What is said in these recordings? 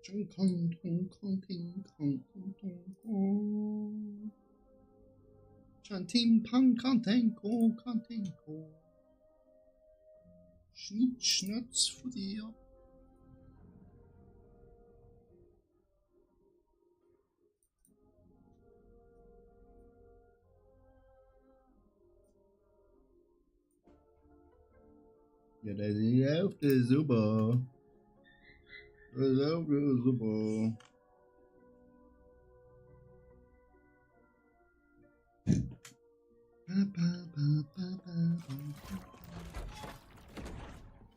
Kong, Kong, Kong, Kong, Kong, Kong, Kong, Kong. Chantim, Pang, Kantenko, Kantenko. Schnitt, Schnatz von dir. Ja, der läuft super. Der läuft super.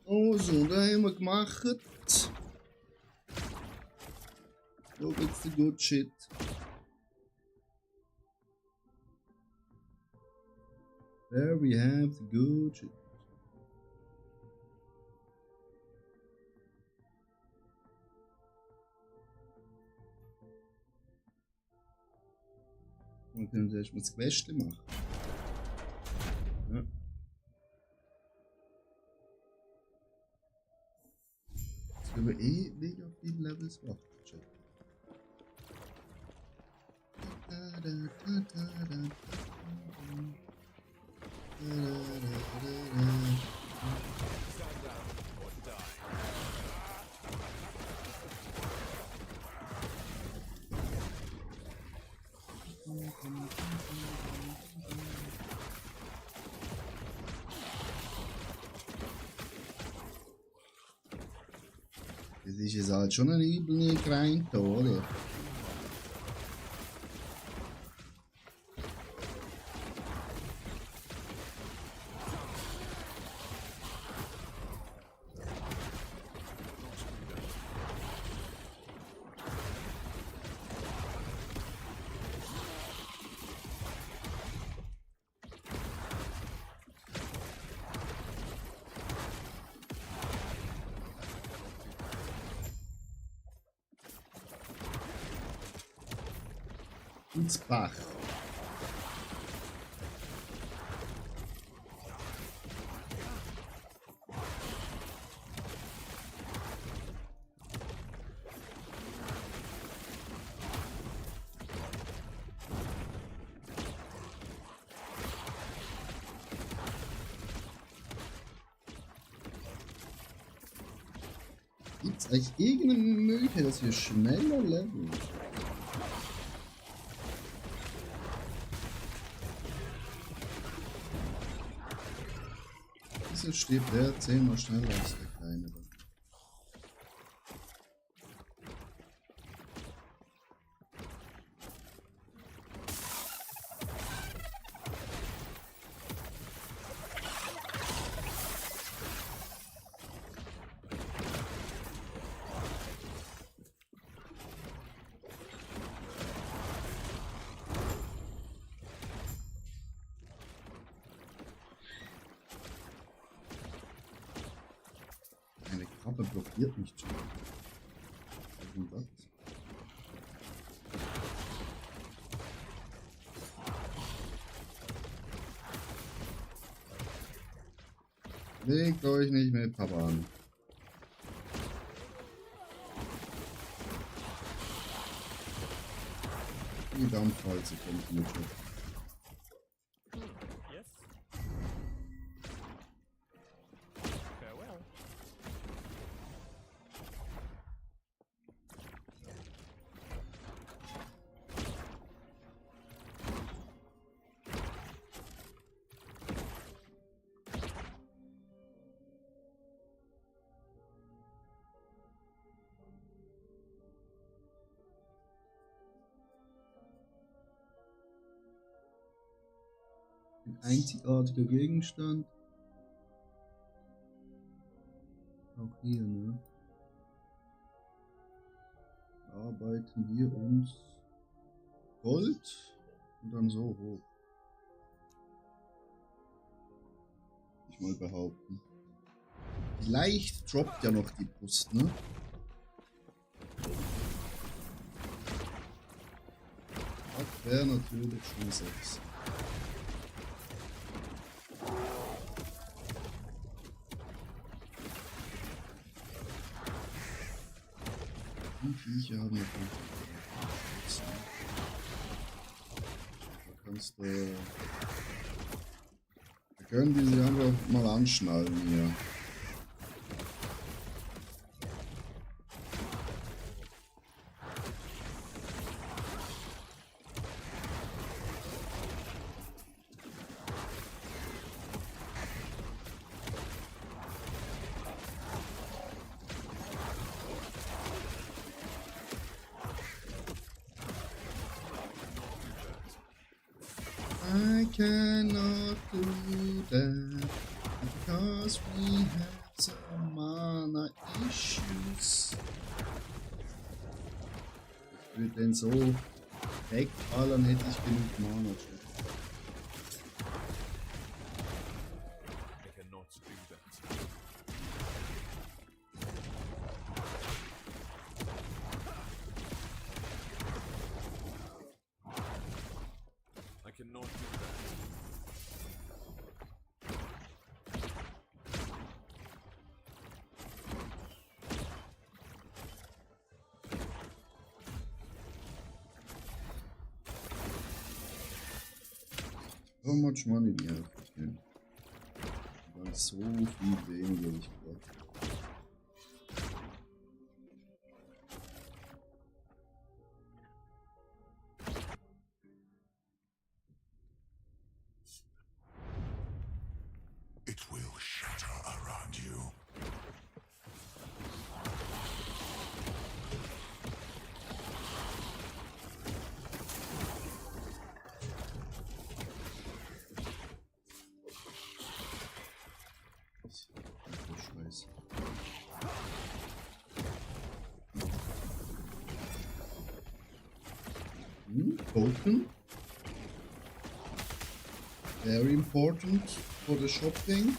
Oh, so, da haben wir gemacht. Wo gibt's the good shit? There we have the good shit. Und dann erstmal das Quest machen. Ja. Jetzt können wir eh mega viele Levels machen. Das ist jetzt halt schon ein übel gereint, oder? Ins Bach. Gibt es eigentlich irgendeine Möglichkeit, dass wir schneller leveln? Wieso stirbt der 10-mal schneller als der Kleine? Eine Krabbe blockiert mich schon. Was ist denn das? Legt euch nicht mit Papa an. Die Dampfwalze kommt mit. Ein einzigartiger Gegenstand. Auch hier, ne? Arbeiten wir uns Gold und dann so hoch. Ich mal behaupten. Vielleicht droppt ja noch die Brust, ne? Das wäre natürlich schon sexy. Die Viecher haben wir schon. Da kannst du. Da können die sich einfach mal anschnallen hier. I cannot do that because we have some mana issues. Ich würde den so wegballern, hätte ich genug Mana. I cannot do that. I cannot do that. How much money do you have? Okay. Dann so viel weniger, wie ich gedacht habe. It will shatter around you. Scheiße. Token. Very important for the shopping.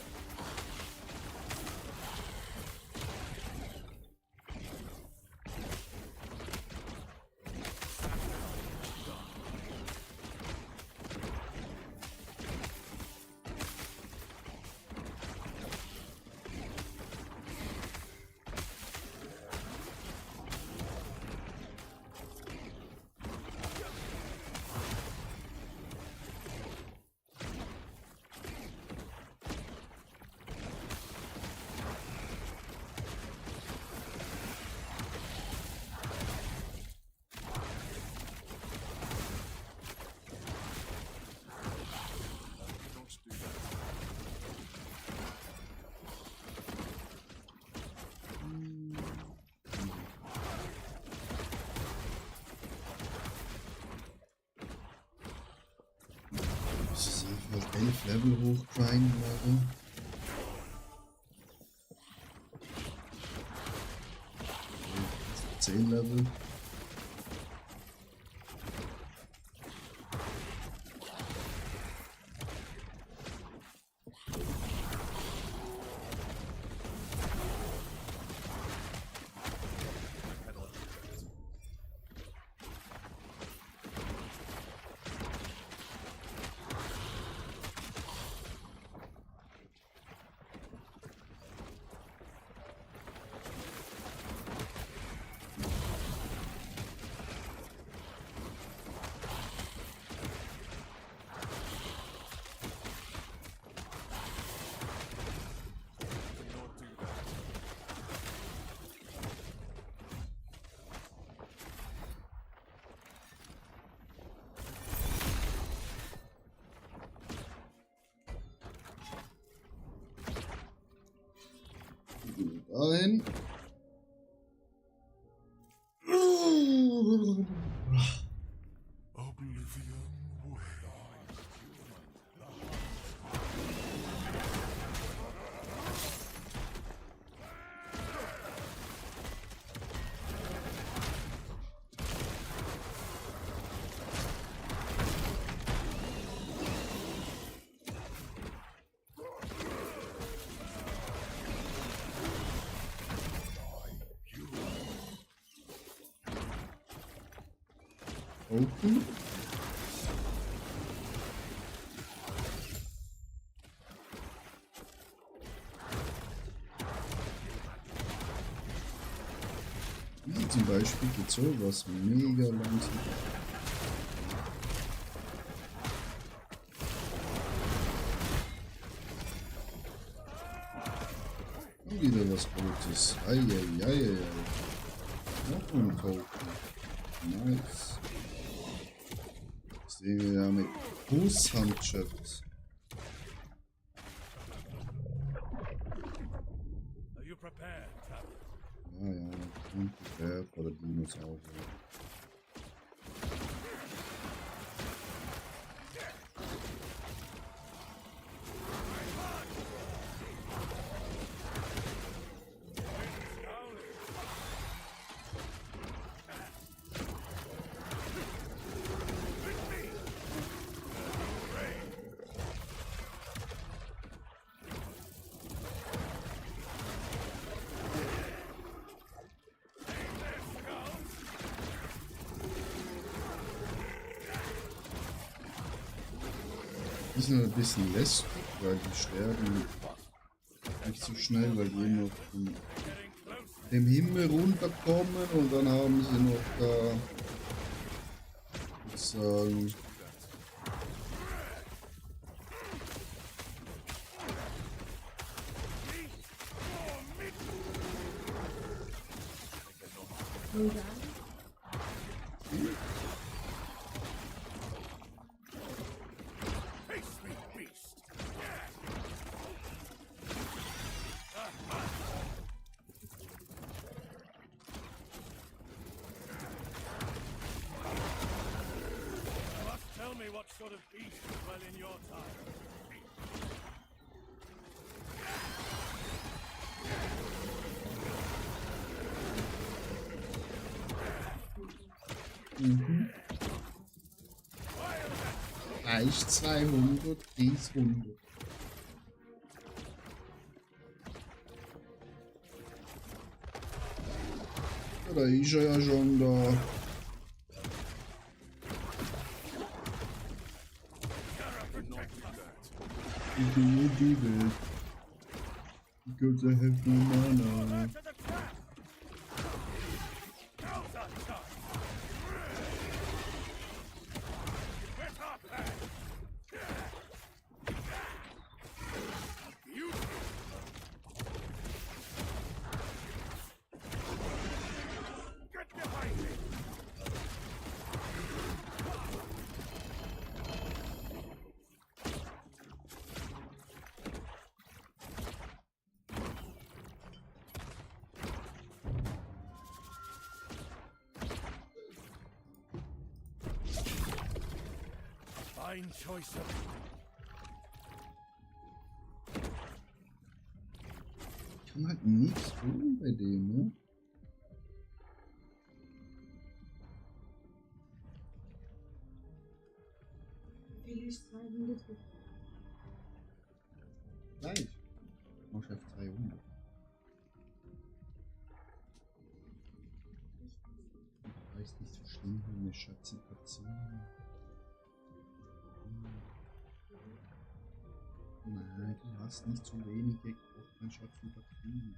Das ist einfach 11 Level hochgrinden, Leute. Okay, 10 Level. Dahin. Oblivion waits. Open. Wie zum Beispiel. entwickelt sowas mega langsam. Und wieder was Gutes. Eieieiei. Noch ein Token. Nice. Sehen wir da mit Kusshand-Chat. Are you prepared, traveler? Ja, ja. Und der vor der Dinosaurier. Die sind ein bisschen lästig, weil die sterben nicht so schnell, weil die immer von dem Himmel runterkommen und dann haben sie noch da, ich sagen, Face me, beast! You must tell me what sort of beast dwell in your time. reicht 200 bis 100. Ja, da ist er ja schon da. You did it. Because I have no mana. To the trap! Now's our time! With our plan! You get behind me! Fine choice of Ich kann halt nichts tun bei dem, ne? Wie ist 200? Gleich. Mach ich auf 300. Weiß nicht so schlimm wie eine Schatzipation. Nein, du hast nicht so wenig gekocht, mein Schatz übertrieben.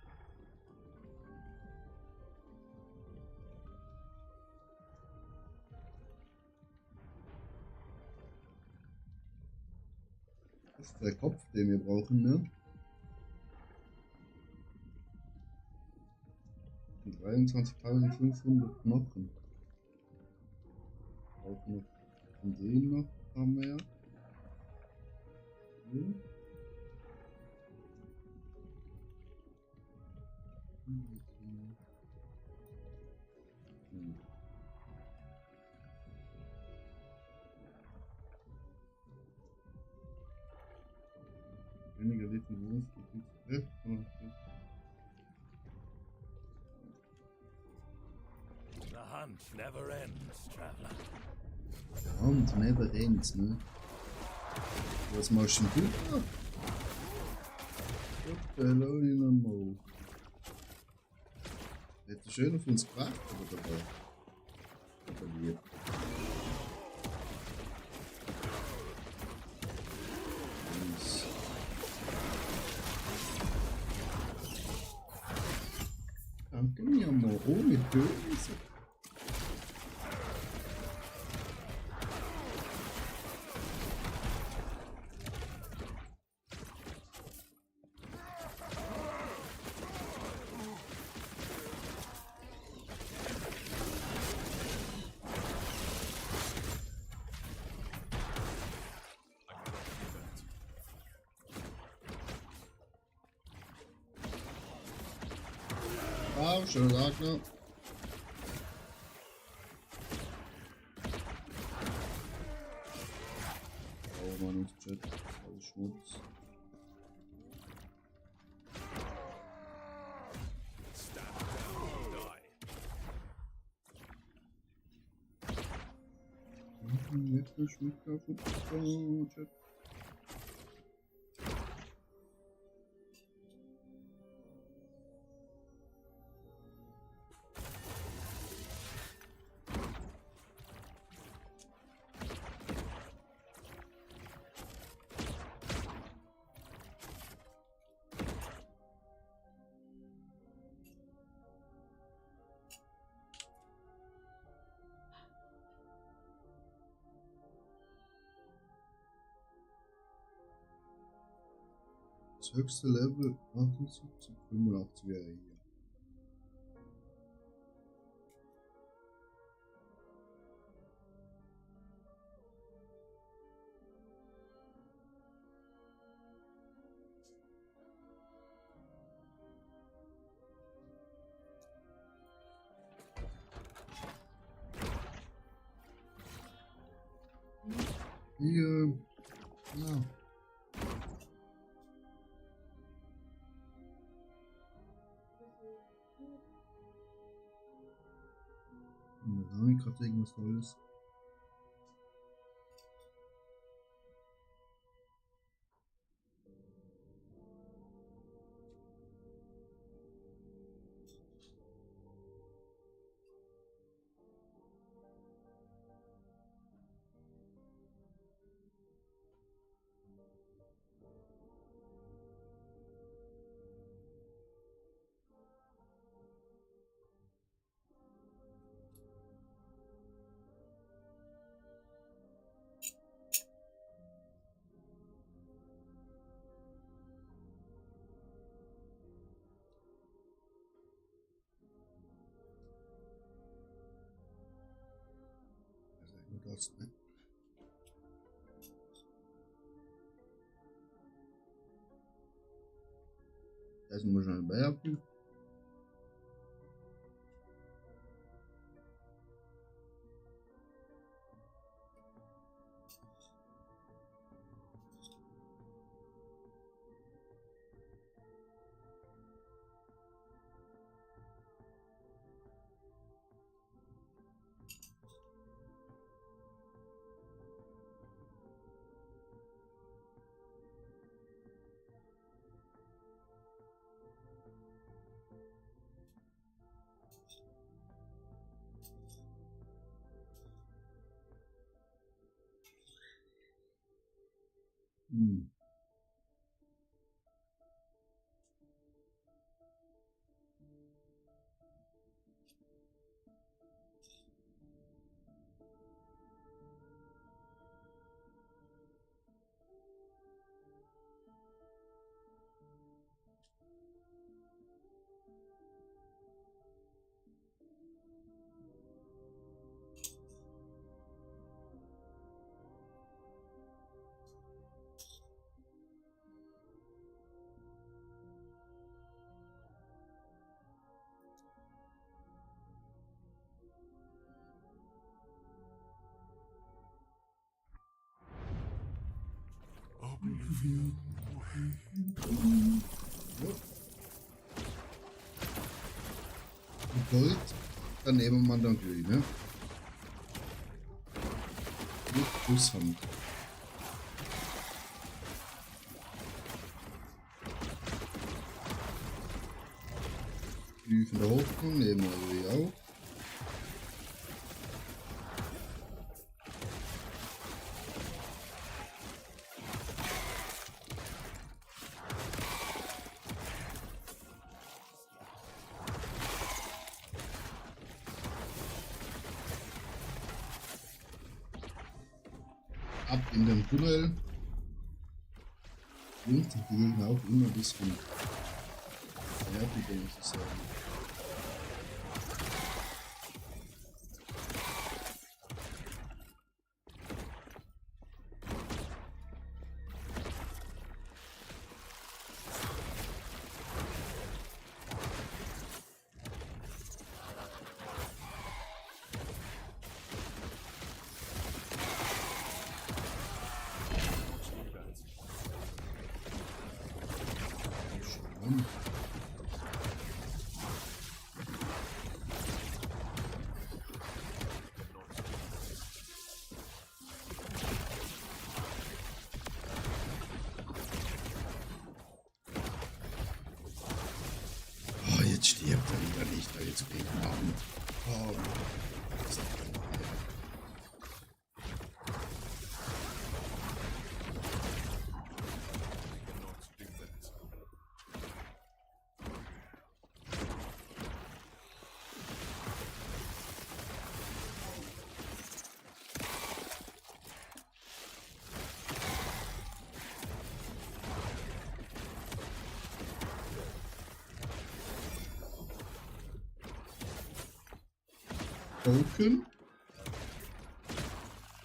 Das ist der Kopf, den wir brauchen, ne? 23.500 Knochen. Auch noch von denen noch haben wir ja. Hm. Weniger Definition. the hunt never ends, traveler. Und never ends, ne? Was machst denn du da? What the hell in a Mo? Hätte schön auf uns gebracht, oder dabei? Oder lieb. Nice. Danke mir, Mo. Ohne Böse. Ciao, schönen Tag noch. Oh Mann, uns Chat. Alles Schmutz. Stand down or die. Jetzt schmeckt kaputt. Oh, Chat. Das höchste Level 78, 85 wäre hier. Hier, ja. Da habe ich gerade irgendwas Tolles. Das, ne? Da ist nur schon ein Bayern. Hm. Oblivion way. Gold, dann nehmen wir natürlich, ne? Mit Kusshand. Blühen der Hoffnung nehmen wir natürlich auch. Ab in den Tunnel. Und die Gegner auch immer ein bisschen nerviger, muss ich sagen. Komm. Oh, jetzt stirbt er wieder nicht, weil jetzt gegen Abend. Oh, das ist doch geil. Token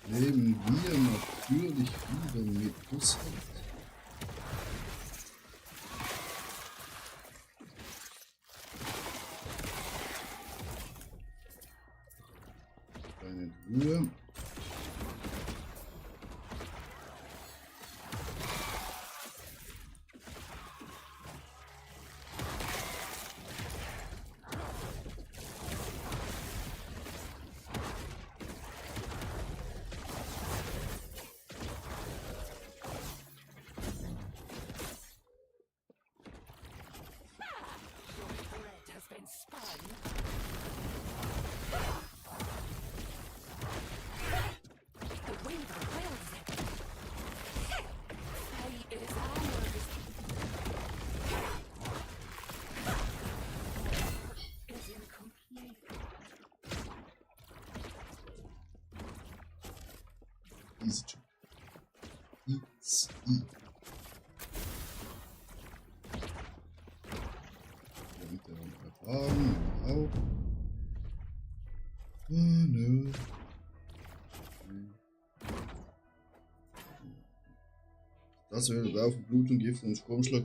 nehmen wir natürlich wieder mit Husselt. Keine Ruhe. Easy job. It's easy. Und der Erfahrung auch. Oh, nö. Das wäre drauf, Blut und Gift und Stromschlag.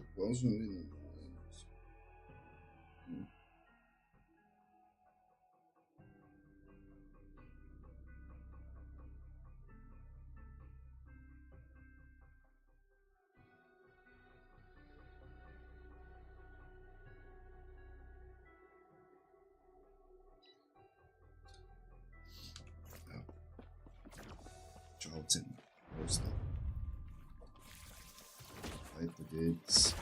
Schaut's hin. Los. Weiter geht's.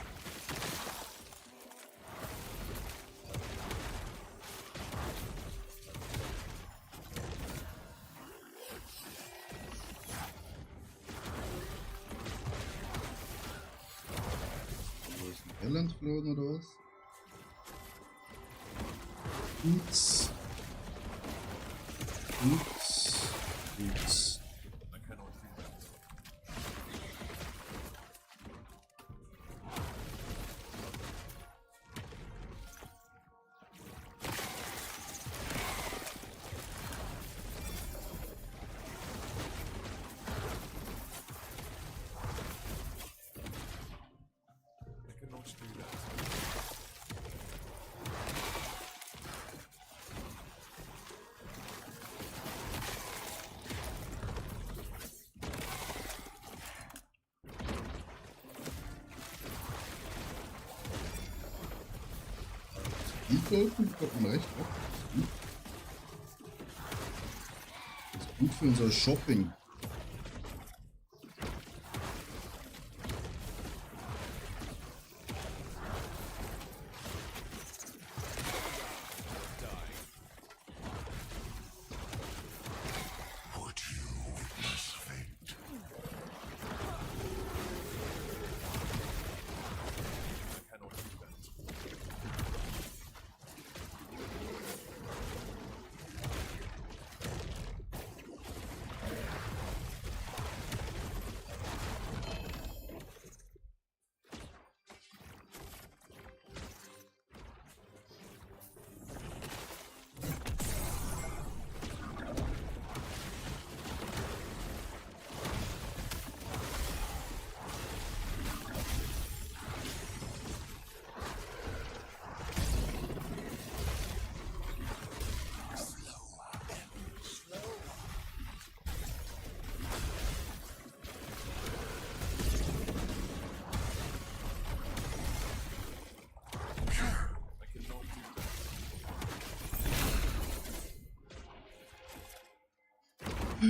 Wo ist ein Irland verloren oder was? Ups. Ups. Ups. Die Token kommen recht oft. Das ist gut für unser Shopping. Would you witness fate? Too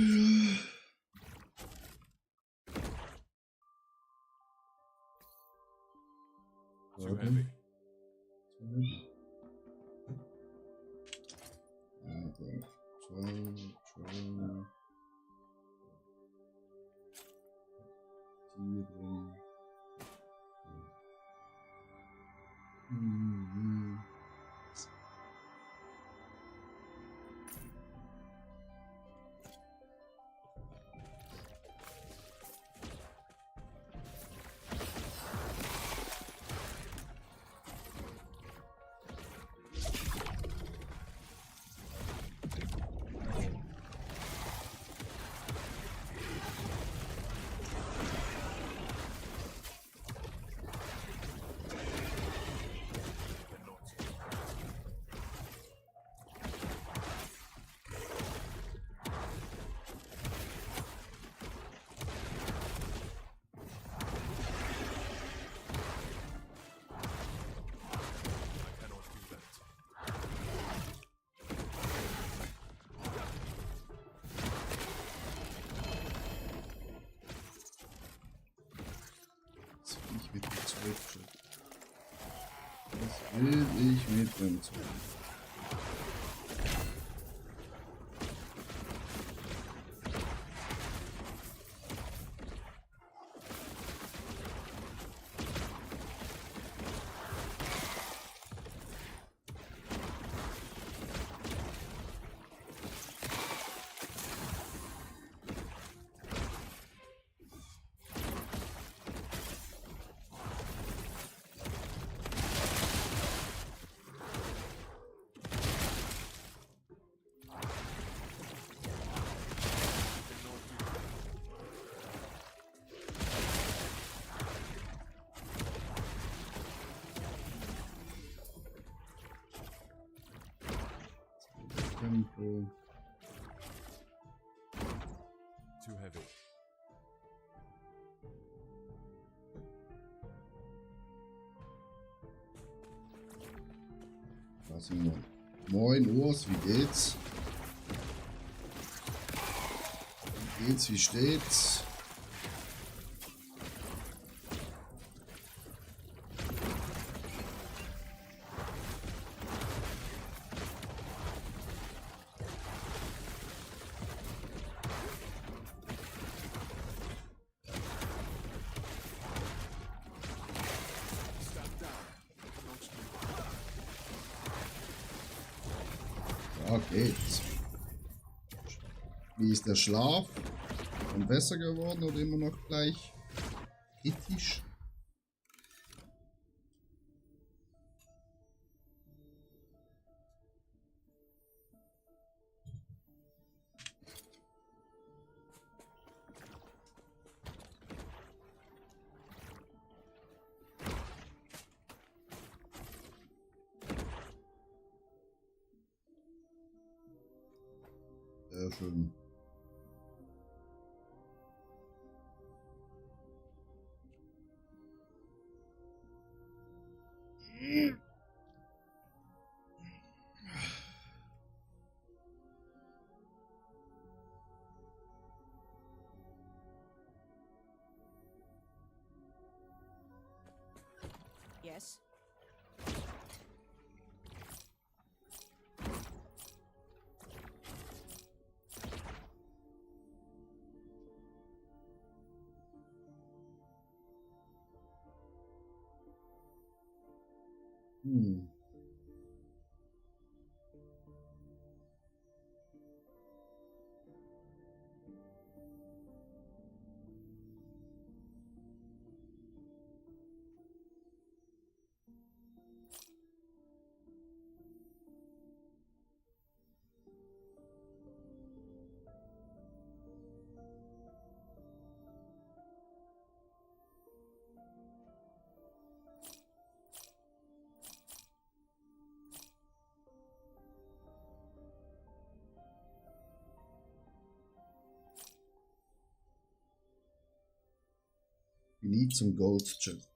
heavy. I cannot do that. Was will ich mit dem Zeug? Was will ich mit dem Zeug? Tempo. Too heavy. Da sind wir. Moin Urs, wie geht's? Wie geht's, wie steht's? Ja, geht's. Wie ist der Schlaf? Schon besser geworden oder immer noch gleich kritisch? Sehr schön. Yes. Hm. Nie zum Gold Chest.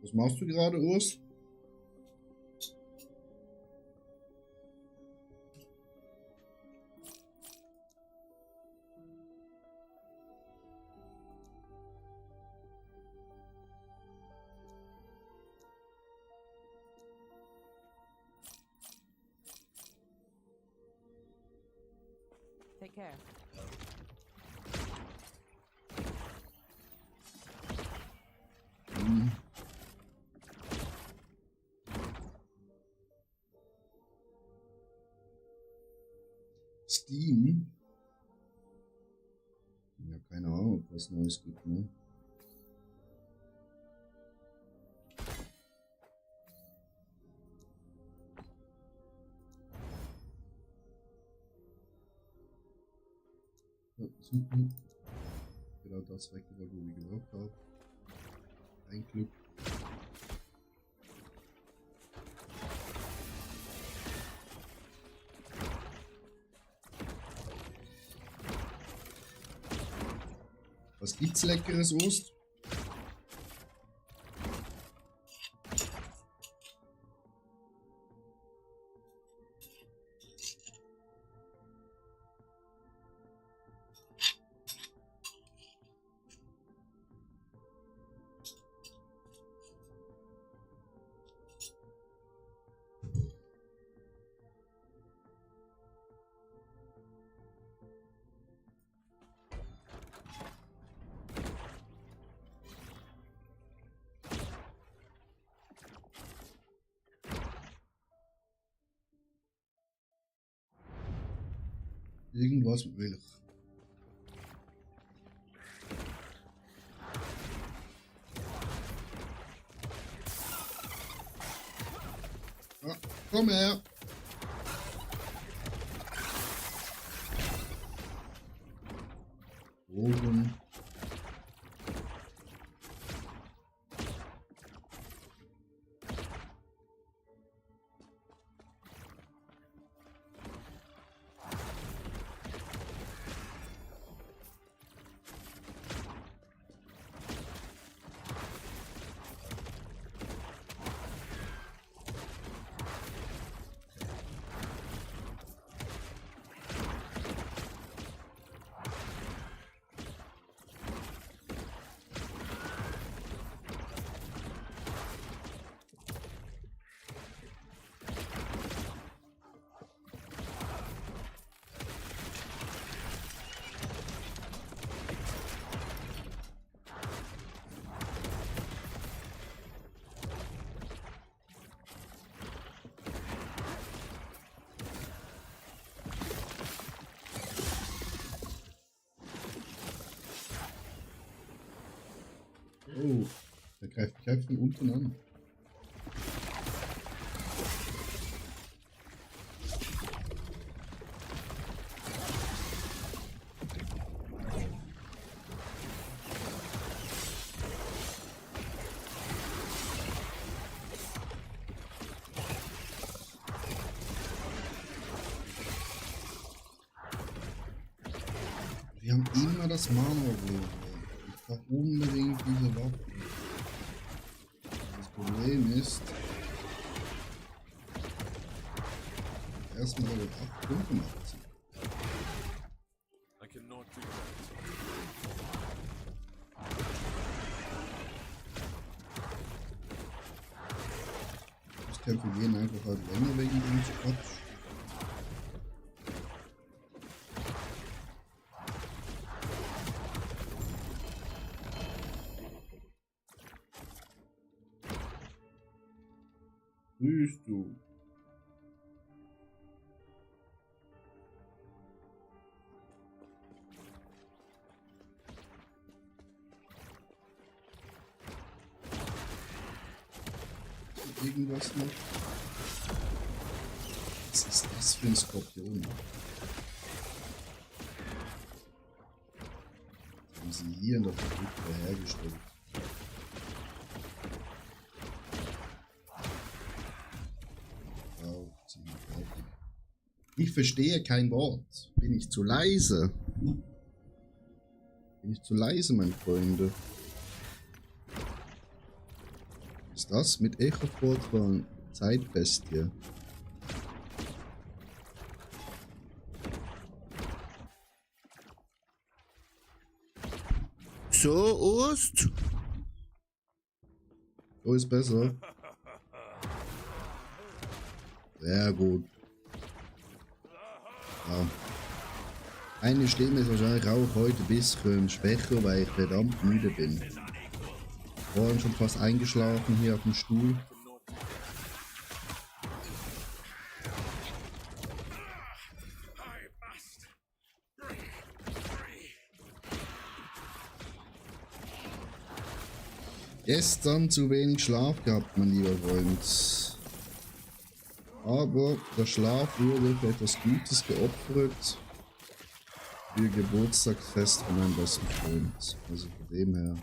Was machst du gerade, Urs? Take care. Steam. Ja, keine Ahnung, ob was Neues gibt, ne? Ja, super. Genau das weggeholt, wo ich gebraucht habe. Ein Glück. Was gibt's leckeres, Ost? Irgendwas mit Milch. Ja, komm her. Oben. Oh, der greift mich einfach von unten an. Wir haben immer das Mana-Problem. Ich brauche unbedingt diese Waffe. Das Problem ist, erstmal Level 8, 85. I cannot do that. Ich kämpfe jeden einfach halt länger wegen dem Quatsch. Grüß du. Irgendwas noch? Was ist das für ein Skorpion? Das haben sie hier in der Fabrik hergestellt. Ich verstehe kein Wort. Bin ich zu leise? Bin ich zu leise, meine Freunde? Was ist das mit Echo-Fortfahren? Zeitbestie. So, Ost? So ist besser. Sehr gut. Ja. Meine Stimme ist wahrscheinlich auch heute ein bisschen schwächer, weil ich verdammt müde bin. Vorhin schon fast eingeschlafen hier auf dem Stuhl. Gestern zu wenig Schlaf gehabt, mein lieber Freund. Aber der Schlaf wurde für etwas Gutes geopfert. Für Geburtstagsfest von meinem besten Freund. Also von dem her.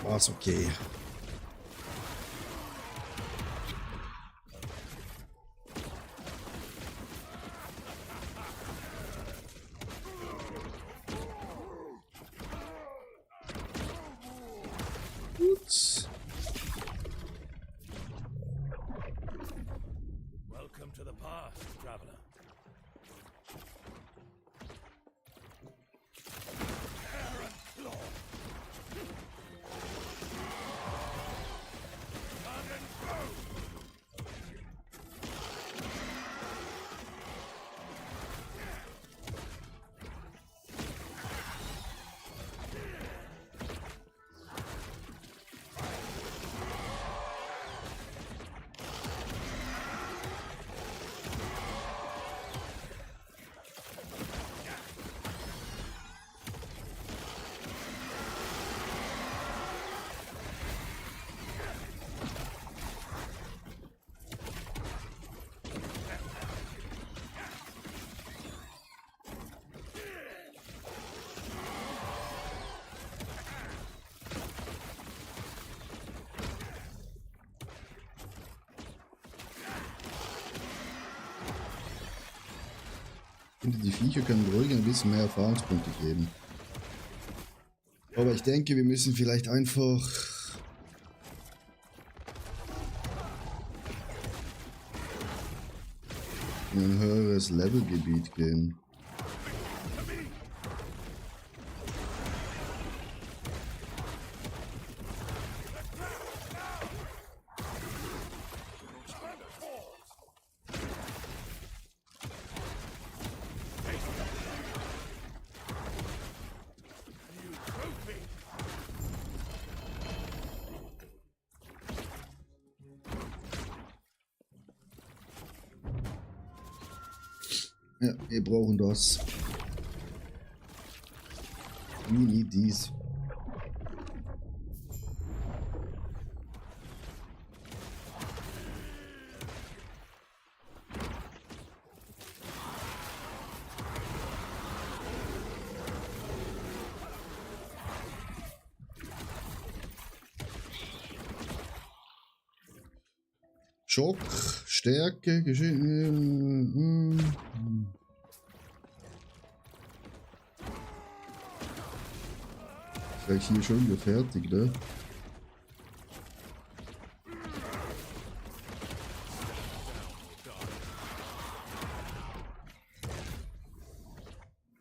War's okay. Gut. Welcome to the past, traveler. Ich finde, die Viecher können ruhig ein bisschen mehr Erfahrungspunkte geben. Aber ich denke, wir müssen vielleicht einfach in ein höheres Levelgebiet gehen. Ja, wir brauchen das. We need these. Schock, Stärke, Geschichte. Vielleicht hier schon gefertigt, ne?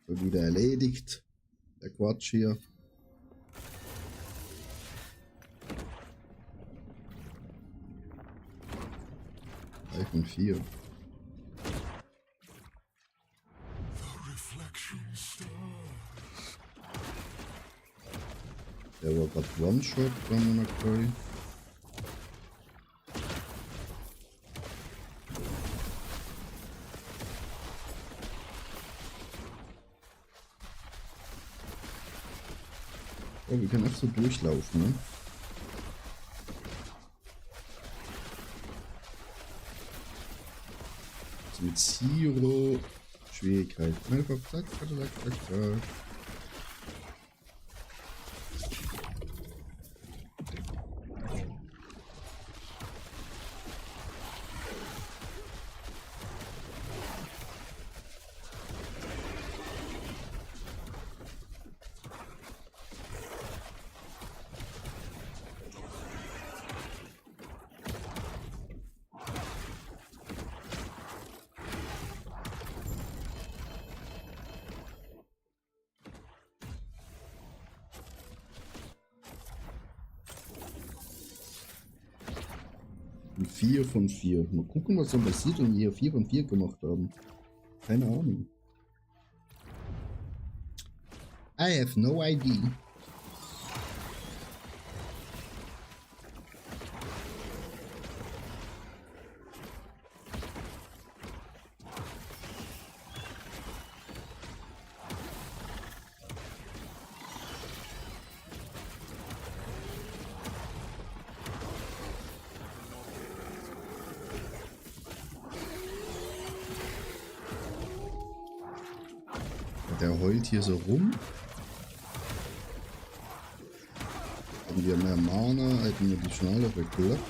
Schon wieder erledigt. Der Quatsch hier. iPhone 4. Der war gerade One-Shot von McCoy. Oh, wir können einfach so durchlaufen, ne? Also mit Zero Schwierigkeit. Einfach zack, zack, zack, zack, zack. Und 4 von 4. Mal gucken, was dann passiert, wenn wir hier 4 von 4 gemacht haben. Keine Ahnung. I have no idea. Der heult hier so rum. Haben wir mehr Mana, hätten wir die schneller bekloppt.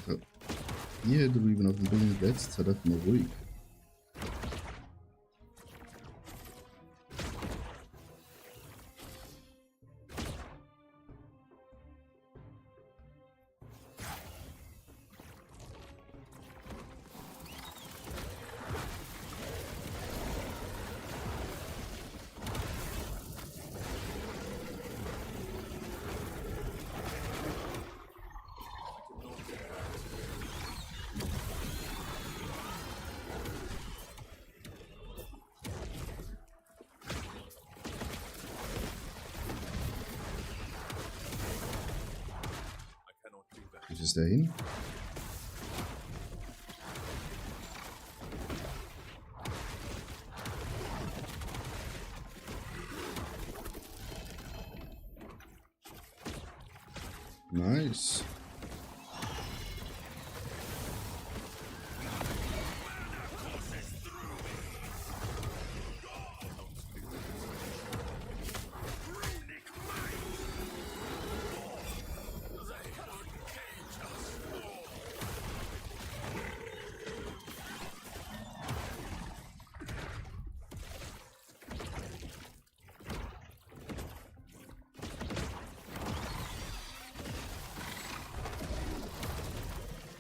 So. Hier drüben auf dem Boden jetzt, seid mal ruhig. Geht es dahin? Nice.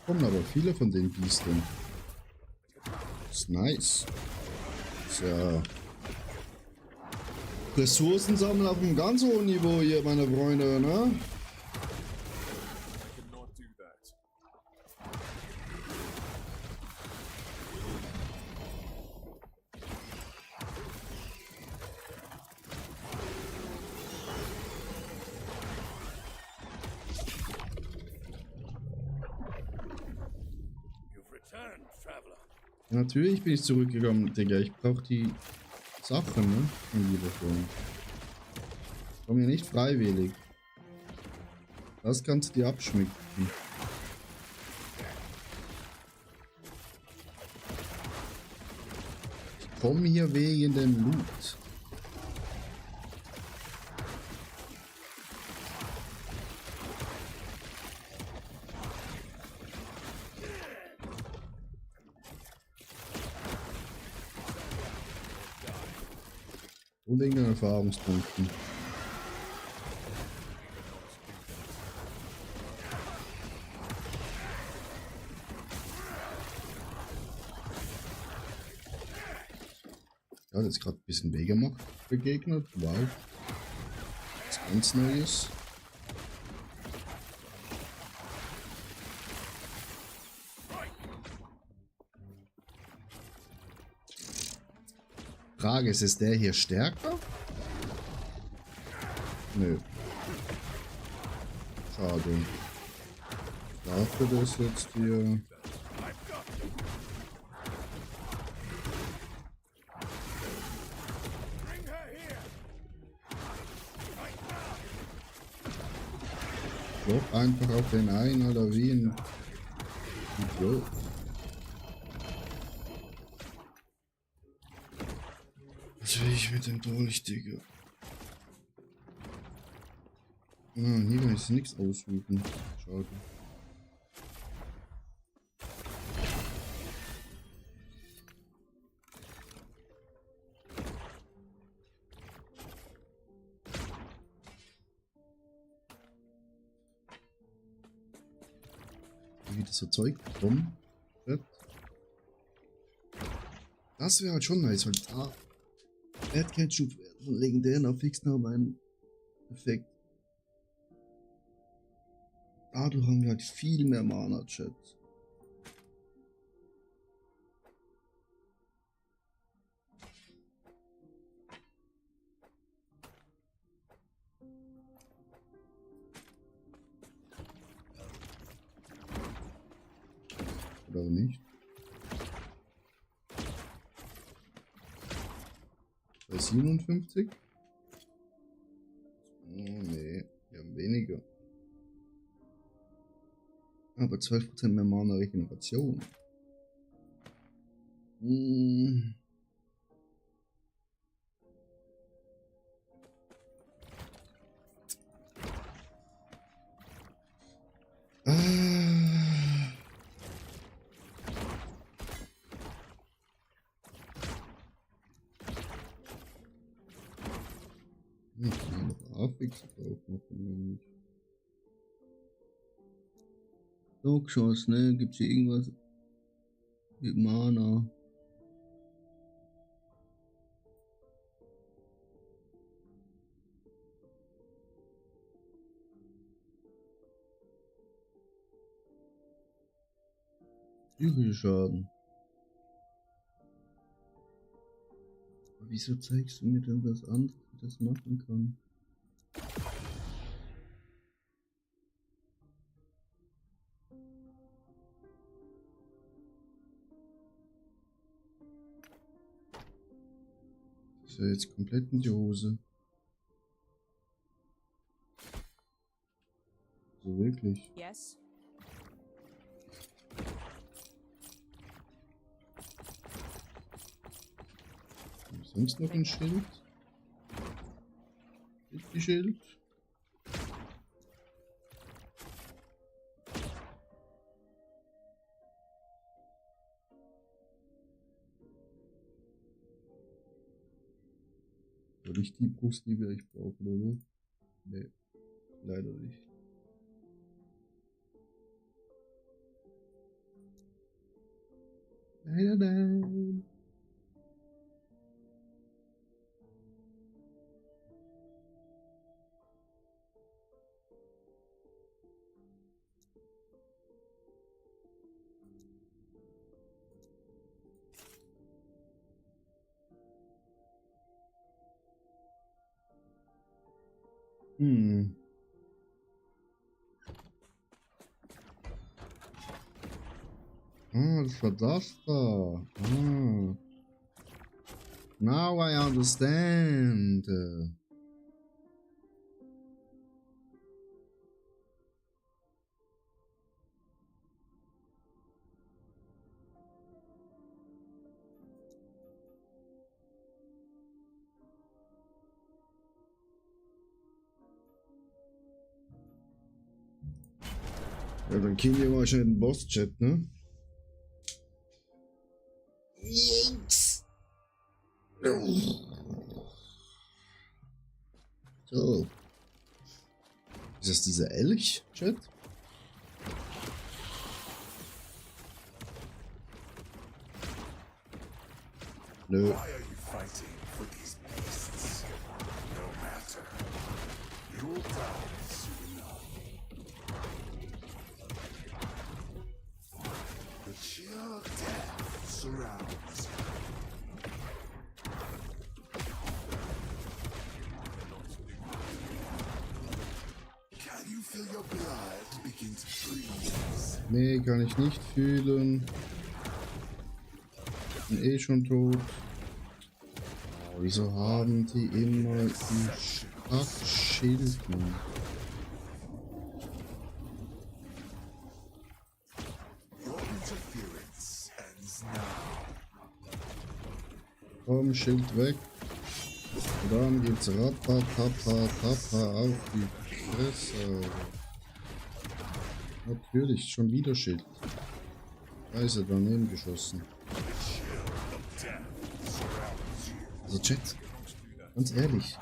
Kommen aber viele von den Biestern. Ist nice. Ist ja Ressourcen sammeln auf einem ganz hohen Niveau hier, meine Freunde, ne? Cannot do that. You've returned, traveler. Ja, natürlich bin ich zurückgekommen, Digga. Ich brauche die Sachen, ne? Mein lieber Freund. Ich komme hier nicht freiwillig. Das kannst du dir abschmecken. Ich komme hier wegen dem Loot. Und wegen den Erfahrungspunkten. Ja, das ist gerade ein bisschen Wegemacht begegnet. Wow. Was ganz Neues. Frage, ist es der hier stärker? Nö. Schade. Dafür das jetzt hier. Bring her here. Right now. Block einfach auf den einen, Alter, wie ein Idiot. Was will ich mit dem Dolch, Digga? Hier kann ich nichts aussuchen. Schade. Wie das so Zeug bekommen wird. Das wäre halt schon nice, weil da Erdkernschub von legendären auf fixen haben einen Effekt. Dadurch haben wir halt viel mehr Mana, Chat. Oder nicht? Bei 57? Oh nee, wir haben weniger. Aber 12% mehr Mana Regeneration. Ich kann noch Affix drauf machen. Logschuss, ne? Gibt's hier irgendwas mit Mana? Psychischer Schaden. Aber wieso zeigst du mir denn das an, dass ich das machen kann? Das ist ja jetzt komplett in die Hose. So wirklich. Yes. Sonst noch ein Schild? Die Schild? Würde ich die Brust, die wir ich brauchen, oder? Nee, leider nicht. Leider nein. Ah, das war das da. Ah. Now I understand. Ja, dann killen wir mal schnell den Boss-Chat, ne? Yes. So. Ist das dieser Elch-Chat? Nö. Why are you fighting for these beasts? No matter. You'll die soon enough. The chill of death surrounds you. Can you feel your blood begin to freeze? Nee, kann ich nicht fühlen. Bin eh schon tot. Oh, wieso haben die immer die Stadtschild? Komm, Schild weg. Und dann geht's Tappa auf die Fresse. Natürlich, schon wieder Schild. Scheiße, daneben geschossen. Also Chat, ganz ehrlich,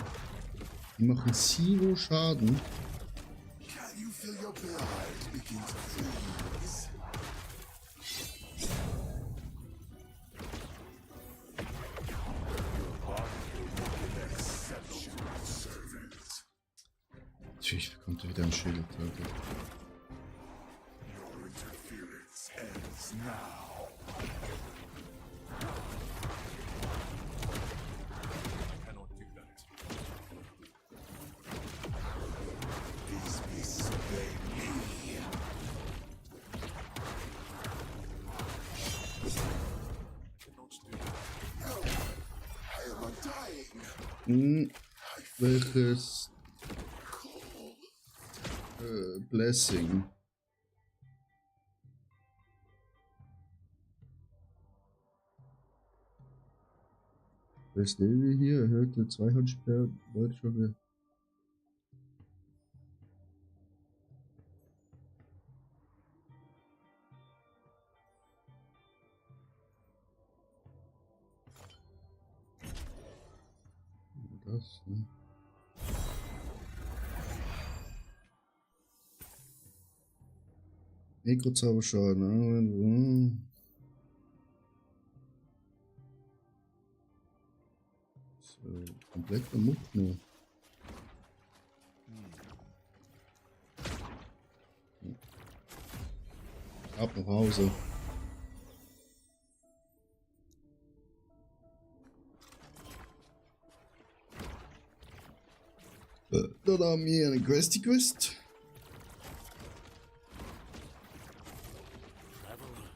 die machen Zero Schaden. Can you feel your blood begin to freeze? Exceptional servant. Natürlich bekommt er wieder ein Schild. Alter. Your interference ends now. Cannot do that. These beasts obey me. Cannot do that. I am undying. Welches Blessing? Was nehmen wir hier? Erhöhte Zweihandsperr, Deutsche. Das, ne? Mikrozauberschaden. So, komplett Muck nur. Ab nach Hause. Dann haben wir eine Quest. Traveler,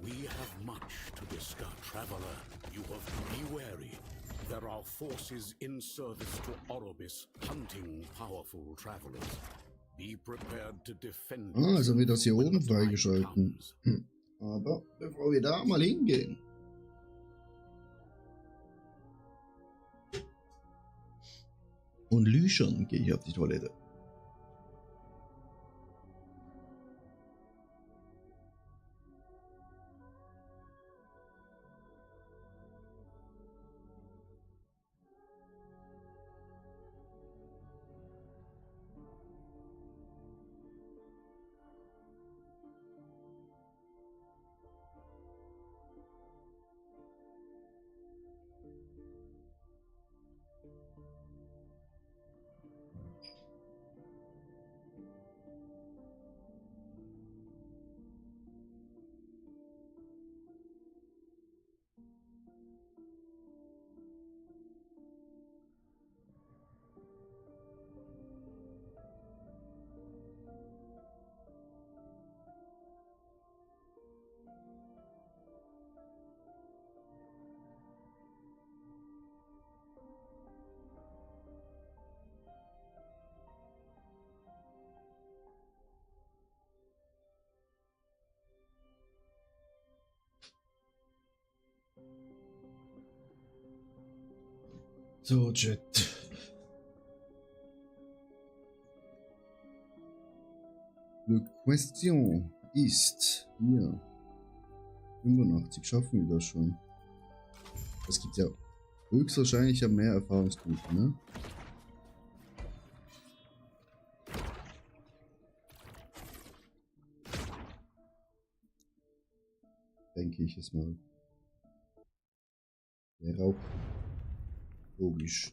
we have much to discuss. Traveler, you have to be wary. There are forces in service to Orobis hunting powerful travelers. Be prepared to defend. Also haben wir das hier when oben the time freigeschalten. comes. Aber bevor wir da mal hingehen. Und lüchern gehe ich auf die Toilette. So, Chat. Le question ist hier. 85, schaffen wir das schon? Es gibt ja höchstwahrscheinlich ja mehr Erfahrungspunkte, ne? Denke ich es mal. Wäre auch logisch.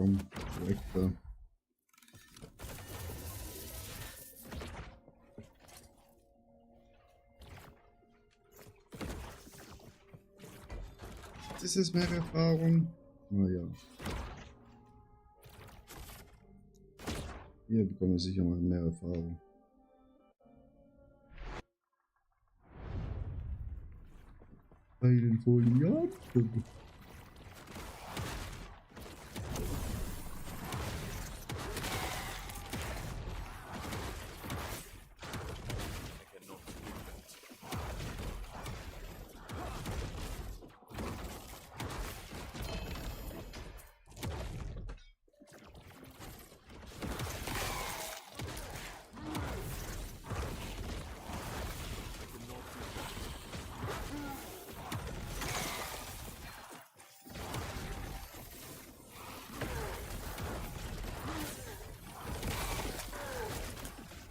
komm, weg da. Ist es mehr Erfahrung? Naja. Hier bekommen wir sicher mal mehr Erfahrung. Bei den Folianten.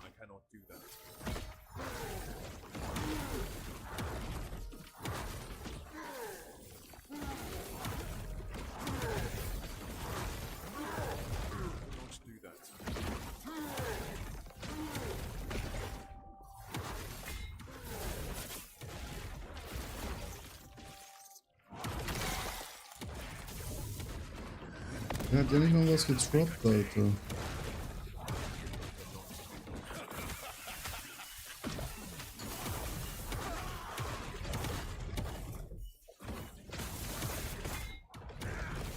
I cannot do that. Cannot do that. Er hat ja nicht mal was getroppt, Alter.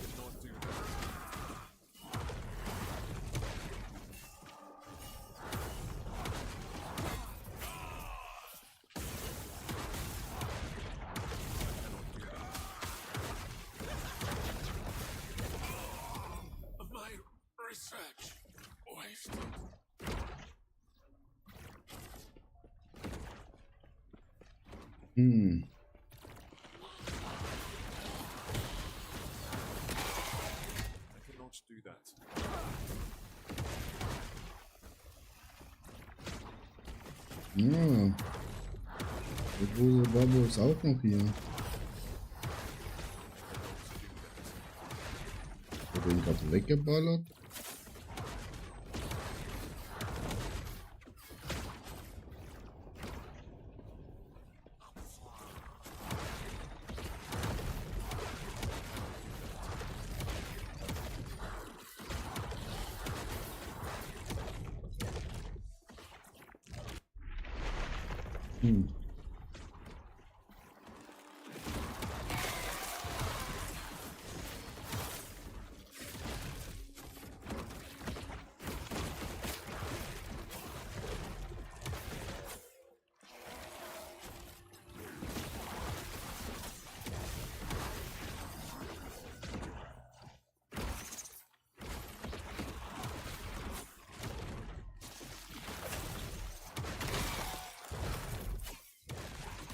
Cannot do that. Of my research wasted. Hm. I cannot do that. Ja. Der große Babo ist auch noch hier. Hat er ihn gerade weggeballert? Hm.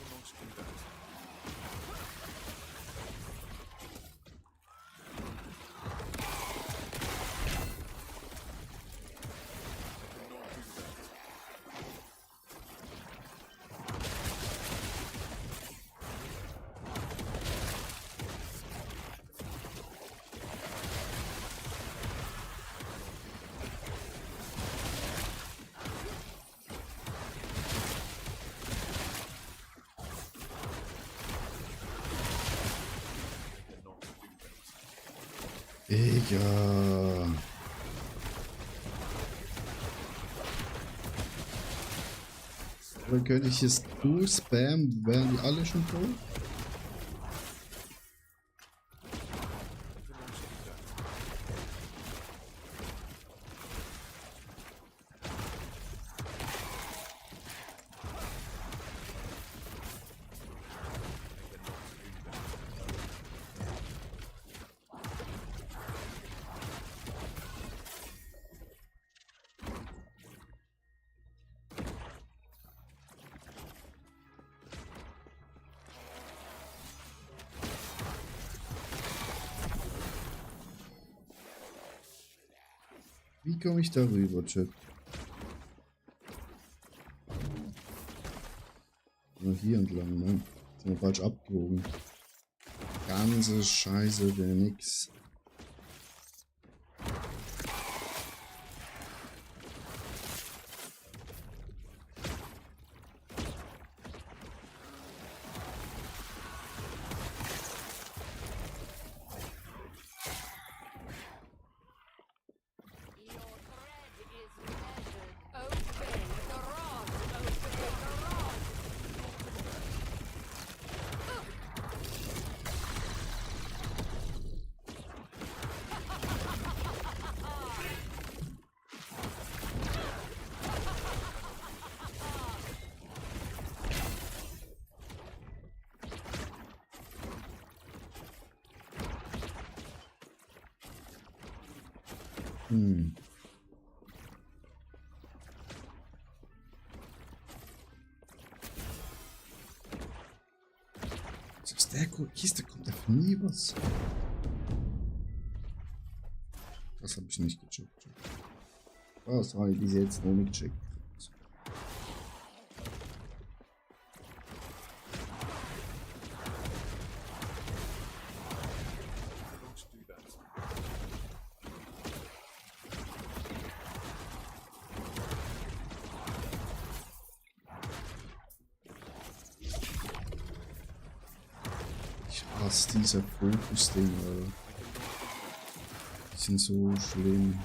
Cannot do that. Cannot do that. Cannot do that. Digga. Oder könnte ich jetzt spammen, wären die alle schon tot? Cannot do that. Wie komme ich da rüber, Chat? Nur hier entlang, ne? Sind wir falsch abgebogen. Ganze Scheiße, der nix. Hm. Aus der Kiste kommt einfach nie was. Das habe ich nicht gecheckt. Was habe ich bis jetzt noch nicht gecheckt? Don't do that. Ich hasse diese Fokus-Ding, Alter. Die sind so schlimm.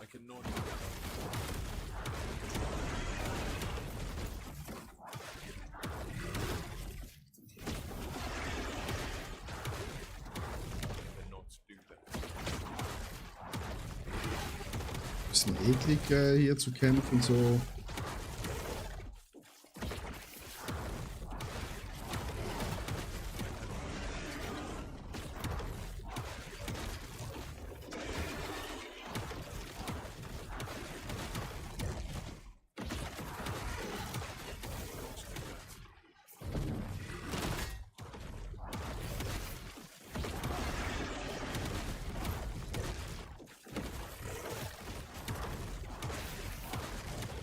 I cannot do that. I cannot do that. Bisschen eklig hier zu kämpfen, so.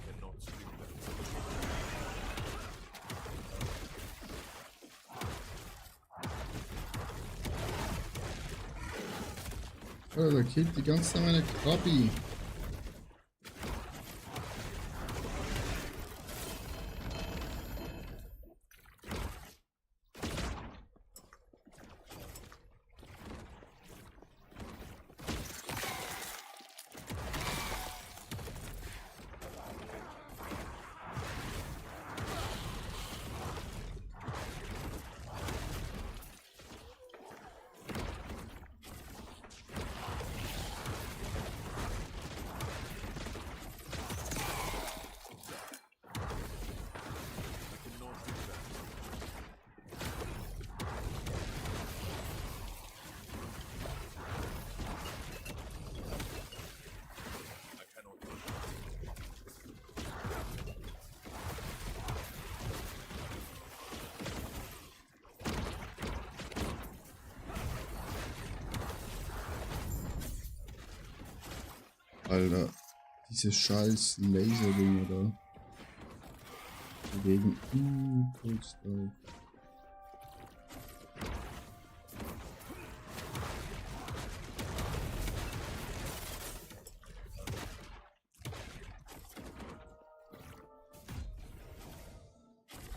Cannot do that. Oh, da killt die ganze Zeit meine Krabi. I cannot do that. I cannot do that. Alter, diese scheiß Laserdinger da. Bewegen übelst auf.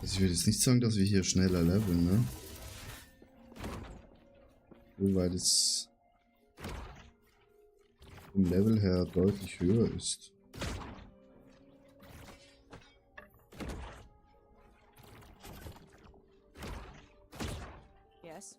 Also ich würde jetzt nicht sagen, dass wir hier schneller leveln, ne? Nur weil es vom Level her deutlich höher ist. Yes.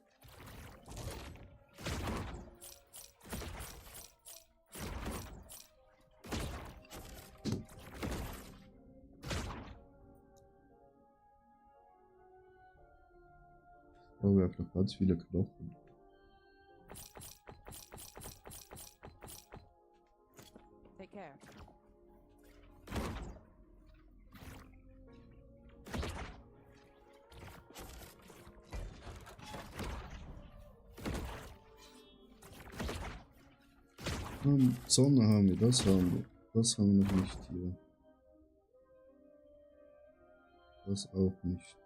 Oh, wir haben noch ganz viele Knochen. Take care. Sonne haben wir, das haben wir. Das haben wir noch nicht hier. Das auch nicht.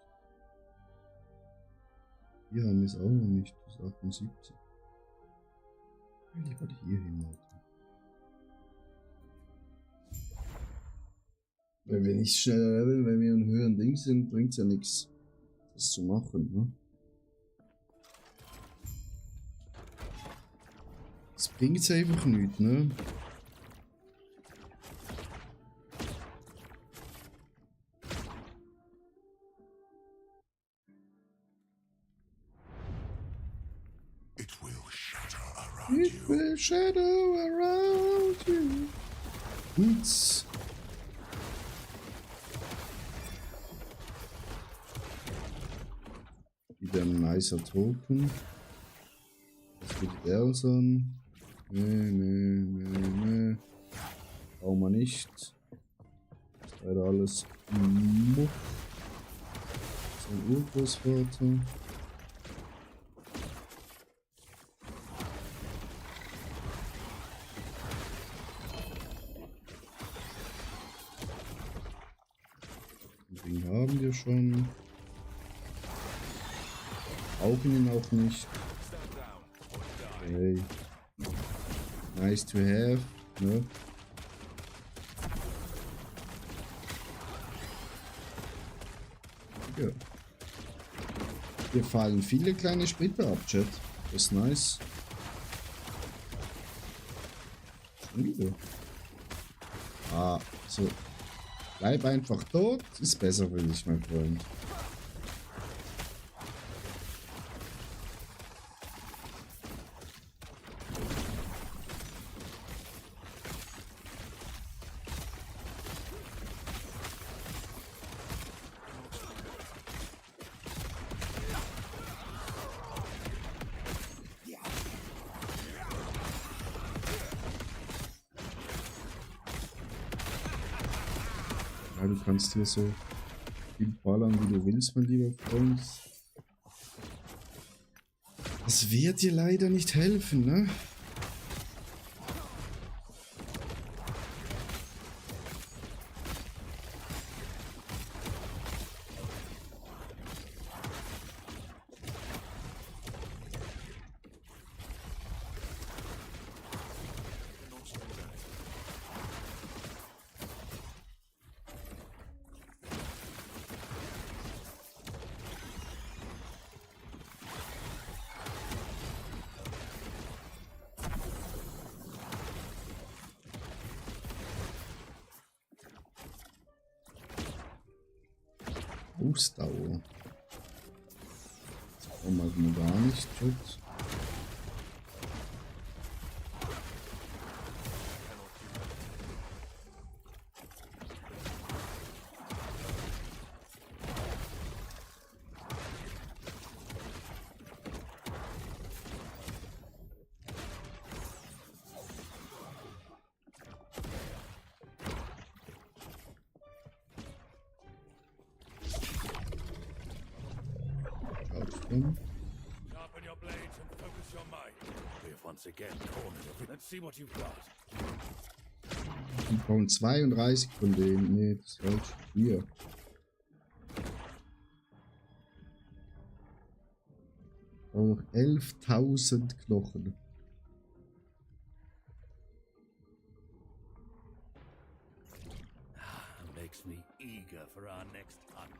Hier haben wir es auch noch nicht. Das ist 78. Ich will gerade hier hin, Alter. Wenn wir nicht schneller leveln, wenn wir in höheren Ding sind, bringt es ja nichts, das zu machen, ne? Das bringt einfach nichts, ne? It will shatter around It you. will shadow around you. Nichts. Wieder ein nicer Token. Was bietet er uns an? Nee. Brauchen wir nicht. Ist leider alles Muck. Sein Urgroßvater. Den haben wir schon. Brauchen ihn auch nicht. Okay. Nice to have, ne? Ja. Hier fallen viele kleine Splitter ab, Chat. Das ist nice. Schon wieder. Ah, so. Bleib einfach tot, ist besser für dich, mein Freund. Ja, du kannst hier so viel ballern, wie du willst, mein lieber Freund. Das wird dir leider nicht helfen, ne? Ausdauer. Das brauchen wir mal gar nicht. Schutz. Sharpen your blades and focus your mind. We've once again cornered. Let's see what you've got. Wir brauchen 32 von denen. Nee, das ist falsch. Hier. Auch noch 11.000 Knochen. Makes me eager for our next hunt.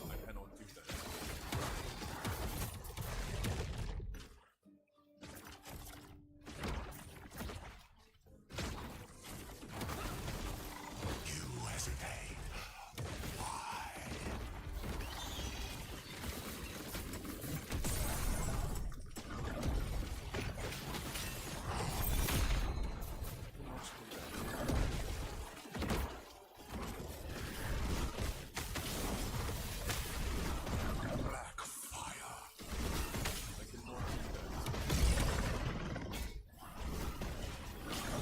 I cannot do that. You hesitate. Why? Black fire. I cannot do that.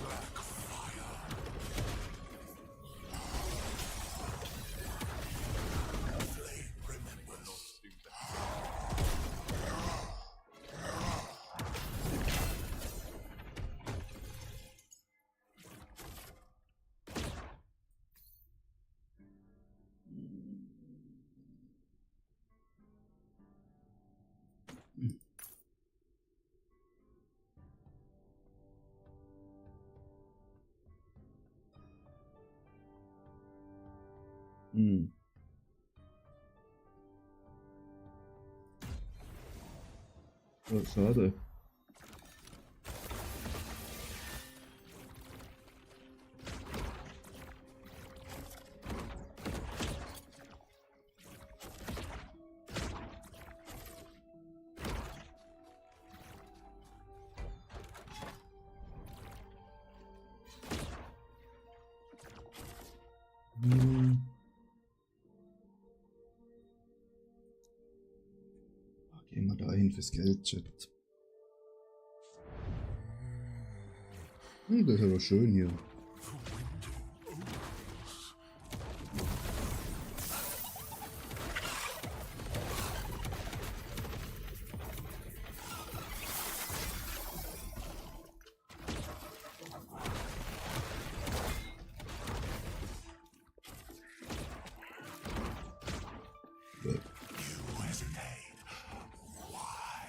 Black fire. Flame remembers. Do that. Hm. Oh, schade. Hm. Gehen wir dahin fürs Geld, Chat. Das ist aber schön hier. You hesitate. Why?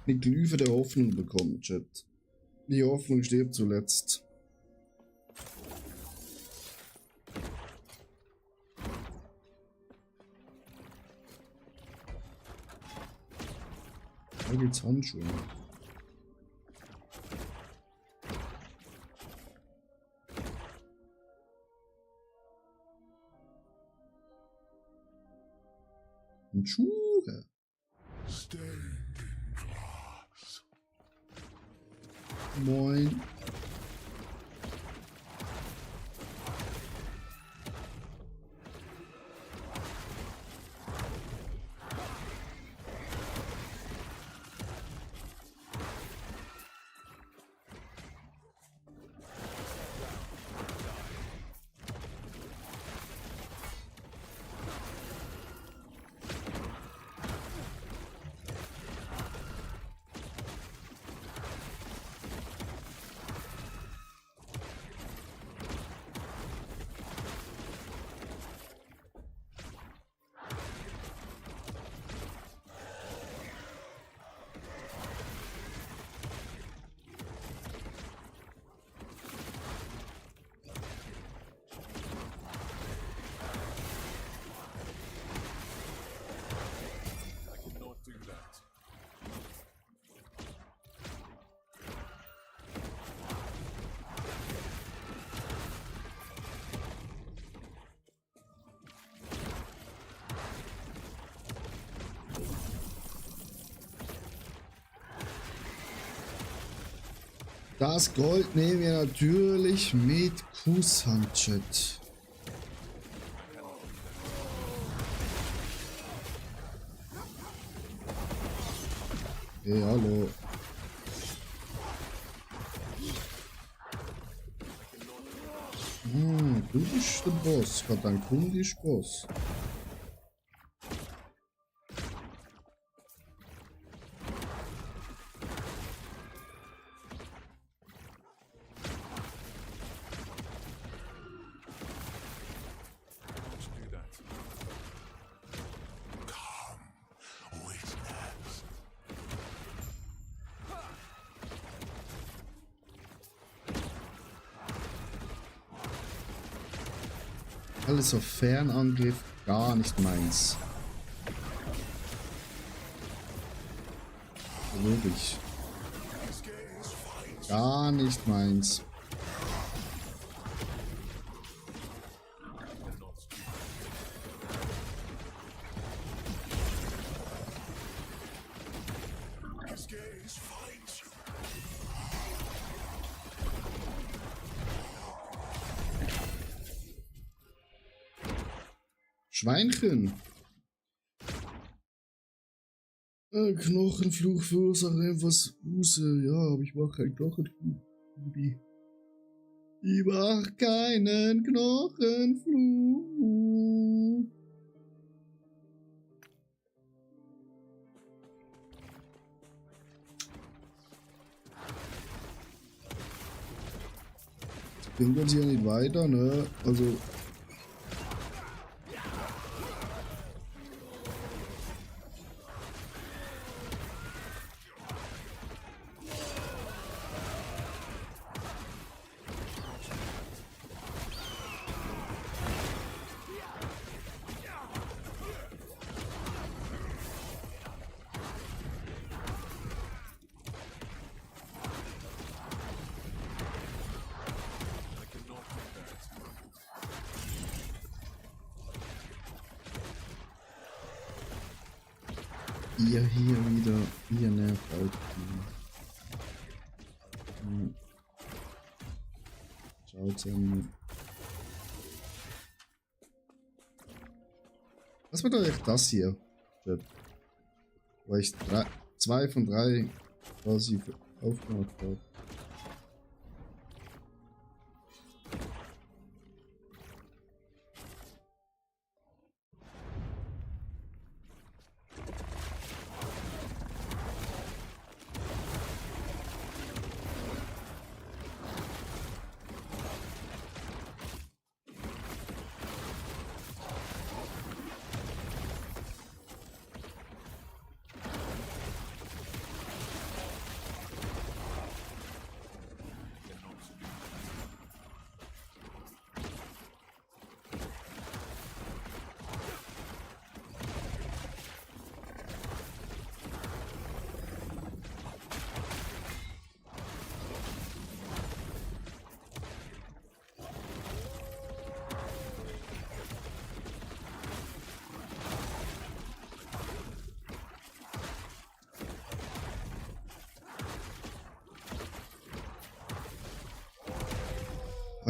Eine Glyphe der Hoffnung bekommen, Chat. Die Hoffnung stirbt zuletzt. Da gibt's Handschuhe. Handschuhe. Stained in glass. Moin. I cannot do that. Das Gold nehmen wir natürlich mit Kusshand, Chat. Hey, hallo. Du bist der Boss. Verdammt, du bist Boss. Let's do that. Witness. Alles auf Fernangriff, gar nicht meins. Wirklich. Gar nicht meins. His gaze finds you. Schweinchen. Knochenfluch verursacht etwas Buße. Ja, aber ich mache keinen Knochenfluch. Ich mach keinen Knochenfluch. Das bringt uns hier nicht weiter, ne? Also. I cannot do that. Ihr hier wieder, ihr nervt auch. Ciao zusammen. Was war doch echt das hier? Weil ich 2 von 3 quasi aufgemacht habe.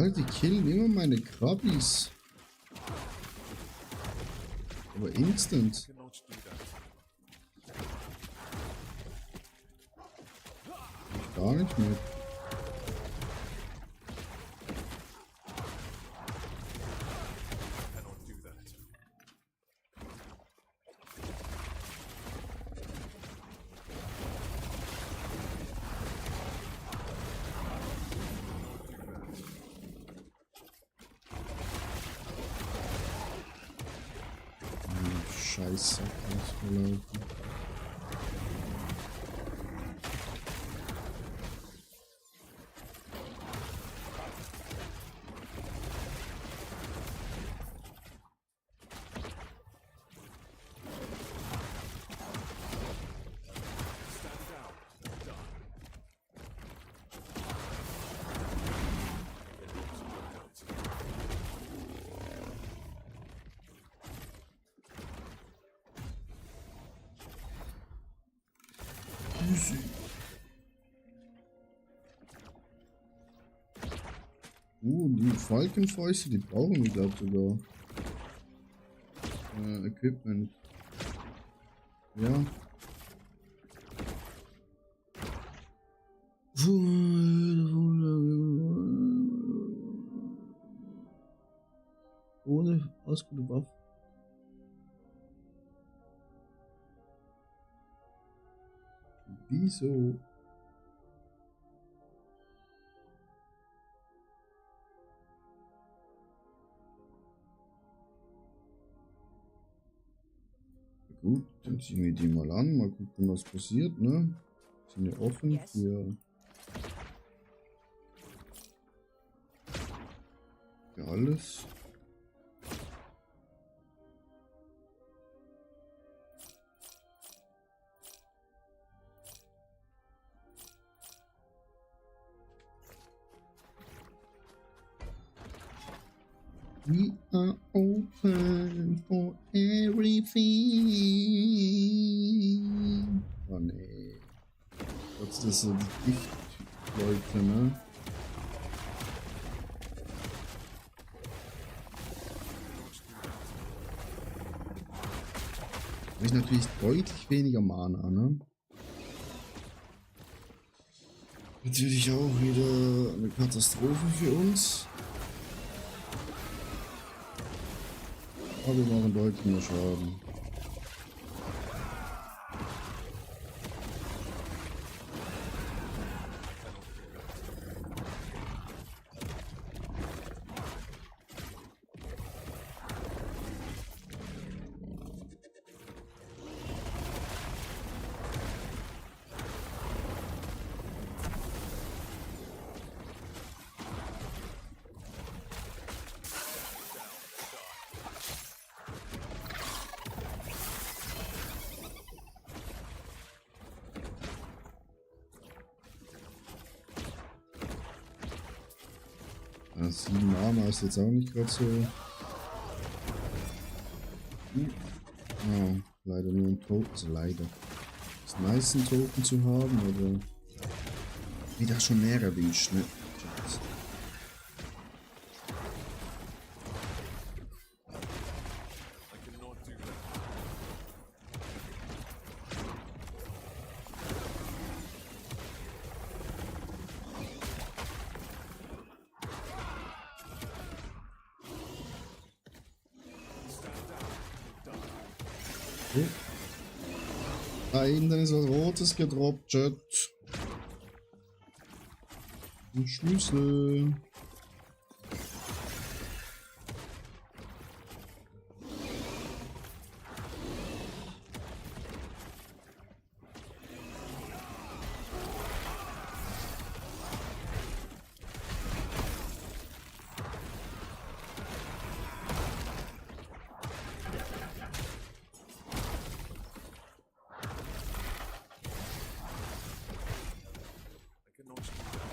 Alter, die killen immer meine Krabbis. Aber instant. Cannot do that. Gar nicht mehr. Cannot do that. Scheiße, kann ich verlaufen. Easy. Die Falkenfäuste, die brauchen wir, glaube ich, sogar. Equipment. Ja. Ohne ausgute Waffe. Wieso? Gut, dann ziehen wir die mal an, mal gucken, was passiert, ne? Sind ja offen Yes. für alles. We are open for everything. Oh nee. Trotz das so die Giftleute, ne? Habe ich natürlich deutlich weniger Mana, ne? Natürlich auch wieder eine Katastrophe für uns. Aber wir machen deutlich mehr Schaden. Ja, 7 Arme ist jetzt auch nicht gerade so. Oh, leider nur ein Token, also leider. Ist nice, einen Token zu haben, aber wieder schon mehr erwischt, ne? Scheiße. I cannot do that. Oh. Da hinten ist was Rotes gedroppt, Chat. Ein Schlüssel. I cannot do that.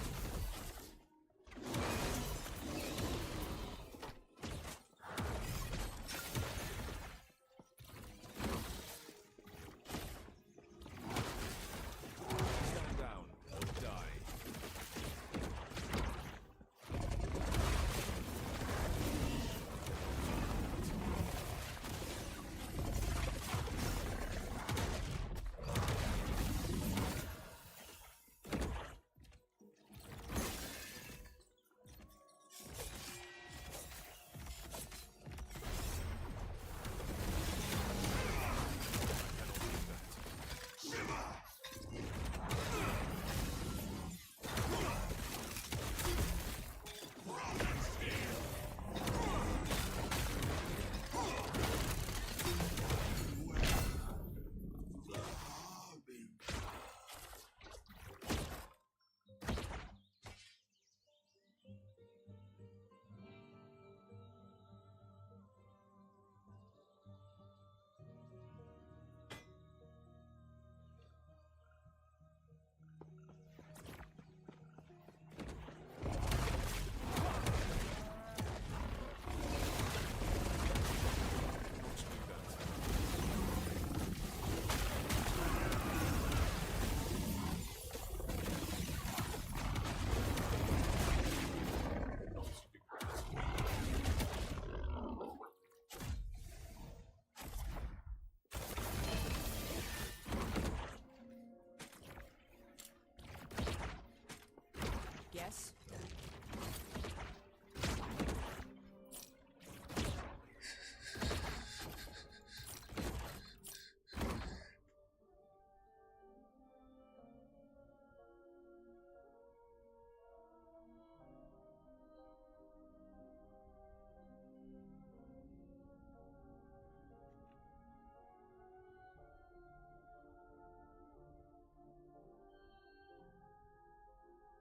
Yes.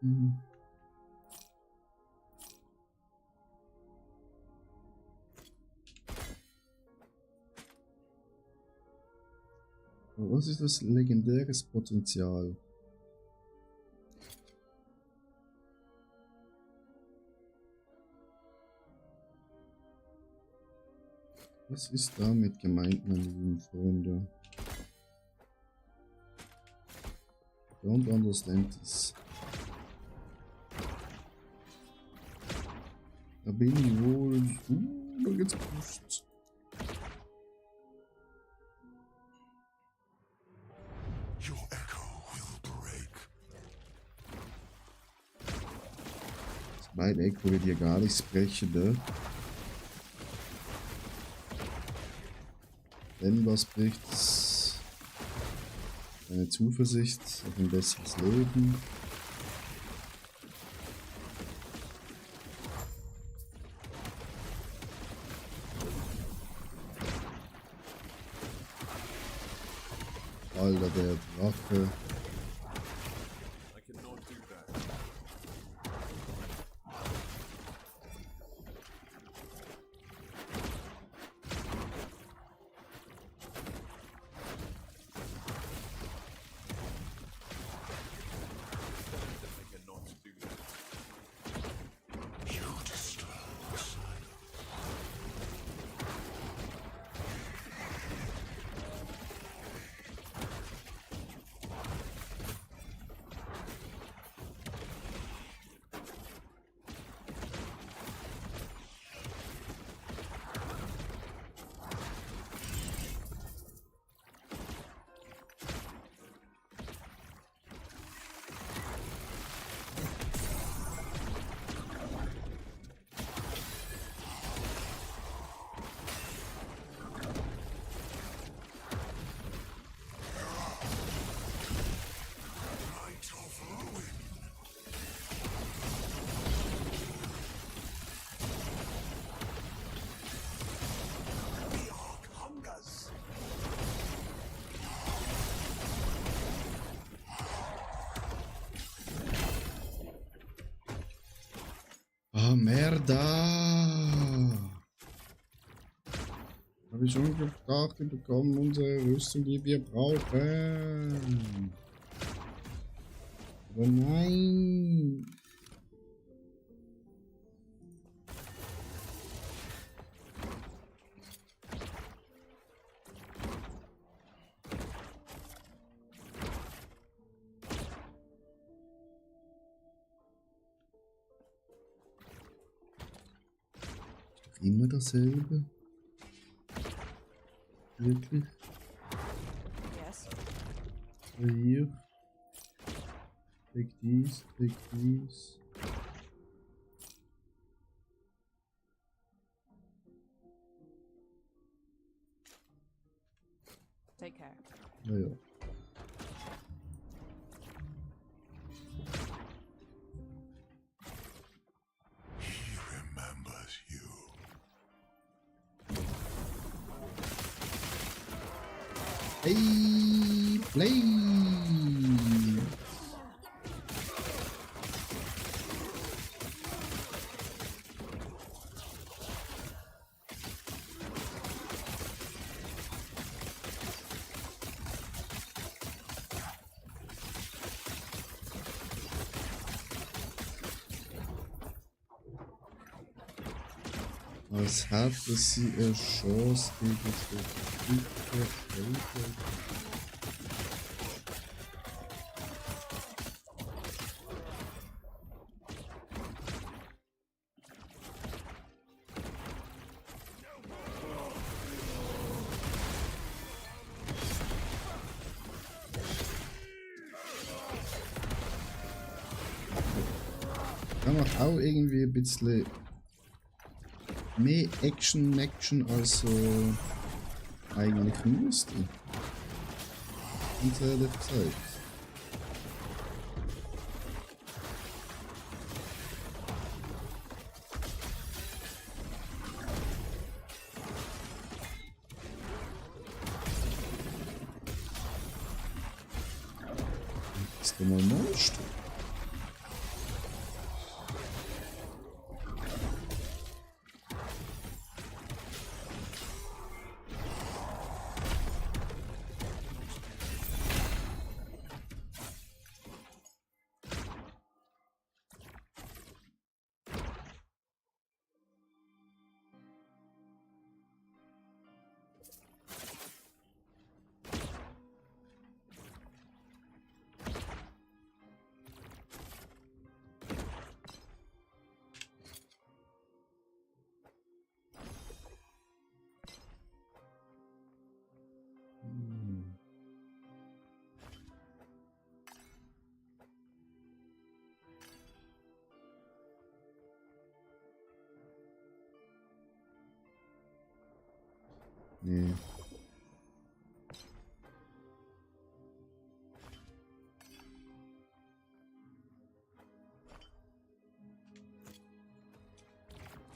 Mhm. Aber was ist das legendäres Potenzial? Was ist damit gemeint, meine lieben Freunde? Don't understand this. Da bin ich wohl. Da geht's Boost. Your echo will break. Mein Echo wird hier gar nichts brechen, ne? Wenn was bricht, ist eine Zuversicht auf ein besseres Leben. Alter, der Drache. I cannot do that. I cannot do that. You destroy the silence. Light of ruin. The Ark hungers. Ah, merda! Habe ich schon gedacht, wir bekommen unsere Rüstung, die wir brauchen. Aber nein! Immer dasselbe? Wirklich? Yes. Aber hier. Take dies, take dies. Take care. Naja. He remembers you. Hey, play! Was hatte sie eine Chance gegen so dicke Völker? Da macht auch irgendwie ein bisschen mehr Action als so eigentlich müsste. Ganz ehrlich gesagt. Ist da mal ein Monster? Nee.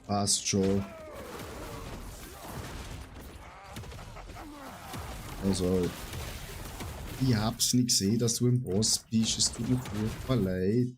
Passt schon. Also, ich hab's nicht gesehen, dass du im Boss bist. Es tut mir furchtbar leid.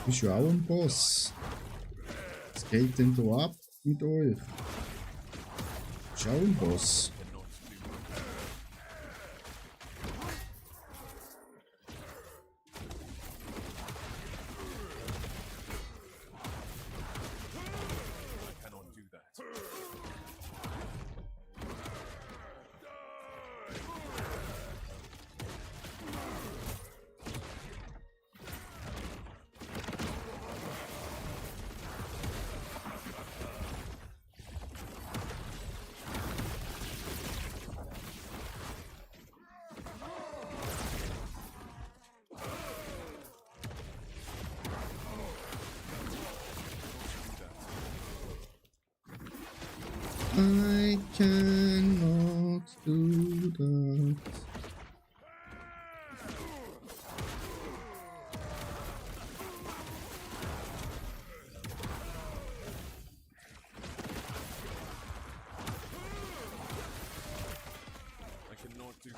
Bist ja auch ein Boss. Was geht denn da ab mit euch? Bist auch ein Boss. Cannot do that. I cannot do that. I cannot do that.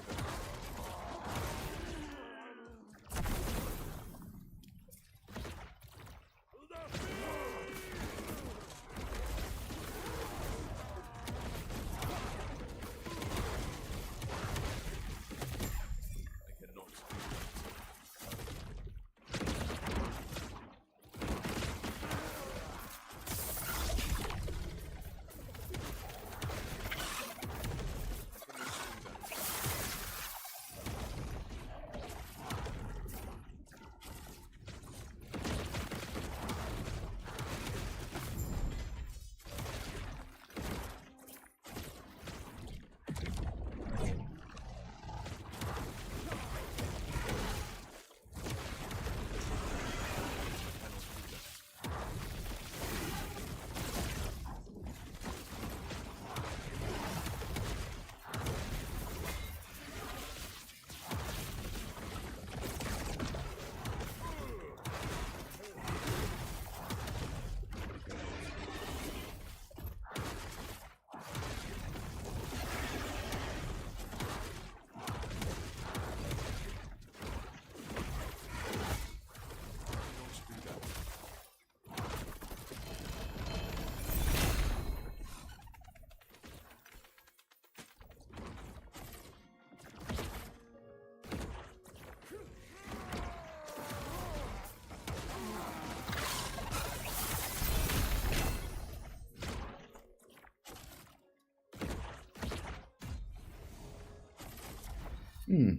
Okay,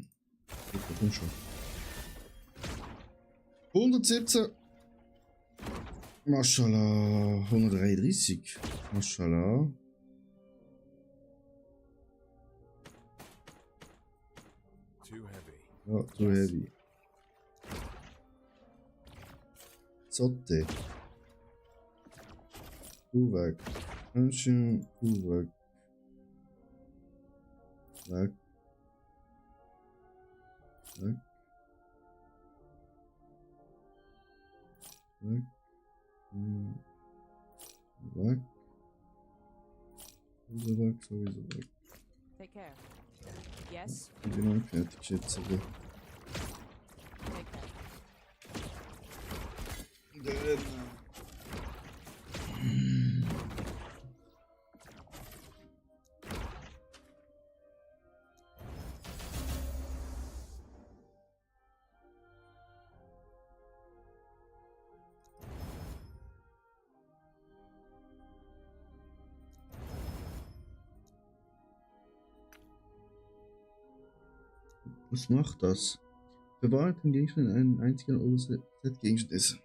komm schon. 117. Maschallah. 133. Maschallah. Too heavy. Ja, so heavy. Zotte. Du weg. Menschen, du weg. Weg. Weg. Weg. Weg. Sowieso weg, sowieso weg. Take care. Yes. Ich bin noch nicht fertig, schätze ich. Take care. Was macht das? Bewahrt den Gegenstand in einen einzigen Overset-Gegenstand ist.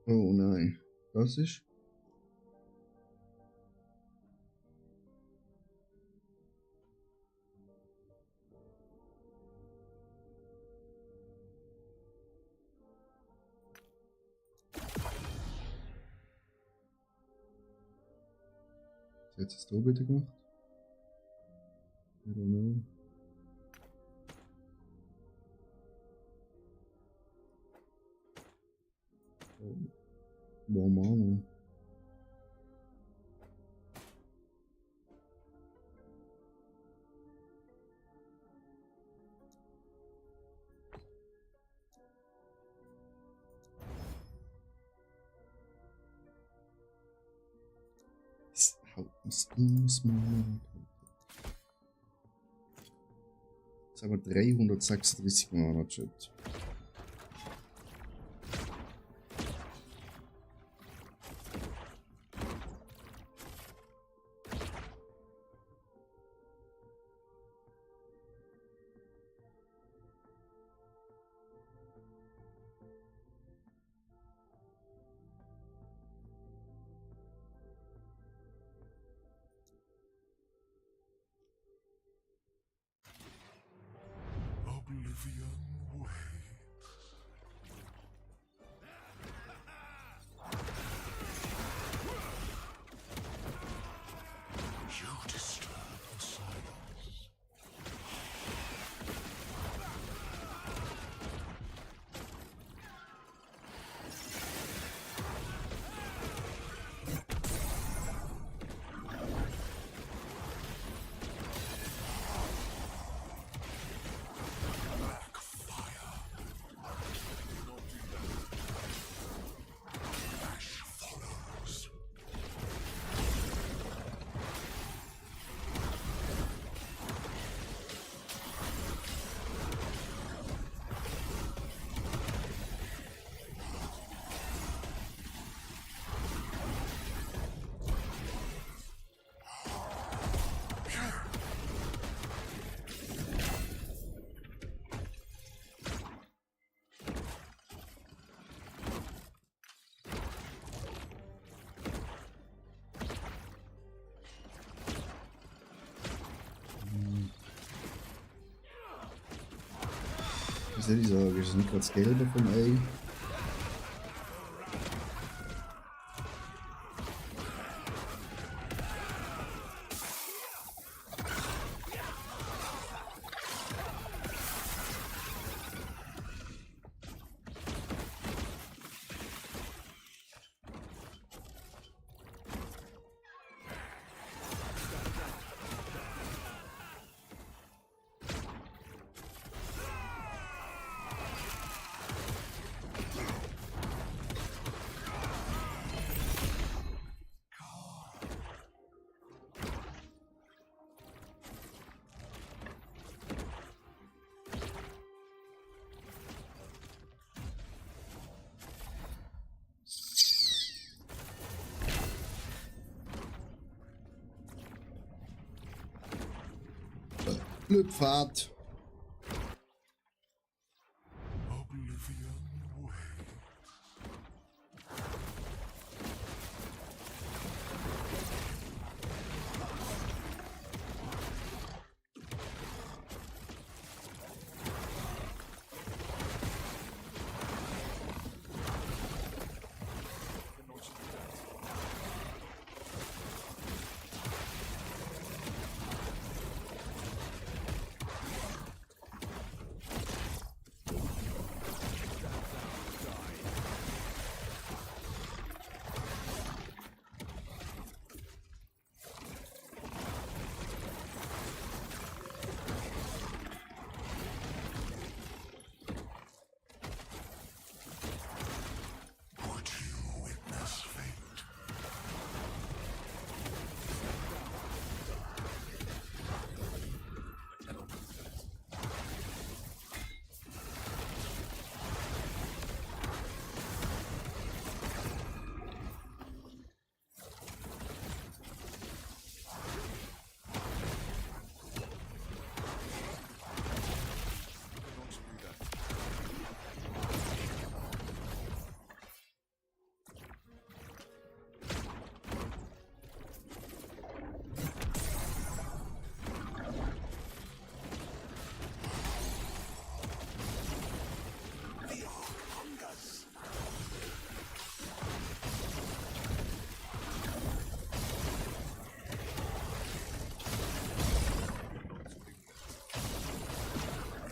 Oh nein. Das ist. Jetzt ist du bitte gemacht. I don't know. Boah, Mann. Jetzt haben wir 336 Mana Chat. Oblivion waits. You disturb the silence. Ash follows. Was soll ich sagen? Ist das nicht gerade das Gelbe vom Ei? Blödfahrt. Oblivion waits. Would you witness fate?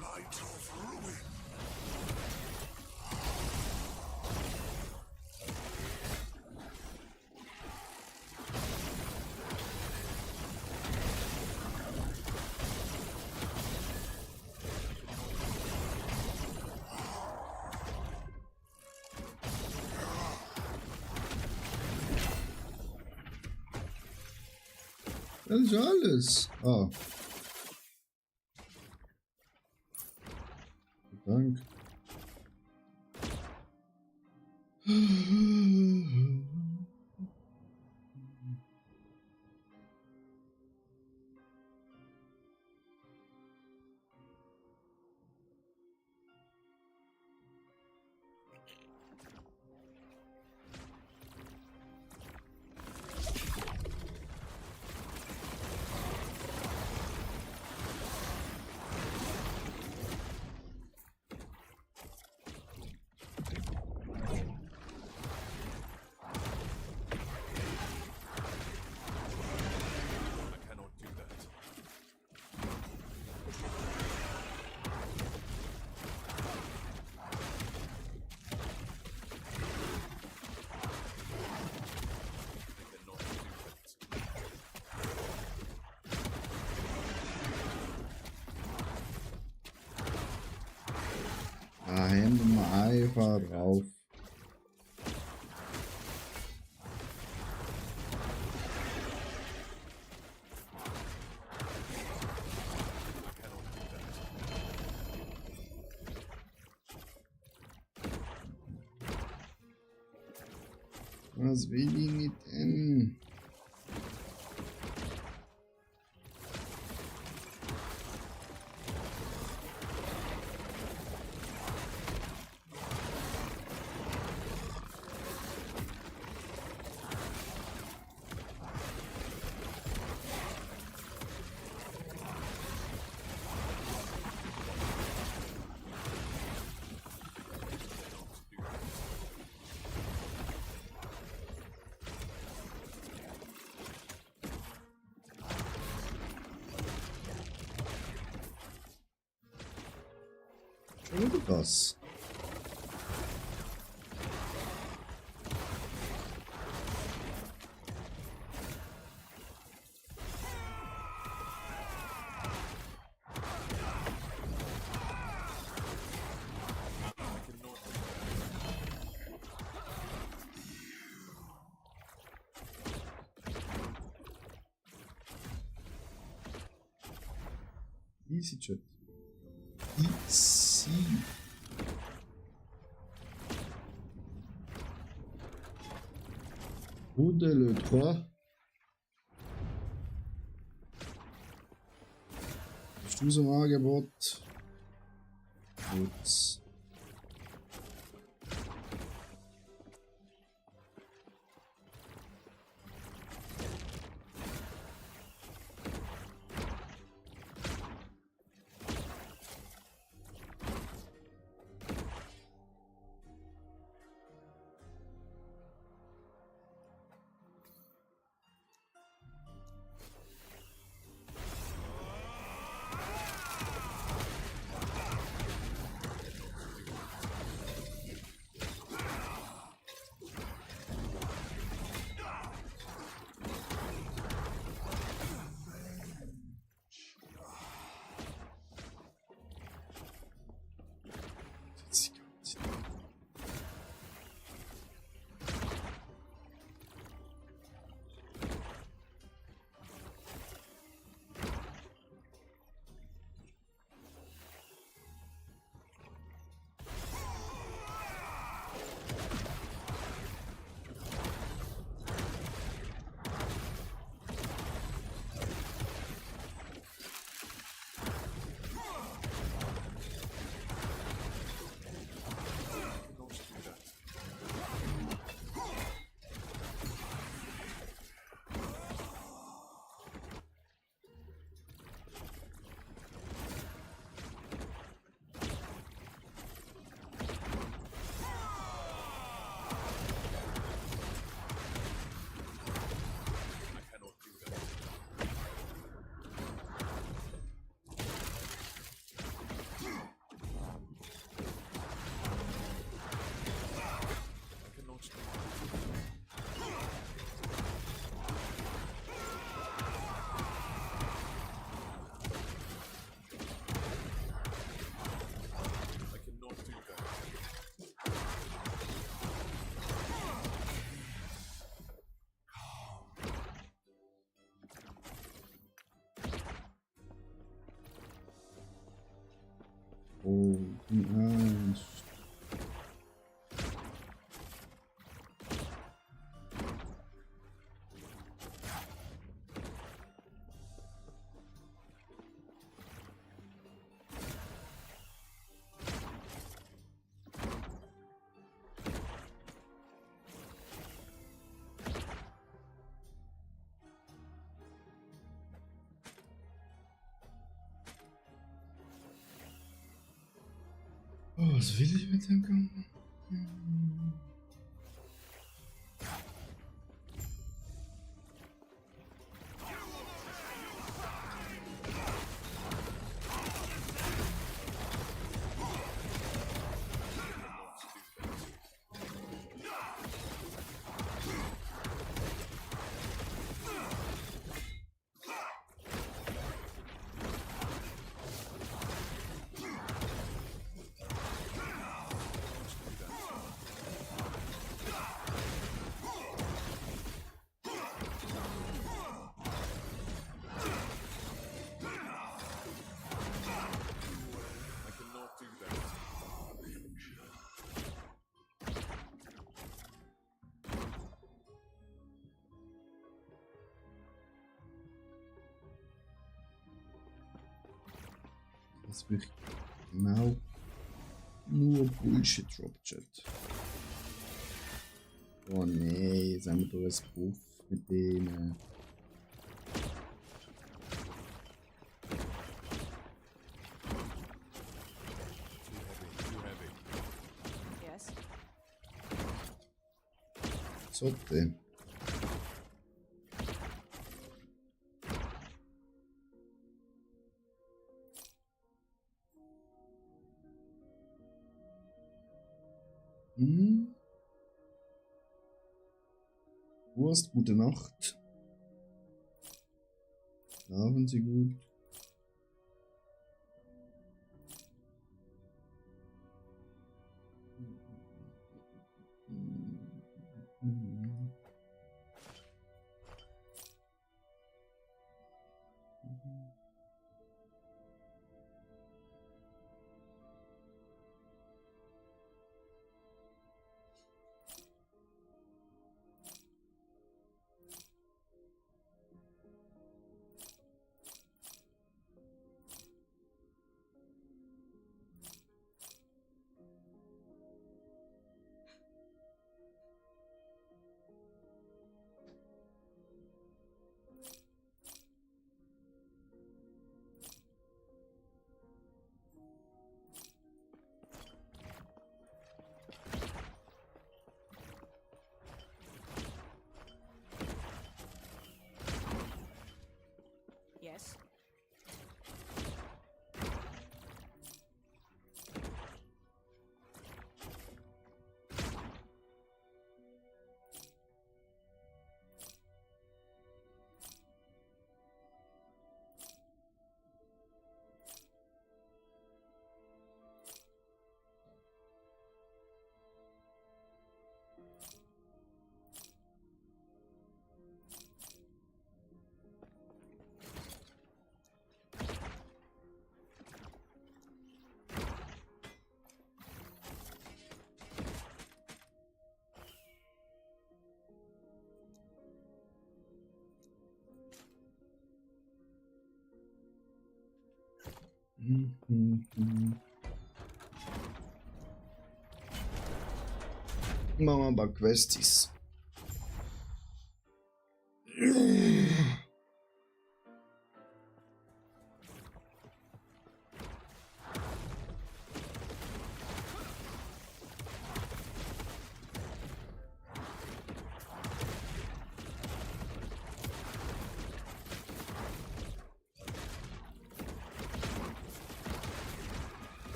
Light of ruin. Das ist alles. Ah. Dank. I cannot do that. I cannot do that. Da hängen wir einfach drauf. Was will ich mit denn? Schon wieder das. Easy Chat. Easy. Où est le 3? bist du so im Angebot? Gut. I cannot do that. I cannot do that. I cannot do that. Oh, nice. Oh, was will ich mit dem Gang? I cannot do that. Das wird genau nur Bullshit Drop Chat. Oh nee, jetzt haben wir da ein Buff mit denen. Too heavy. Yes. So, den. Hm. Wurst, gute Nacht. Schlafen Sie gut. Yes. Machen wir ein paar Questies.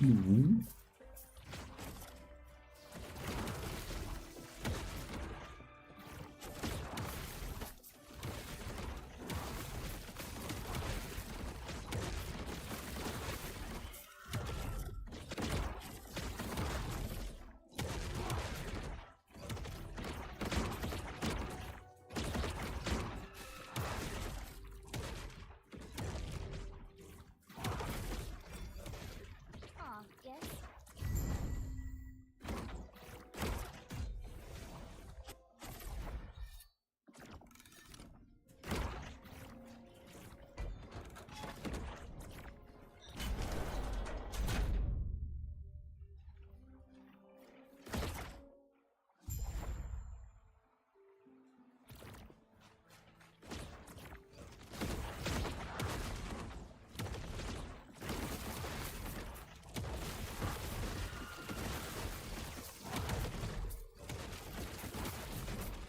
Mhm. Aw, yes.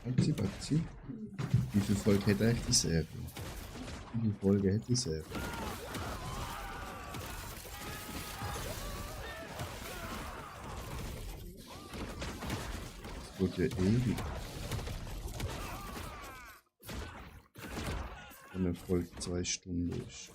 Batzi, Batzi. Wie viel Folge hätte eigentlich die Serie? Wie viel Folge hätte die Serie? Das wird ja ewig. Wenn eine Folge 2 Stunden ist.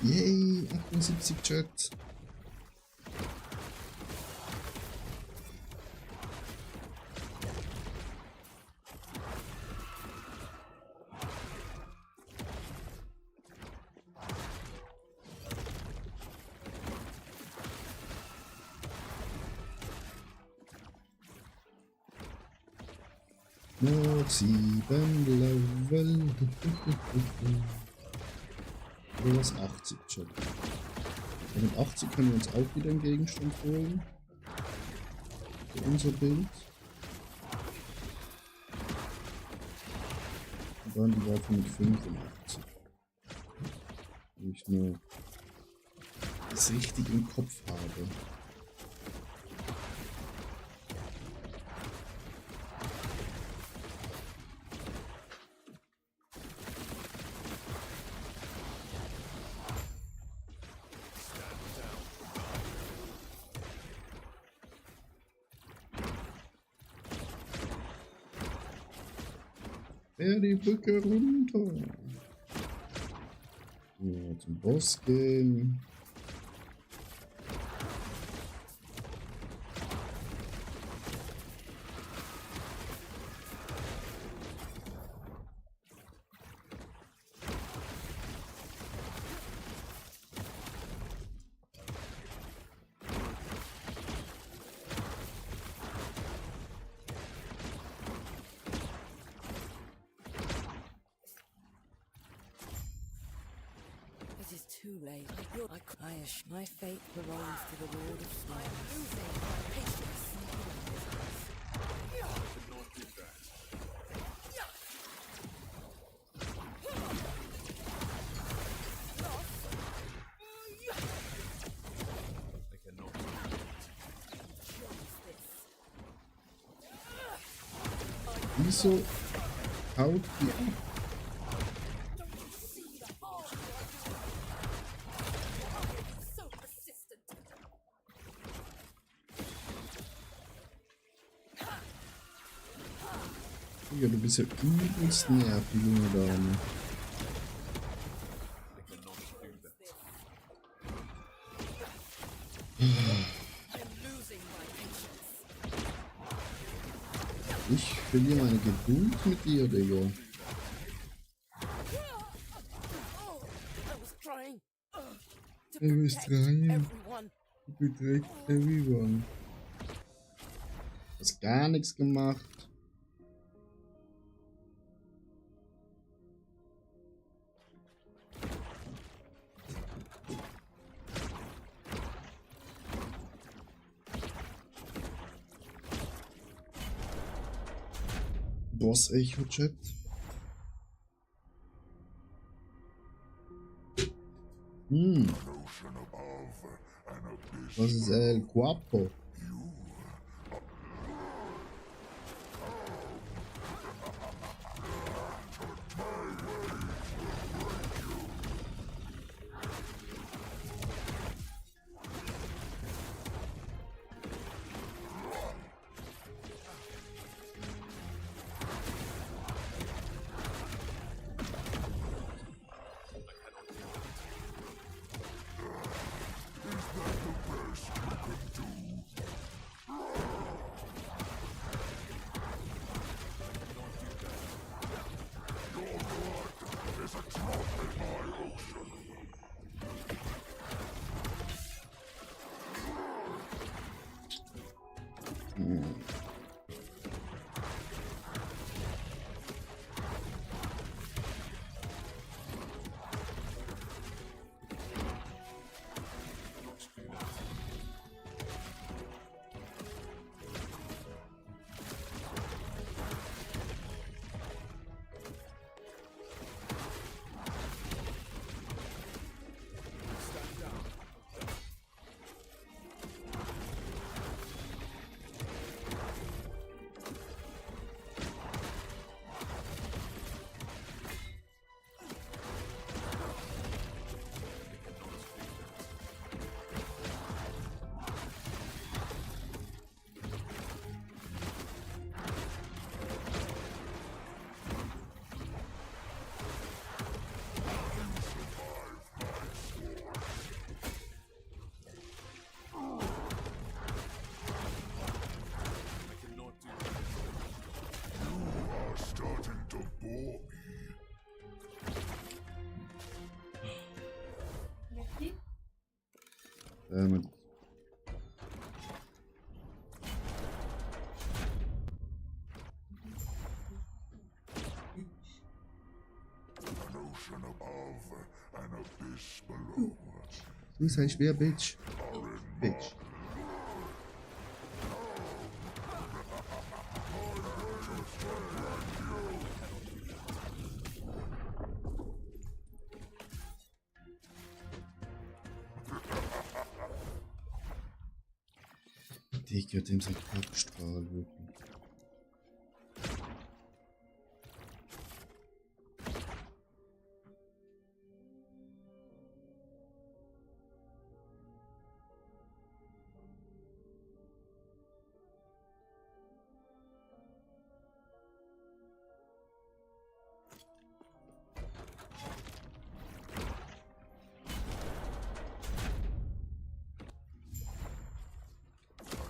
Yay, 78 Chat. Noch 7 Level. Oder was 80, Chat. Und mit 80 können wir uns auch wieder einen Gegenstand holen. Für unser Bild. Und dann die Waffe mit 85. Wenn ich nur das richtig im Kopf habe. Die Brücke runter. Ja, zum Boss gehen. It is too late. My fate belongs to the Lord of Stars. I am losing my patience. Cannot do that. I cannot do that. Wieso haut die ab? So persistent. Ja, du bist ja übelst nervig, junge Dame. I cannot do that. I am losing my patience. Ich verliere meine Geduld mit dir, Digga. Oh, I was trying to Du bist protect trying. everyone. Du beträgt everyone. Hast gar nichts gemacht. Boss Echo Chat. Ocean above, an abyss. Was ist El Guapo? Starting to bore me. Richtig? Mit An ocean above, an Du sagst wer Bitch. Bitch. Digga, dem sein Kackstrahl, wirklich.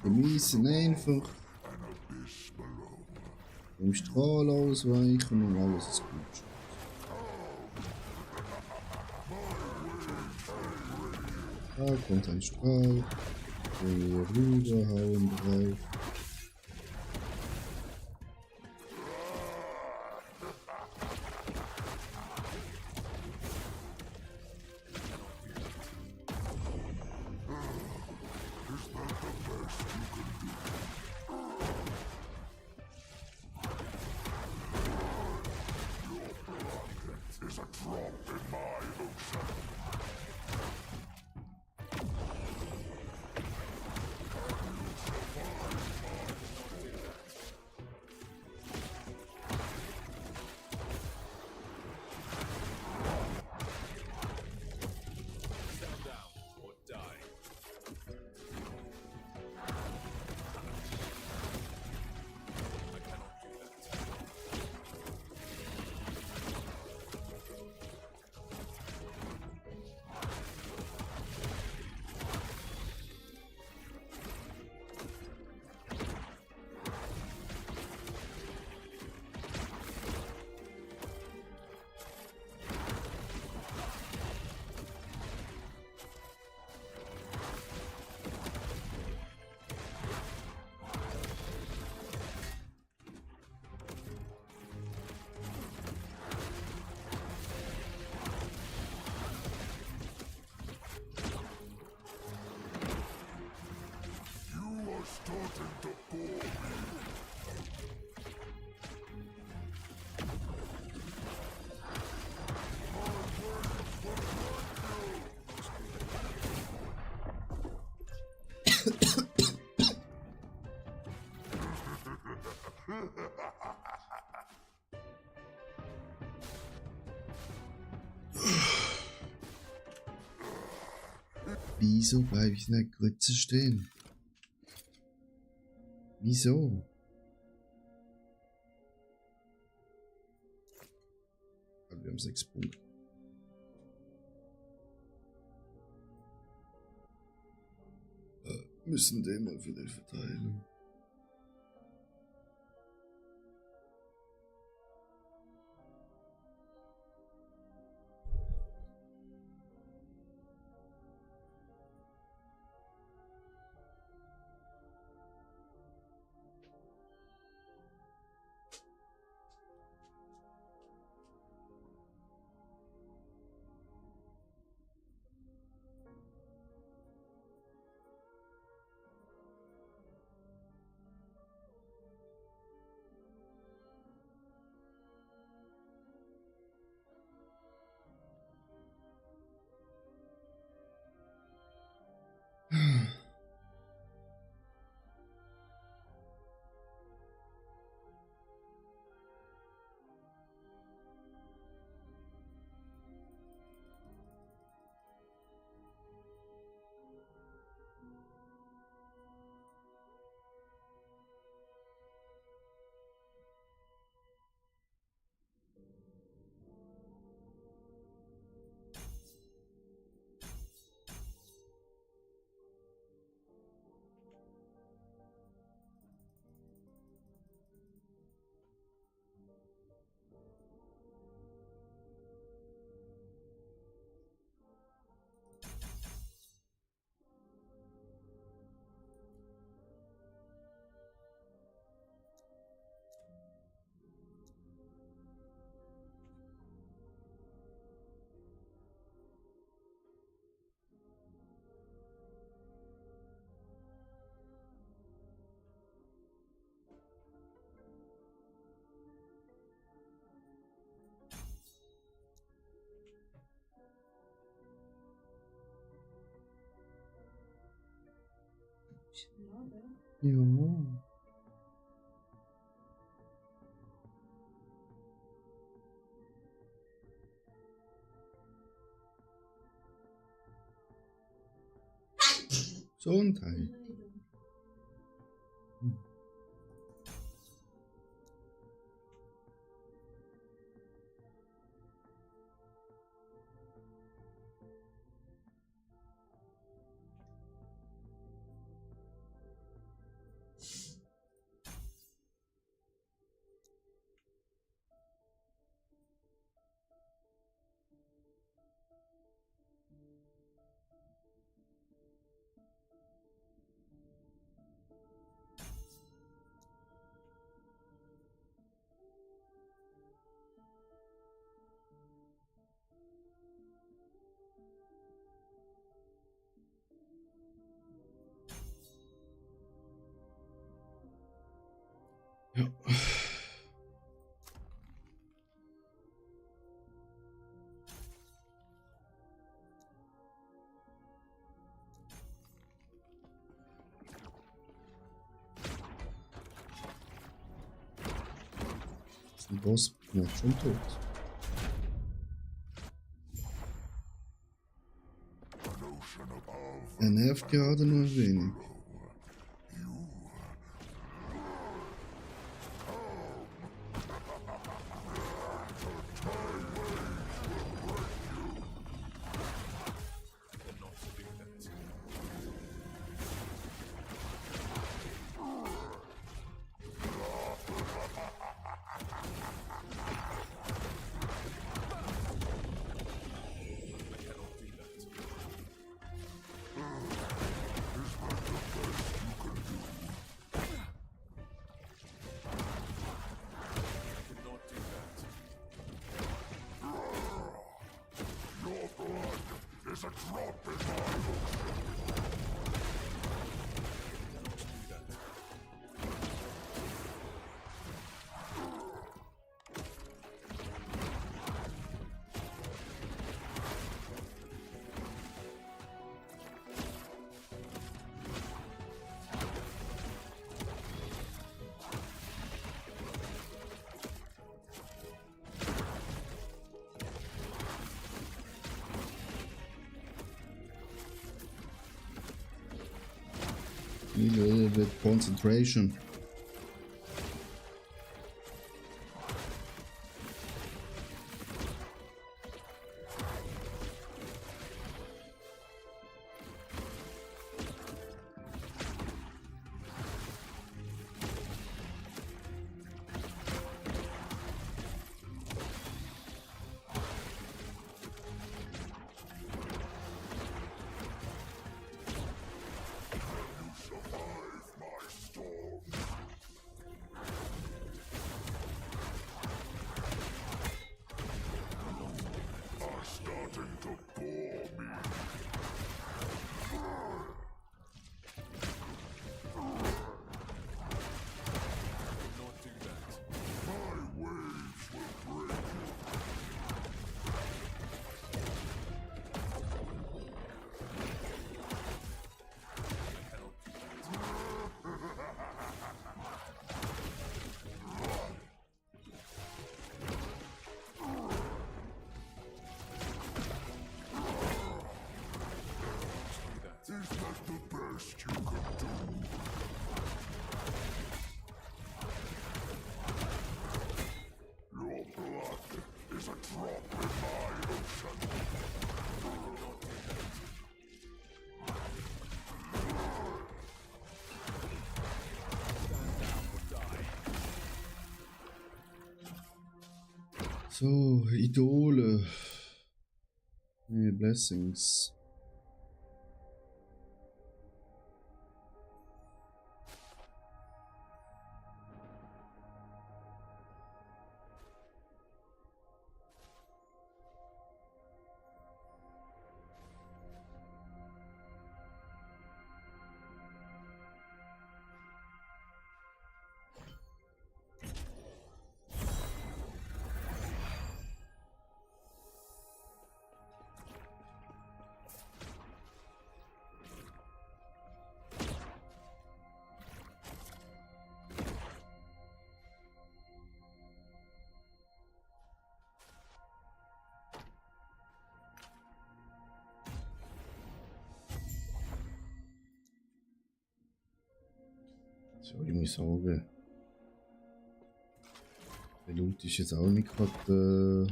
Wir müssen einfach dem Strahl ausweichen und alles ist gut. Da kommt ein Strahl. Wir rüberhauen drauf. Stand down or die. I cannot do that. Wieso bleibe ich in der Grütze stehen? Wieso? Wir haben 6 Punkte. Müssen den mal wieder verteilen. Ja. Gesundheit. Ja. Ist ein Boss ja, schon tot. An ocean above. Er nervt gerade nur ein wenig. There's a drop in my Need a little bit concentration. starting to bore me. Not do that. My waves will break you. Is that the best you can do? Your blood is a drop in my ocean. So, Idole. Nee, Blessings. So, ich muss sagen, der Loot ist jetzt auch nicht gerade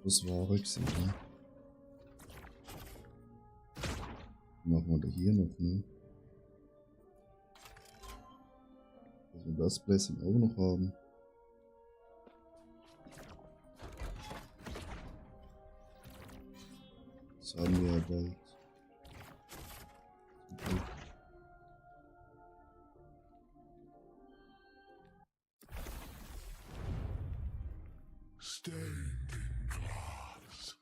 das Wahre gewesen. Ne? Machen wir da hier noch, ne? Dass wir das Blessing auch noch haben. Das haben wir ja bald. Okay. Stained in glass.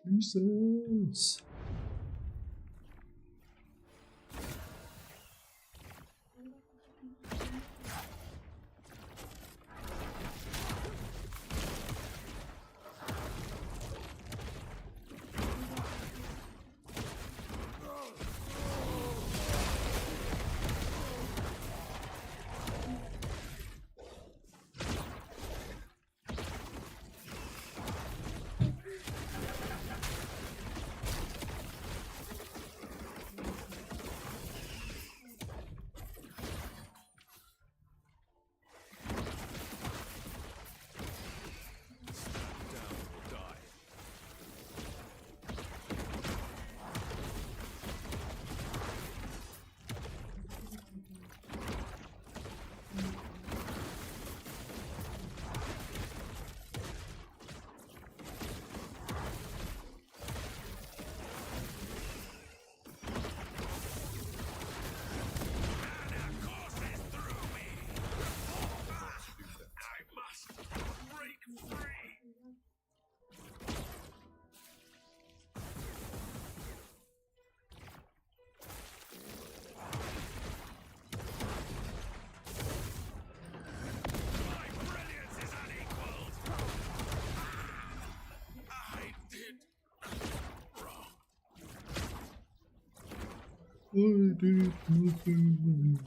Tschüss. I did nothing.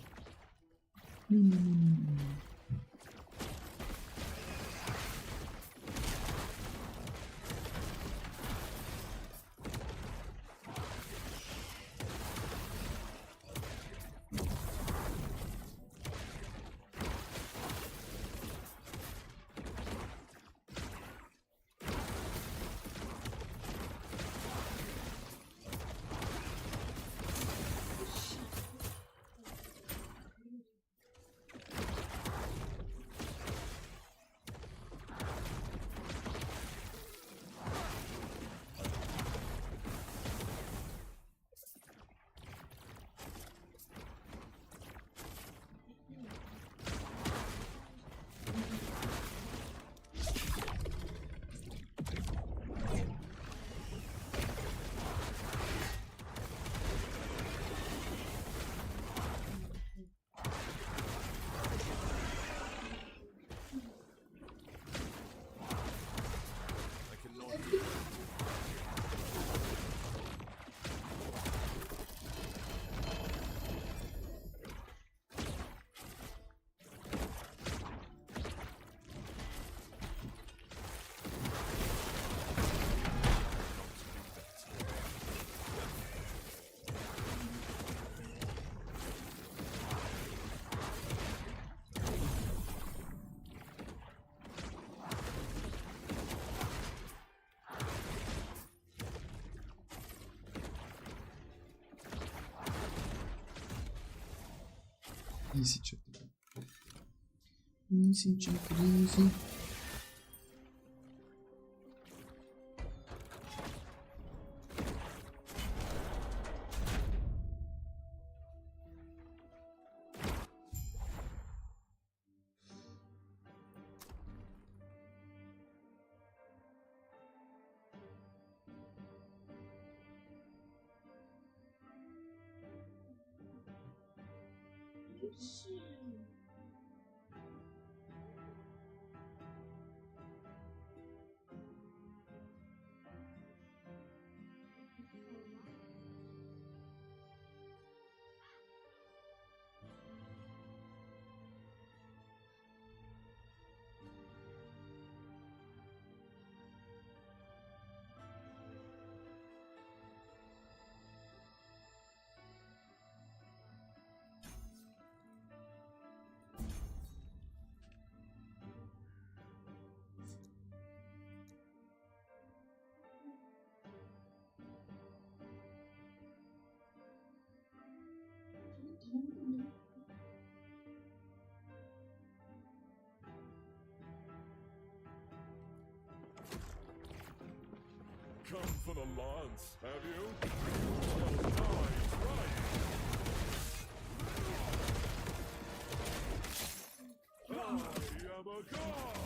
Easy check. Easy check, easy. Come for the lance, have you? Well, die trying. I am a god!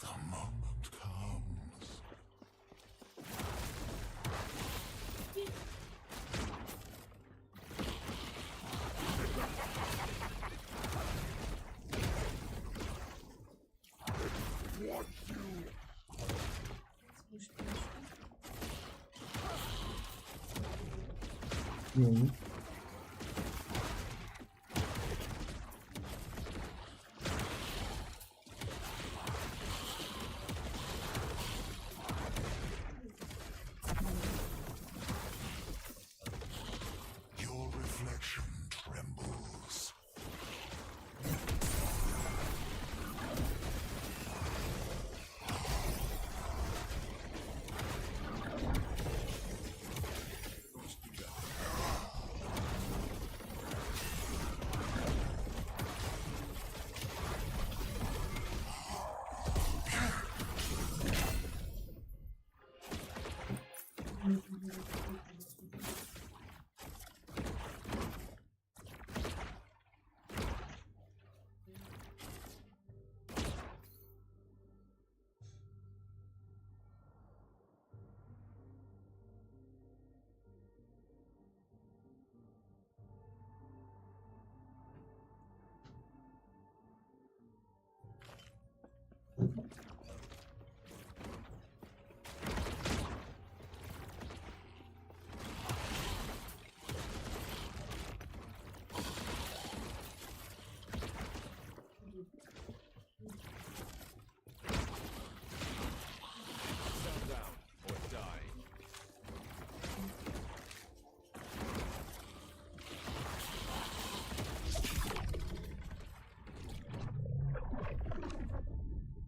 The moment comes. Ne oldu? Your reflection trembles.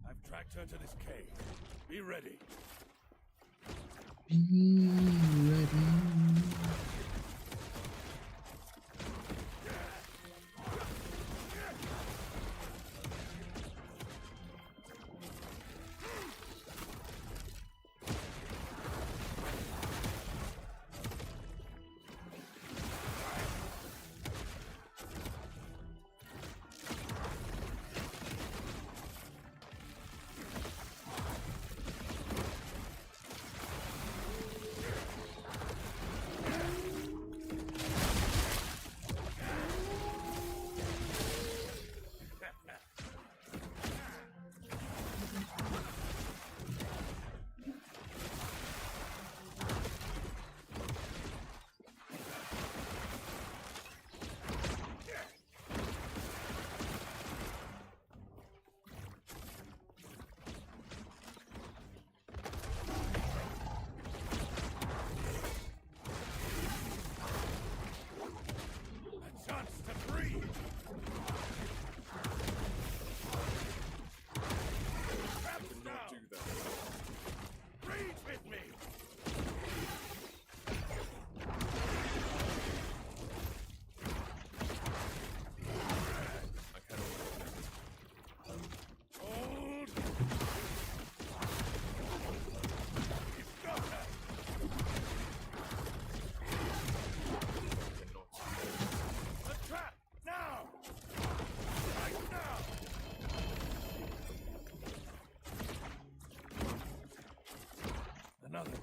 I've tracked her to this cave. Be ready. Be ready.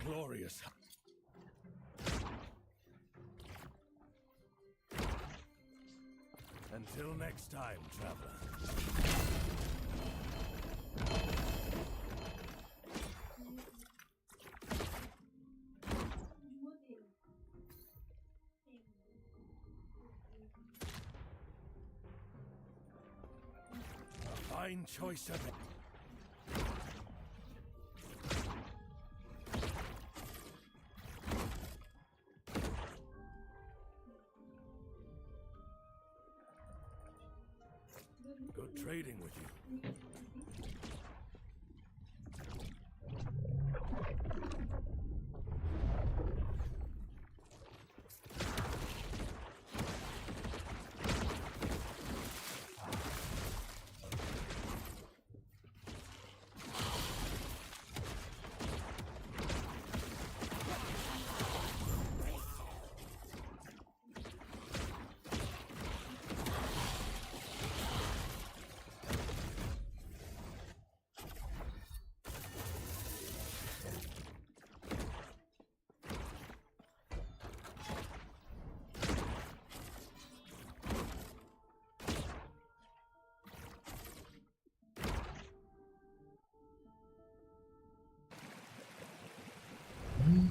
glorious. Until next time, traveler. A fine choice of it. Good trading with you.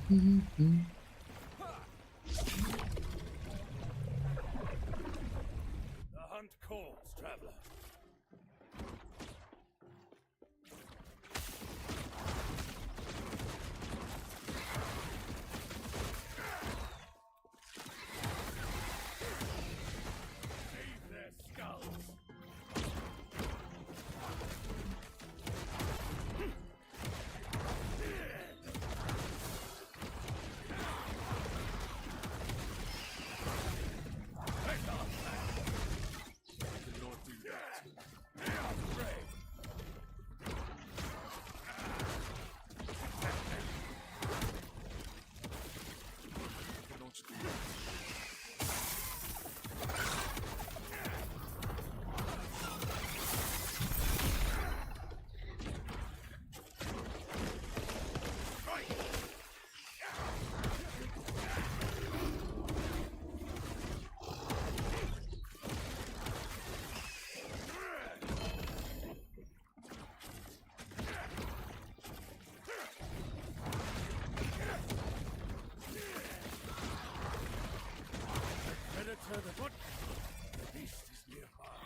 The hunt calls, traveler. Save their skulls. Predator the foot. The beast is nearby.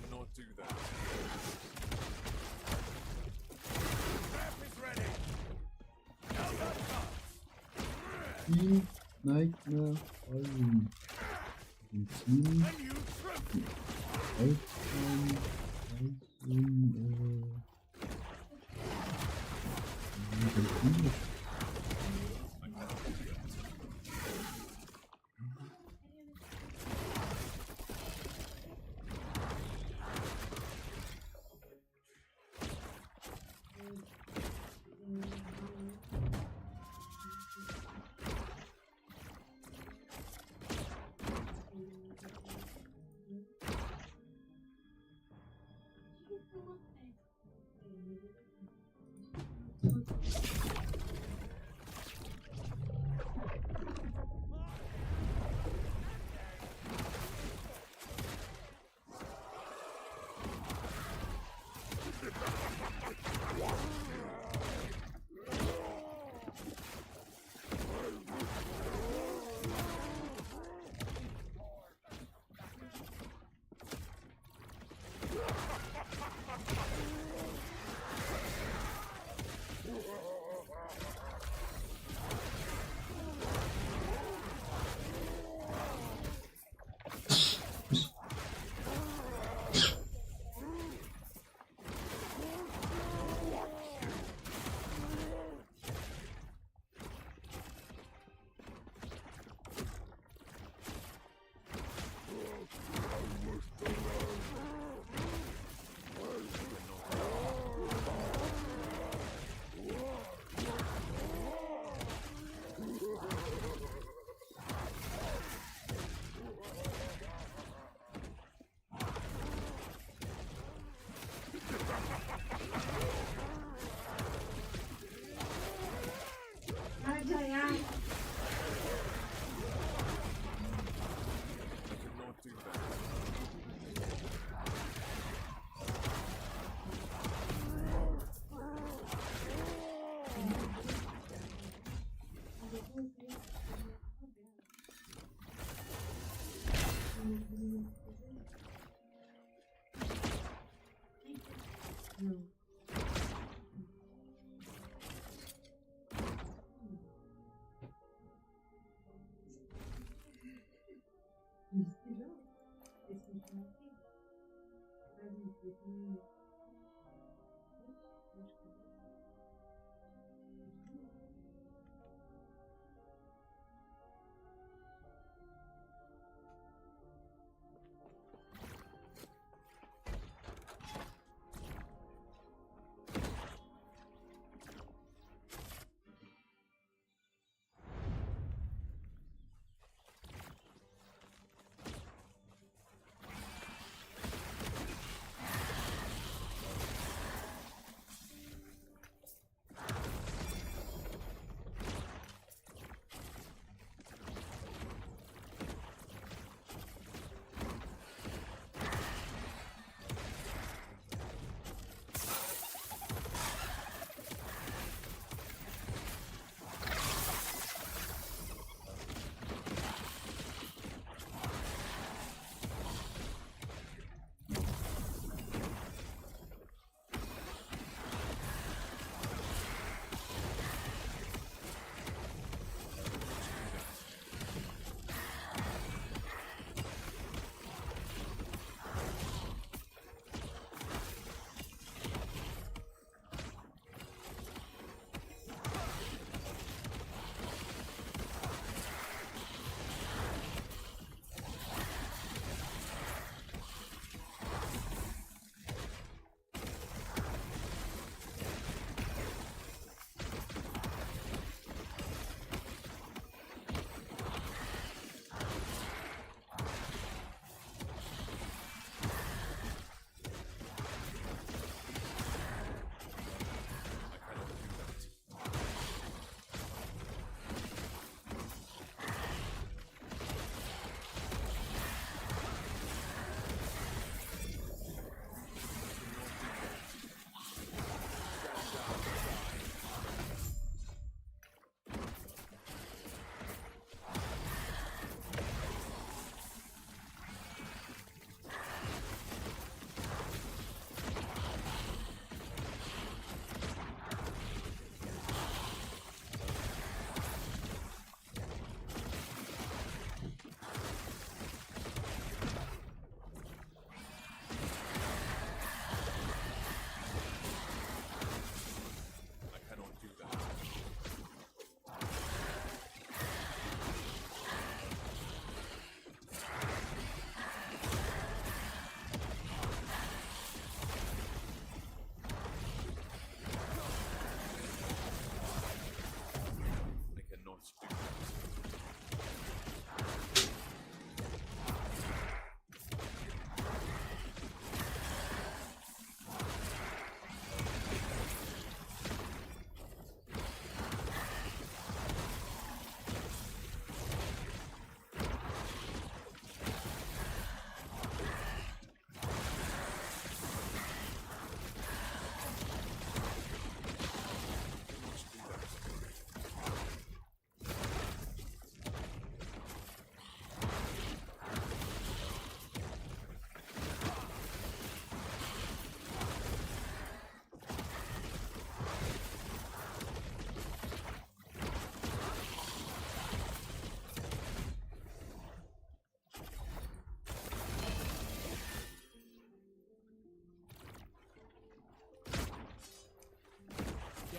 Cannot do that. Trap is ready. Now that comes. Team Nightmare Fallen. Den Team And you tremble. Ausgang,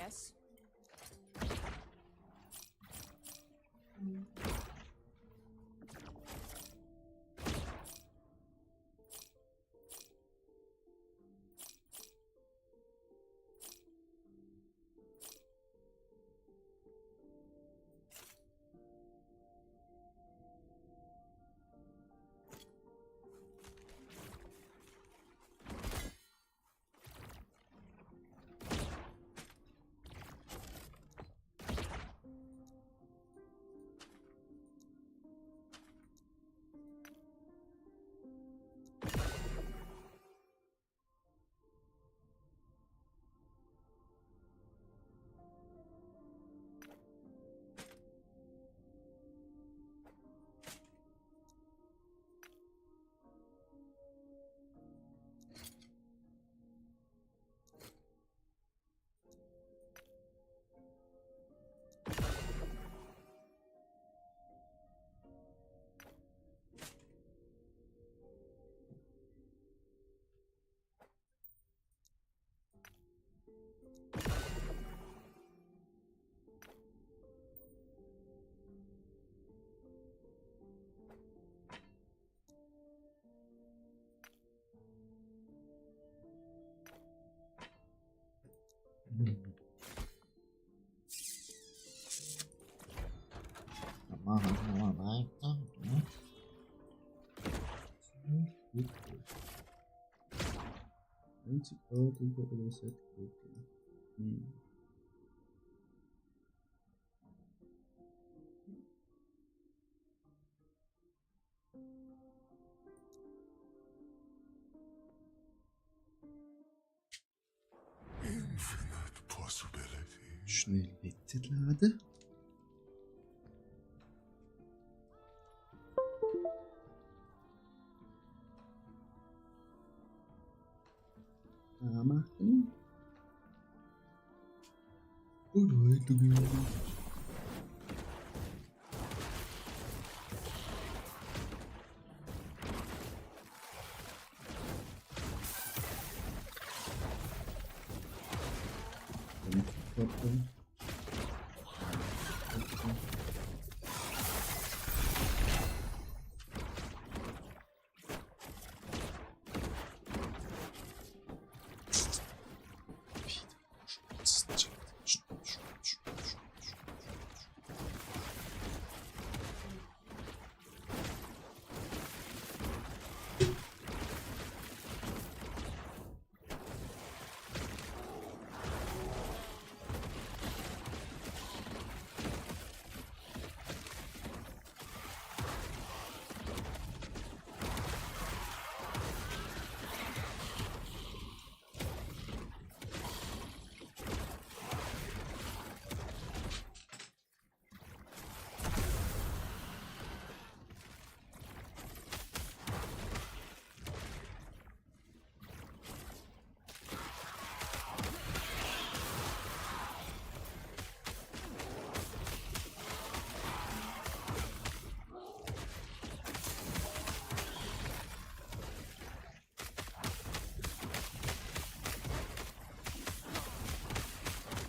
Yes? Dann machen wir mal weiter. Ne? Einzigartige oder Setgruppe. Infinite possibility. Schnell wegladen. Da machen. Und weiter geht's.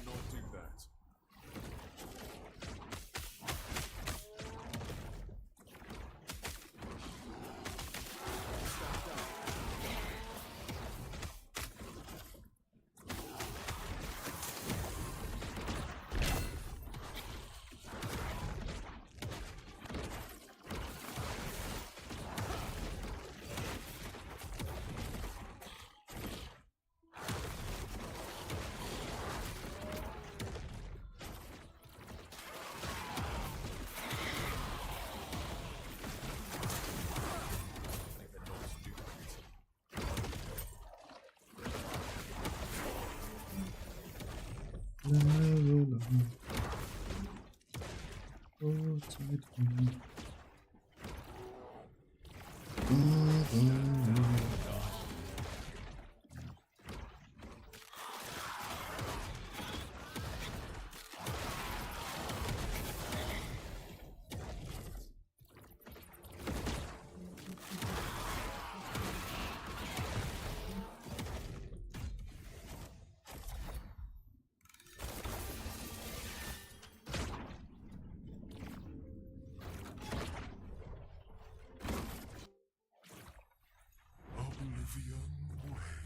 Not do that. Oh, Zeit. Oblivion way.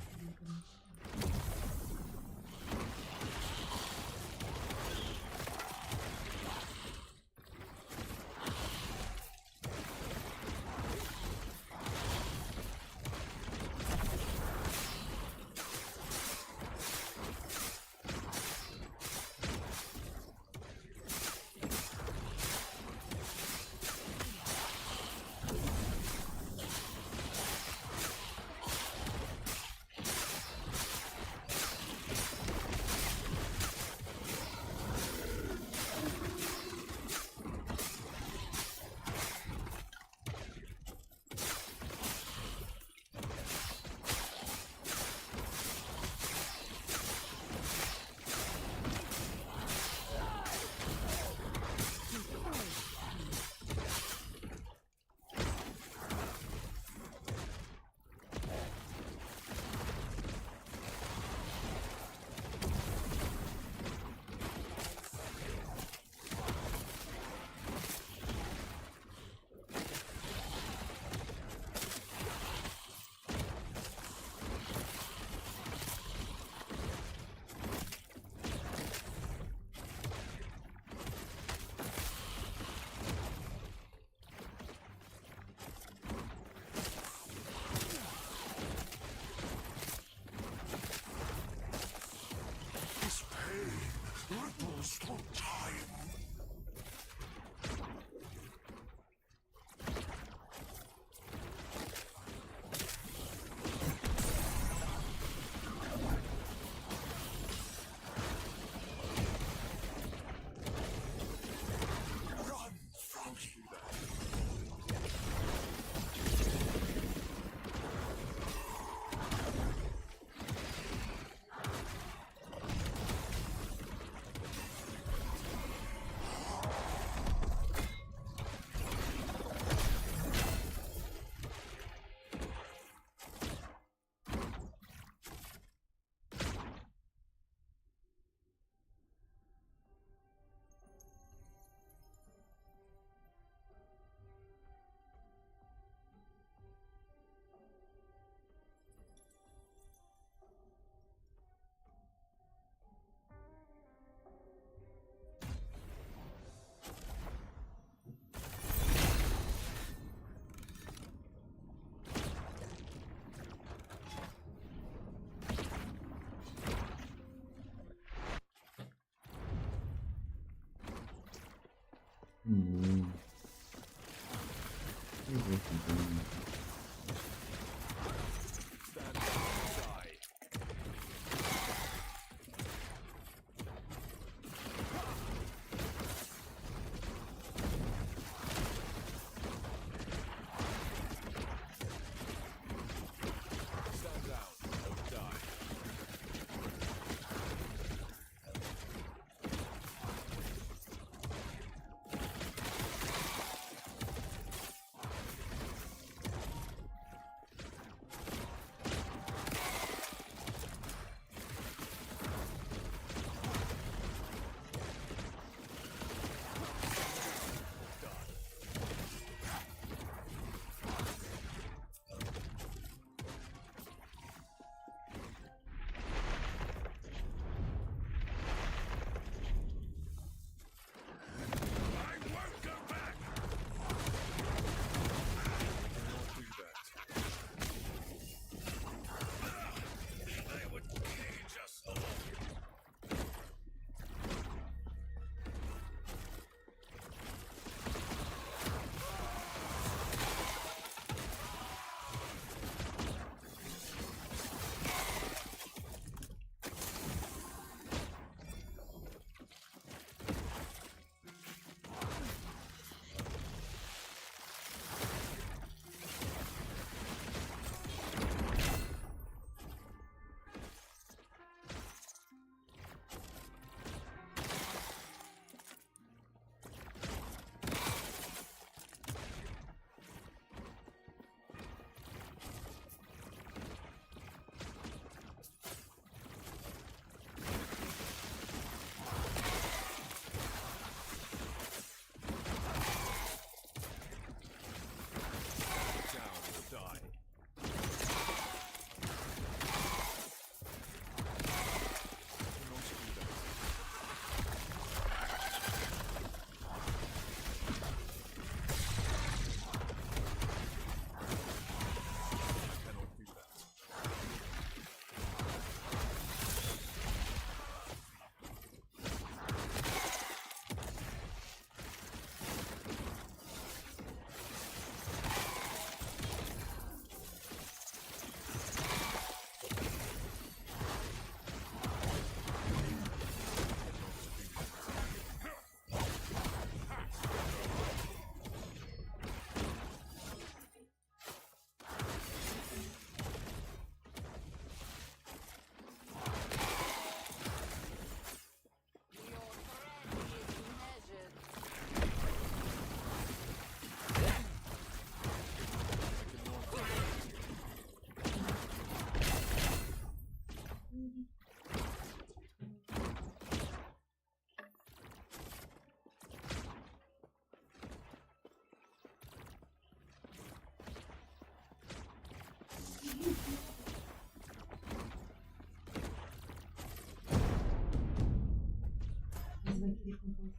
Hm. Ja, so viel Ding.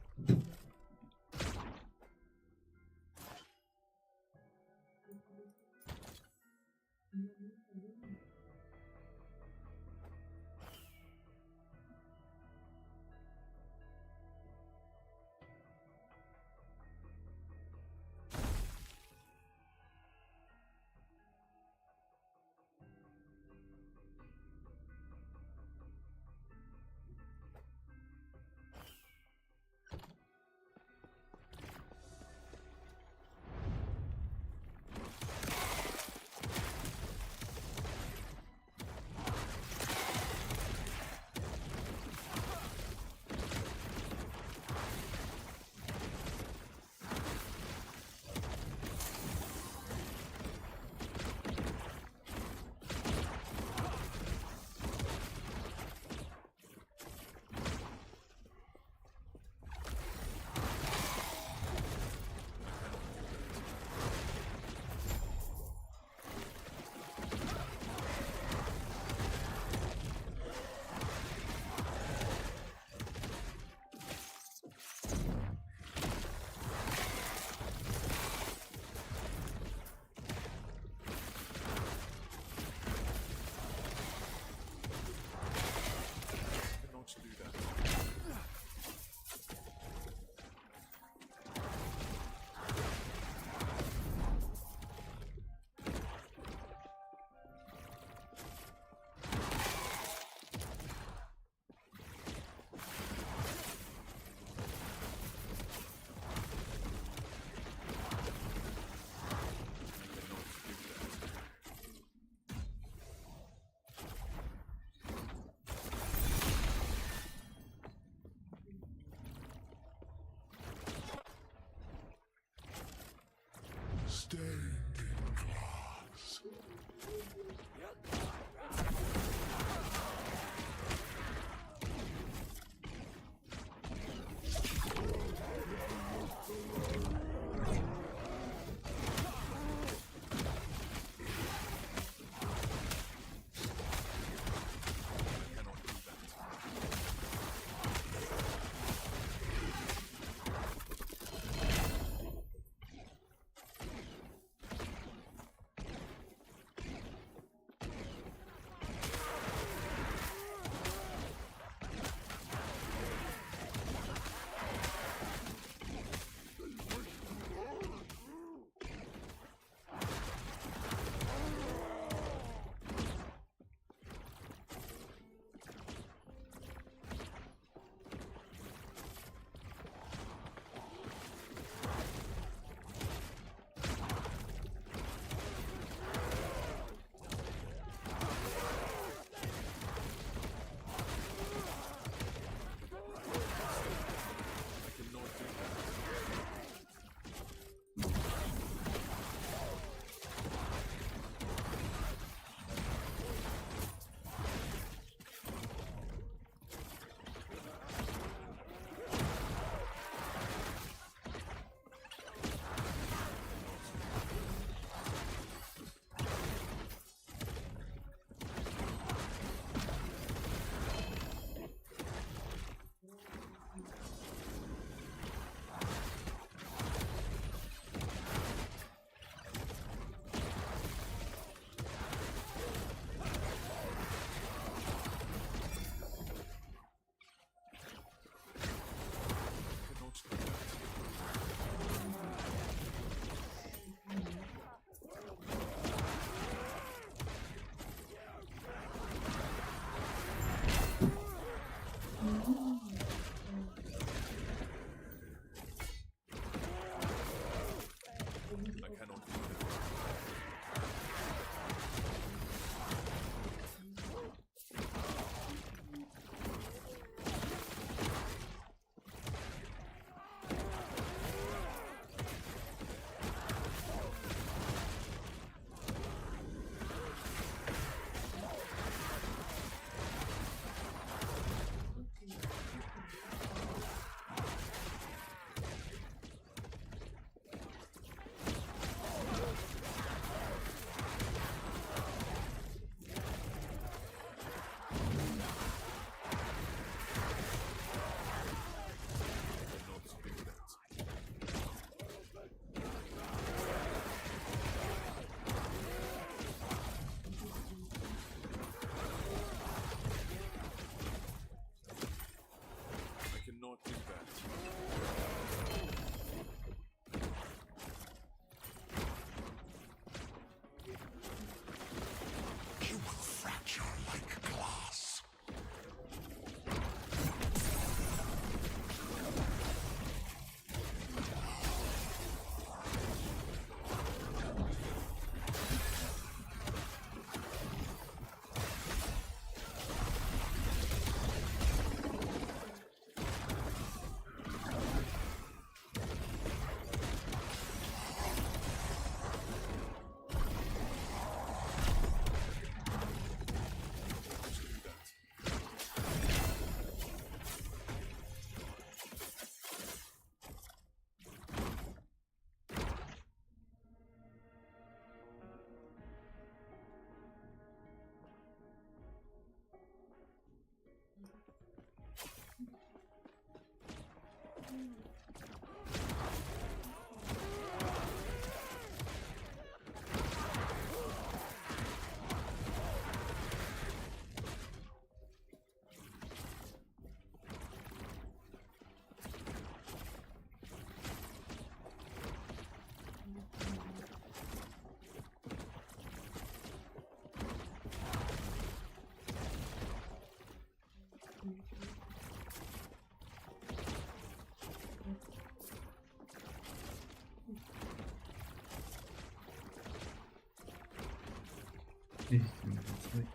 Ich kann jetzt weg.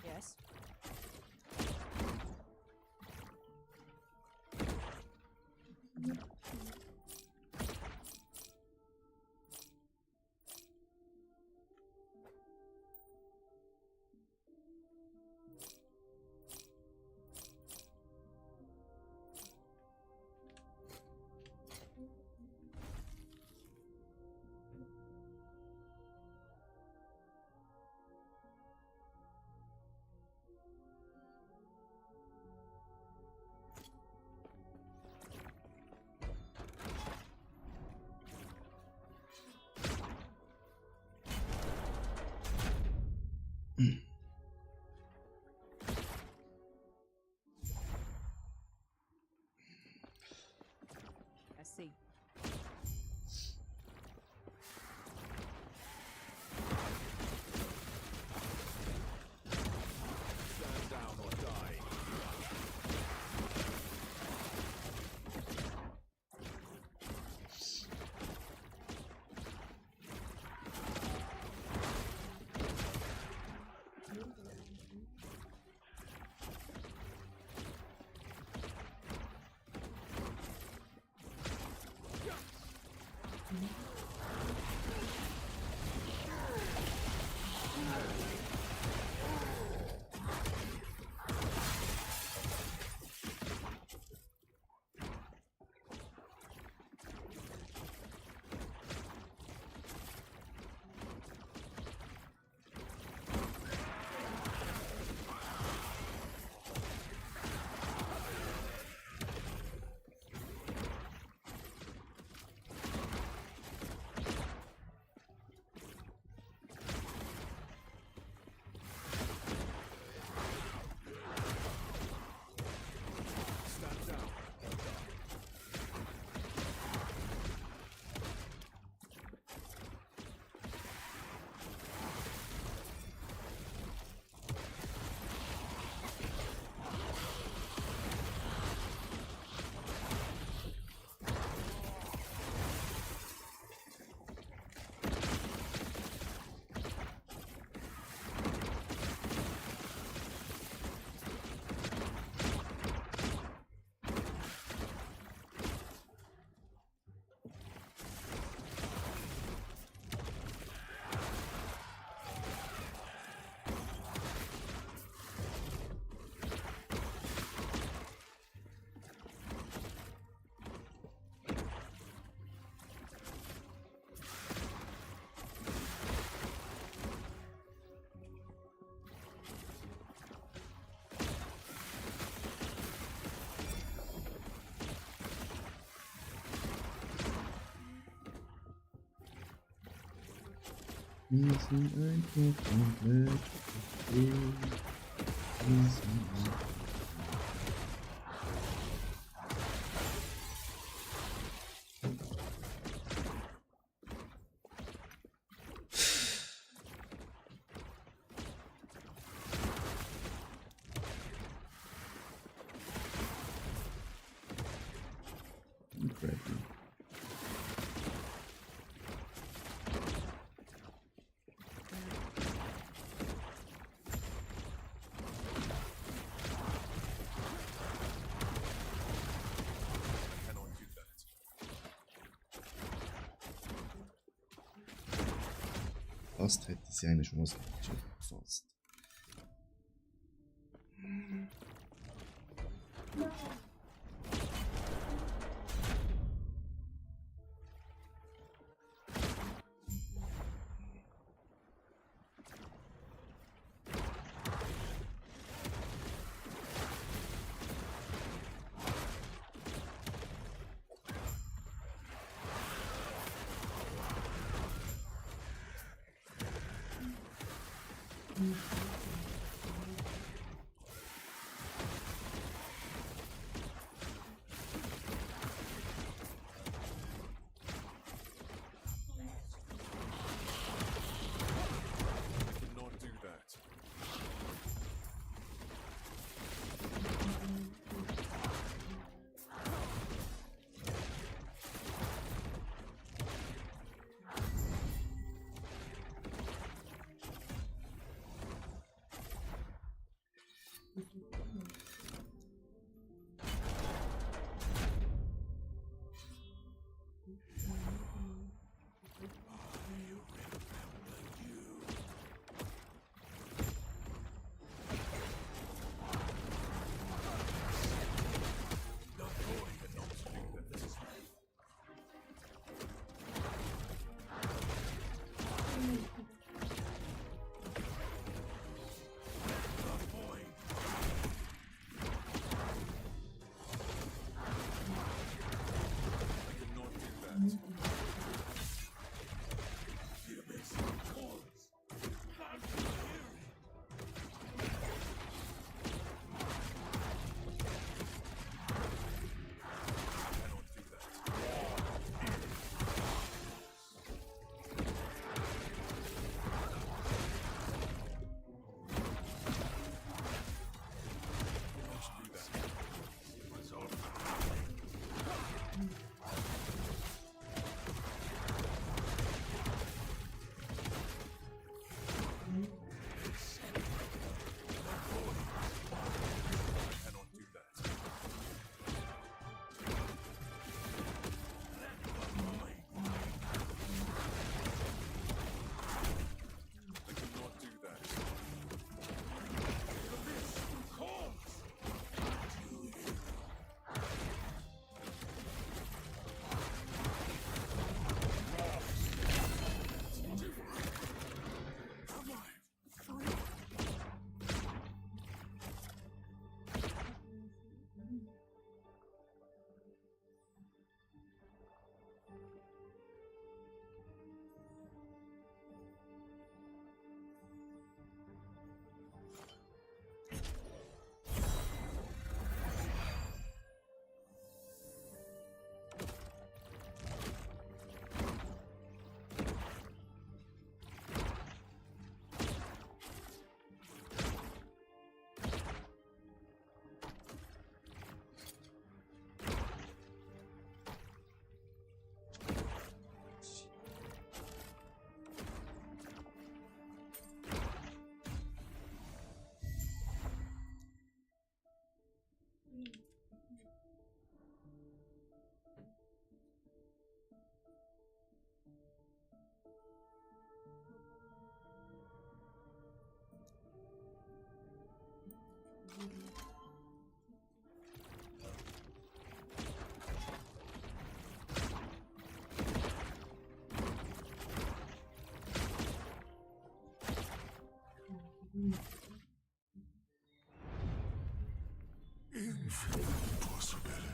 Yes. I see. Stand down or die. Stand down or die. Wir sind einfach komplett okay. Wir sind einfach crappy. Cannot do that. Fast hätte sie eine Chance gehabt. Fast. possibility.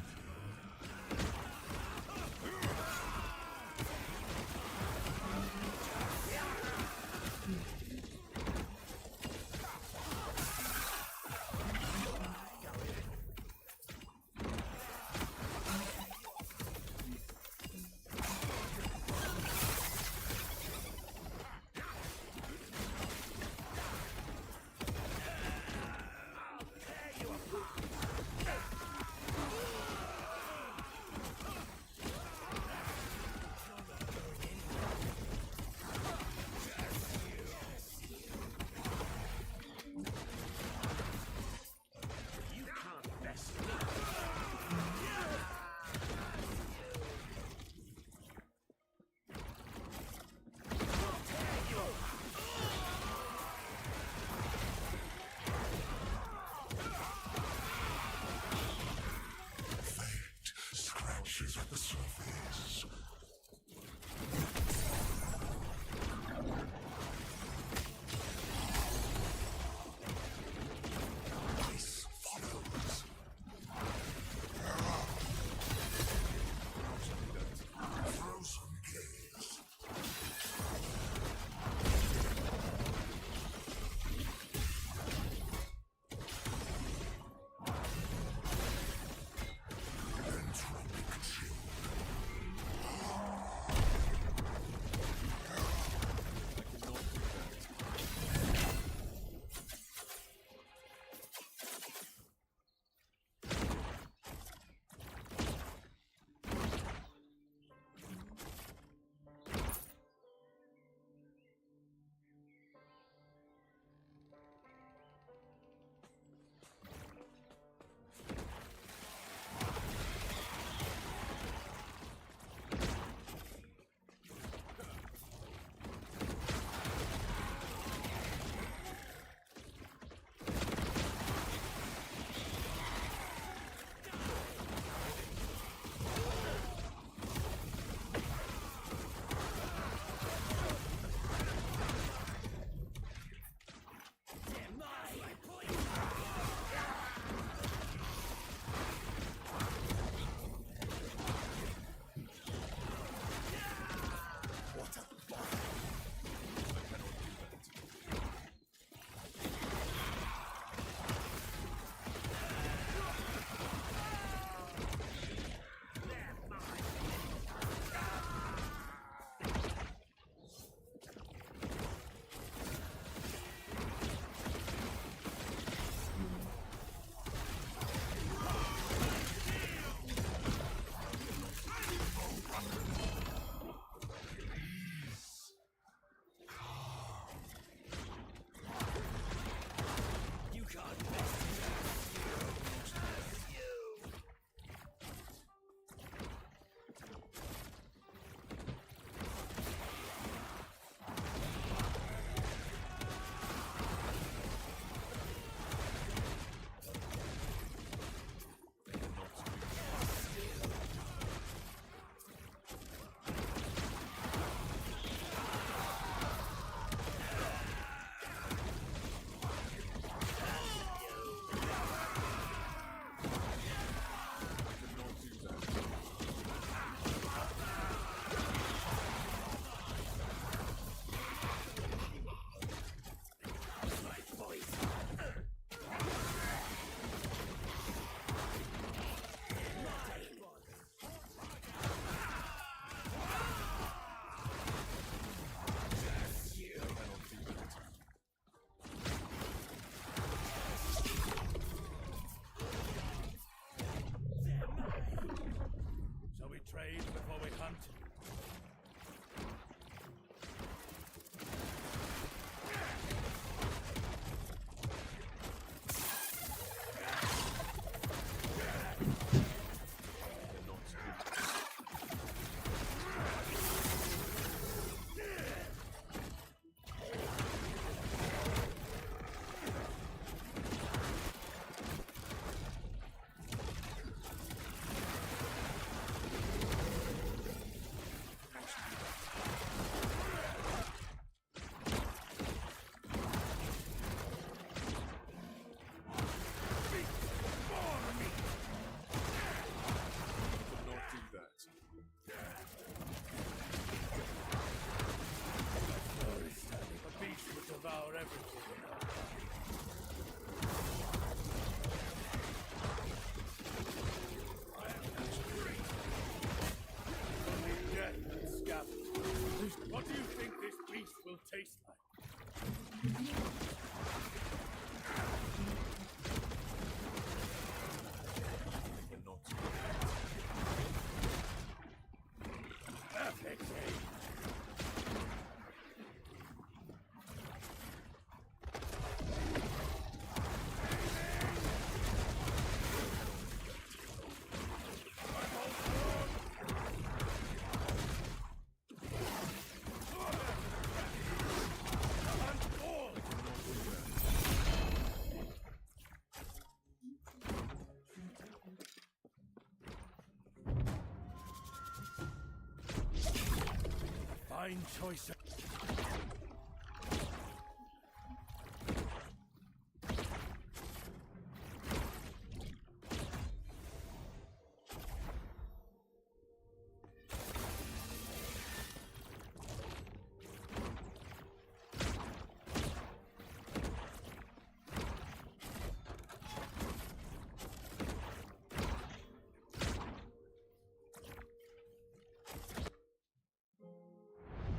fine choice.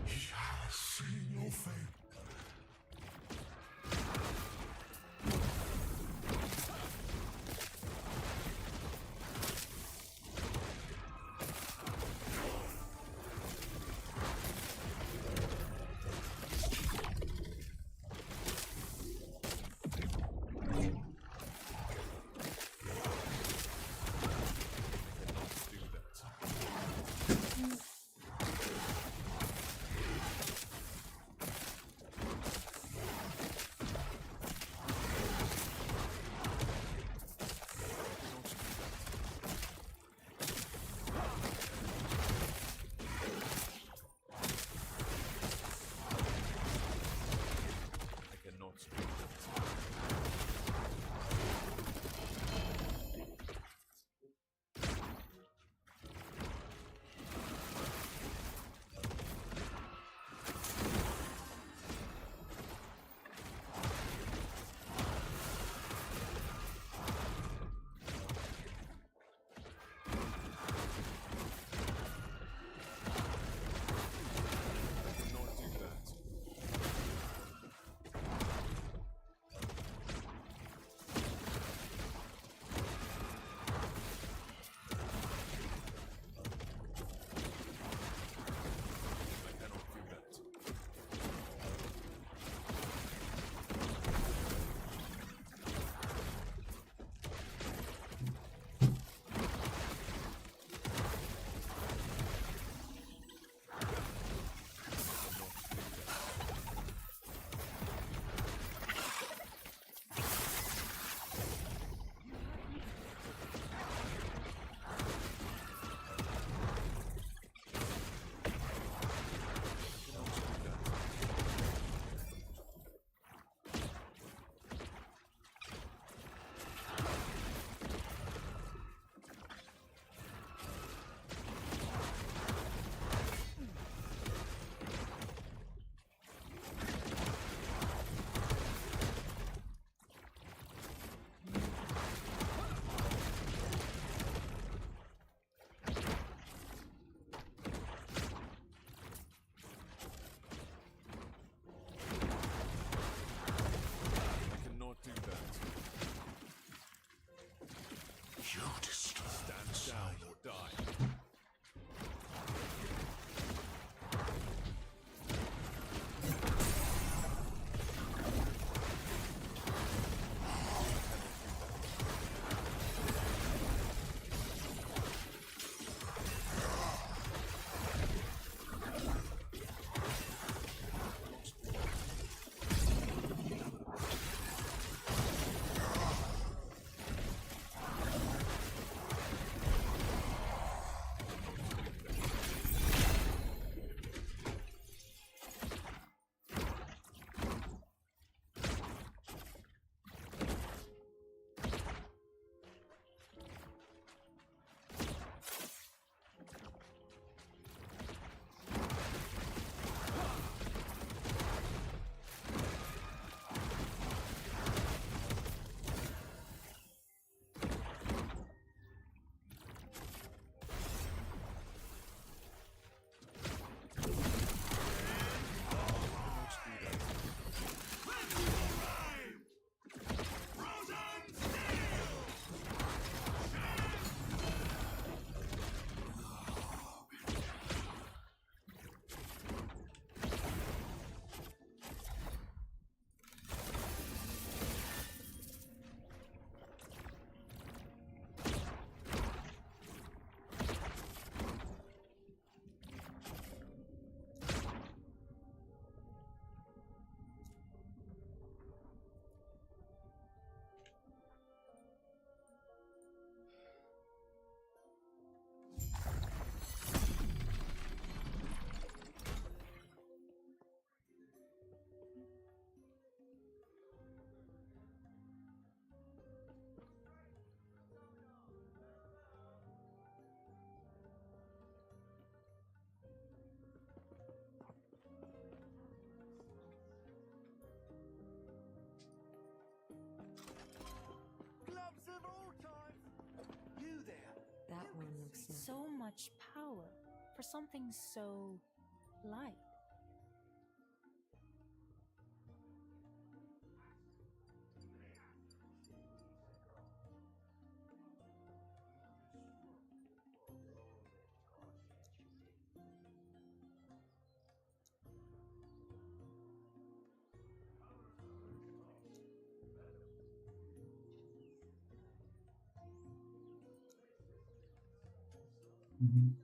He has seen your fate. much power for something so light. Mhm.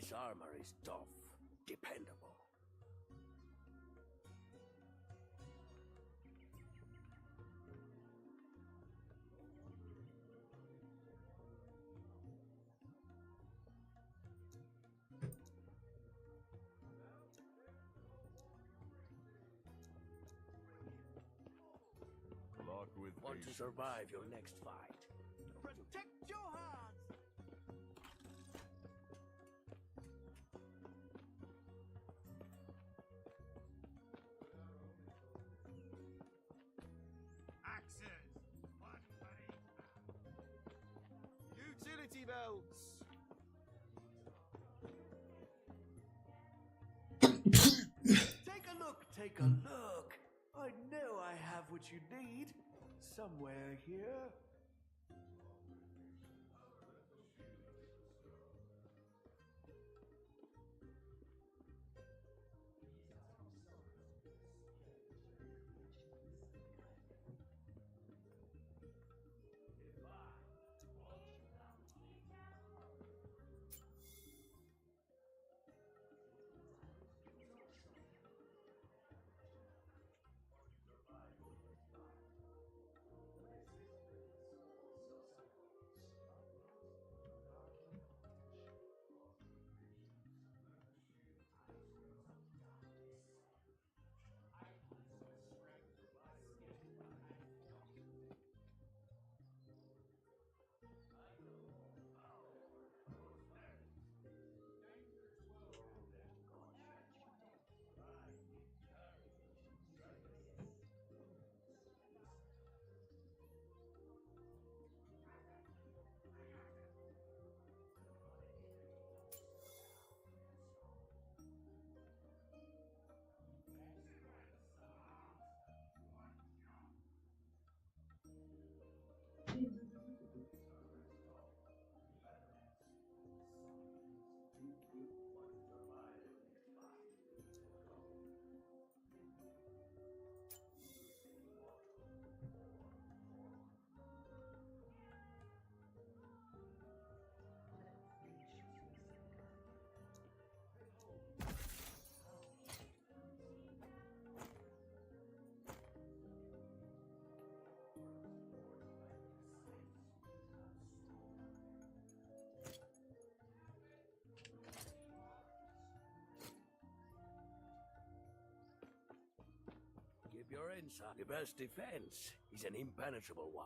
This armor is tough, dependable. Luck with Want to patience. survive your next fight. Protect your hands! Axes! One buddy! Utility belts! Take a look! I know I have what you need. Somewhere here. Keep your inside. The best defense is an impenetrable one.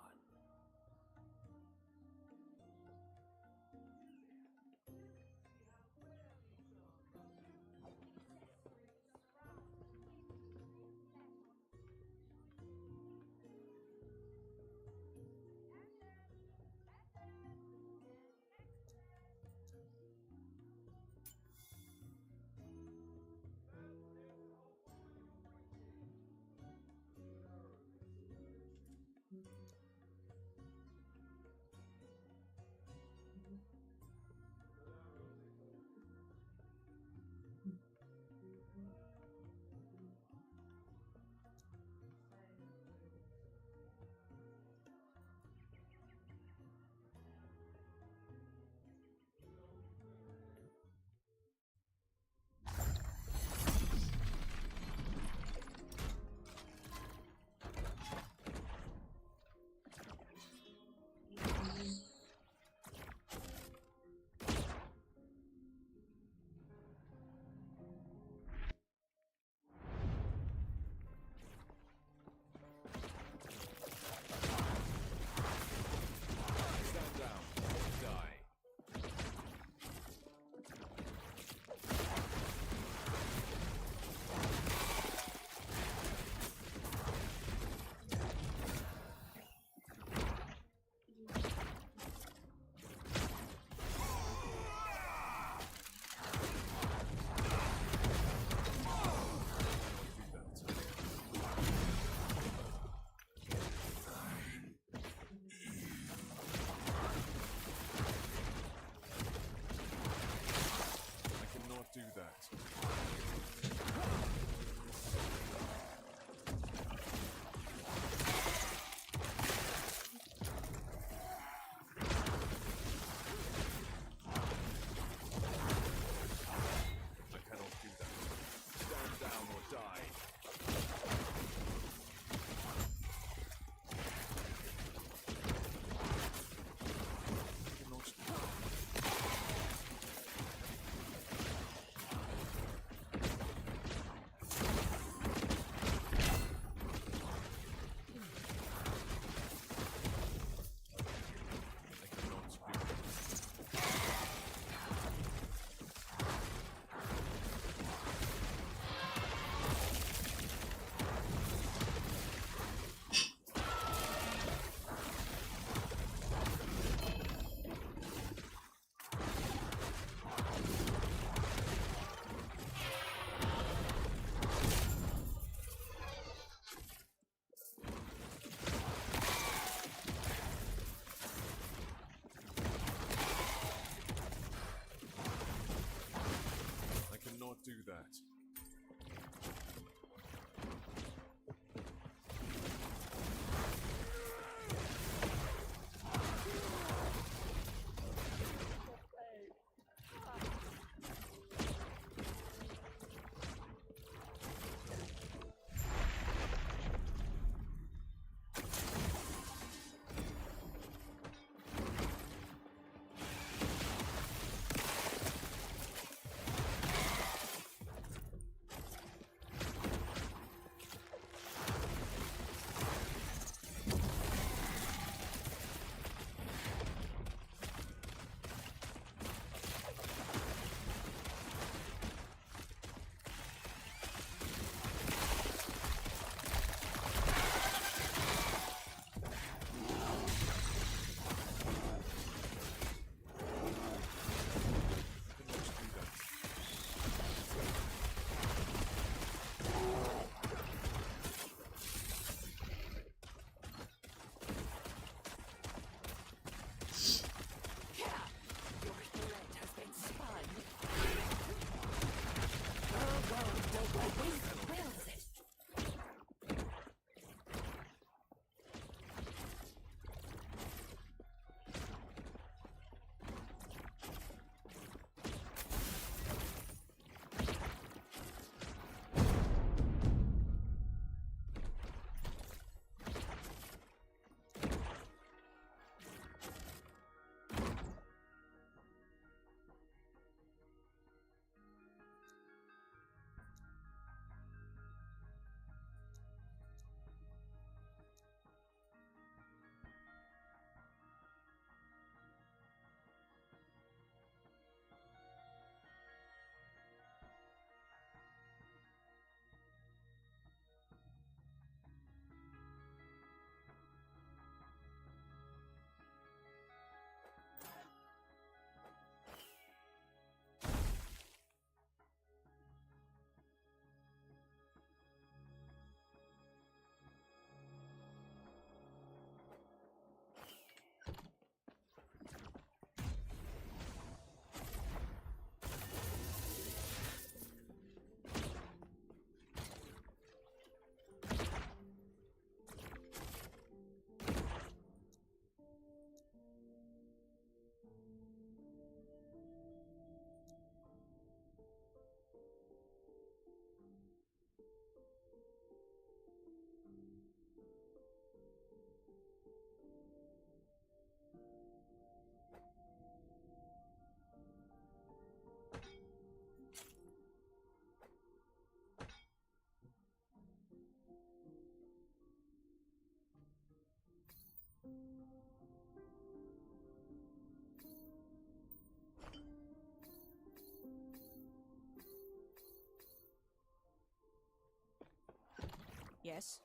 Yes.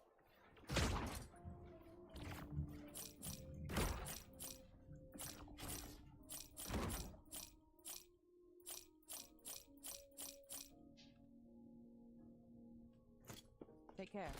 Take care.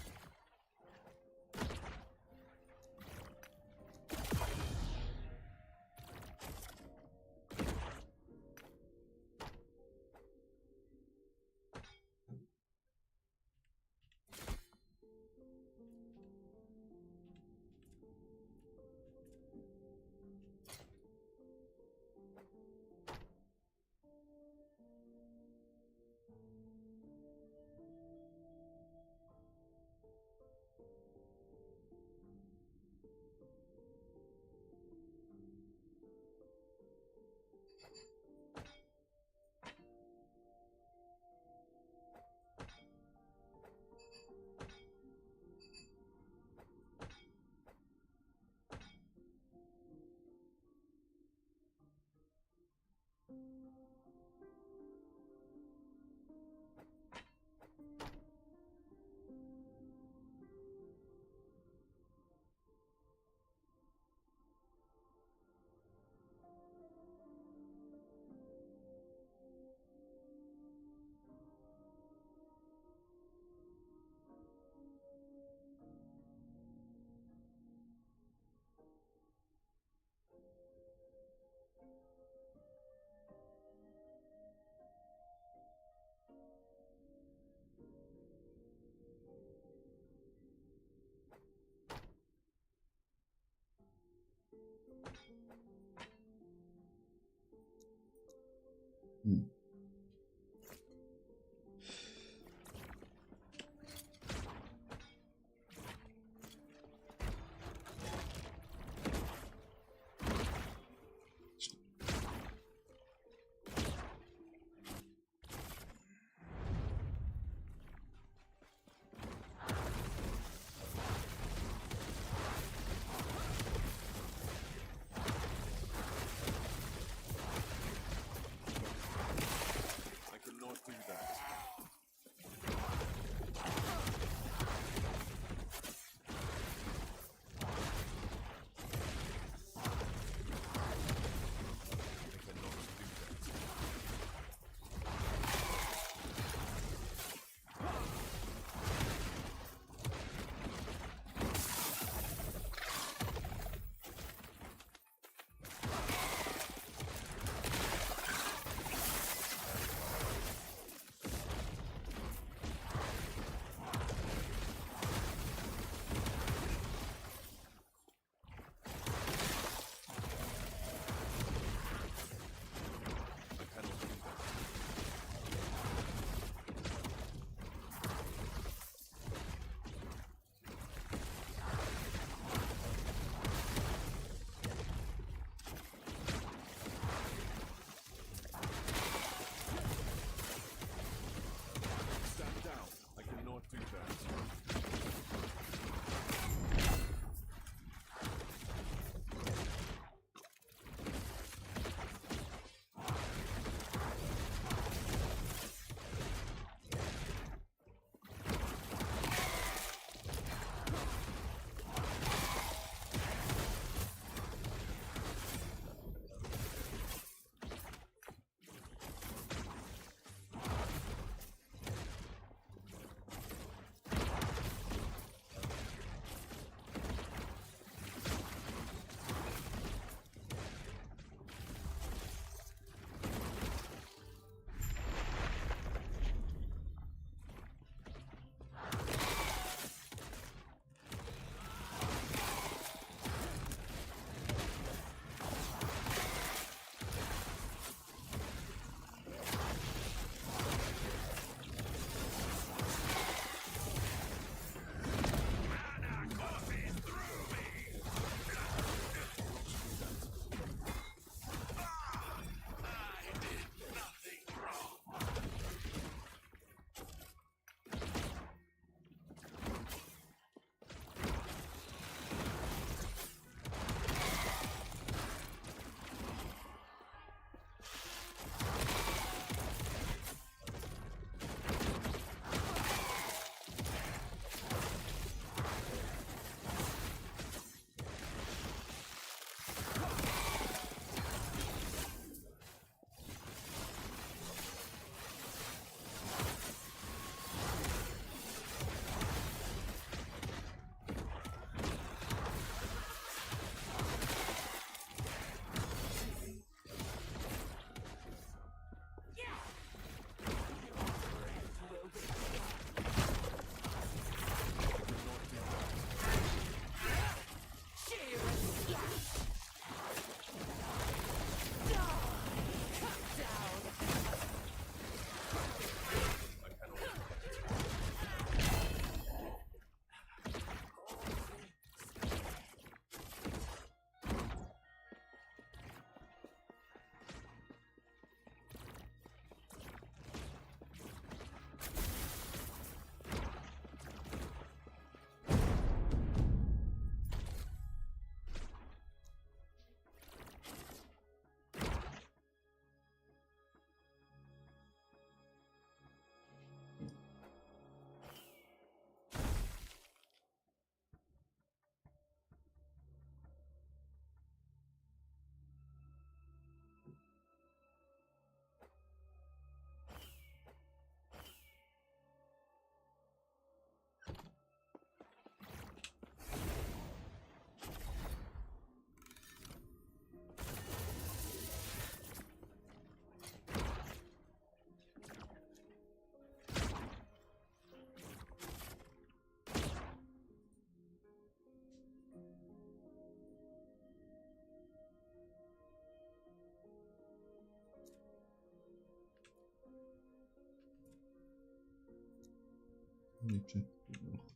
Chat noch.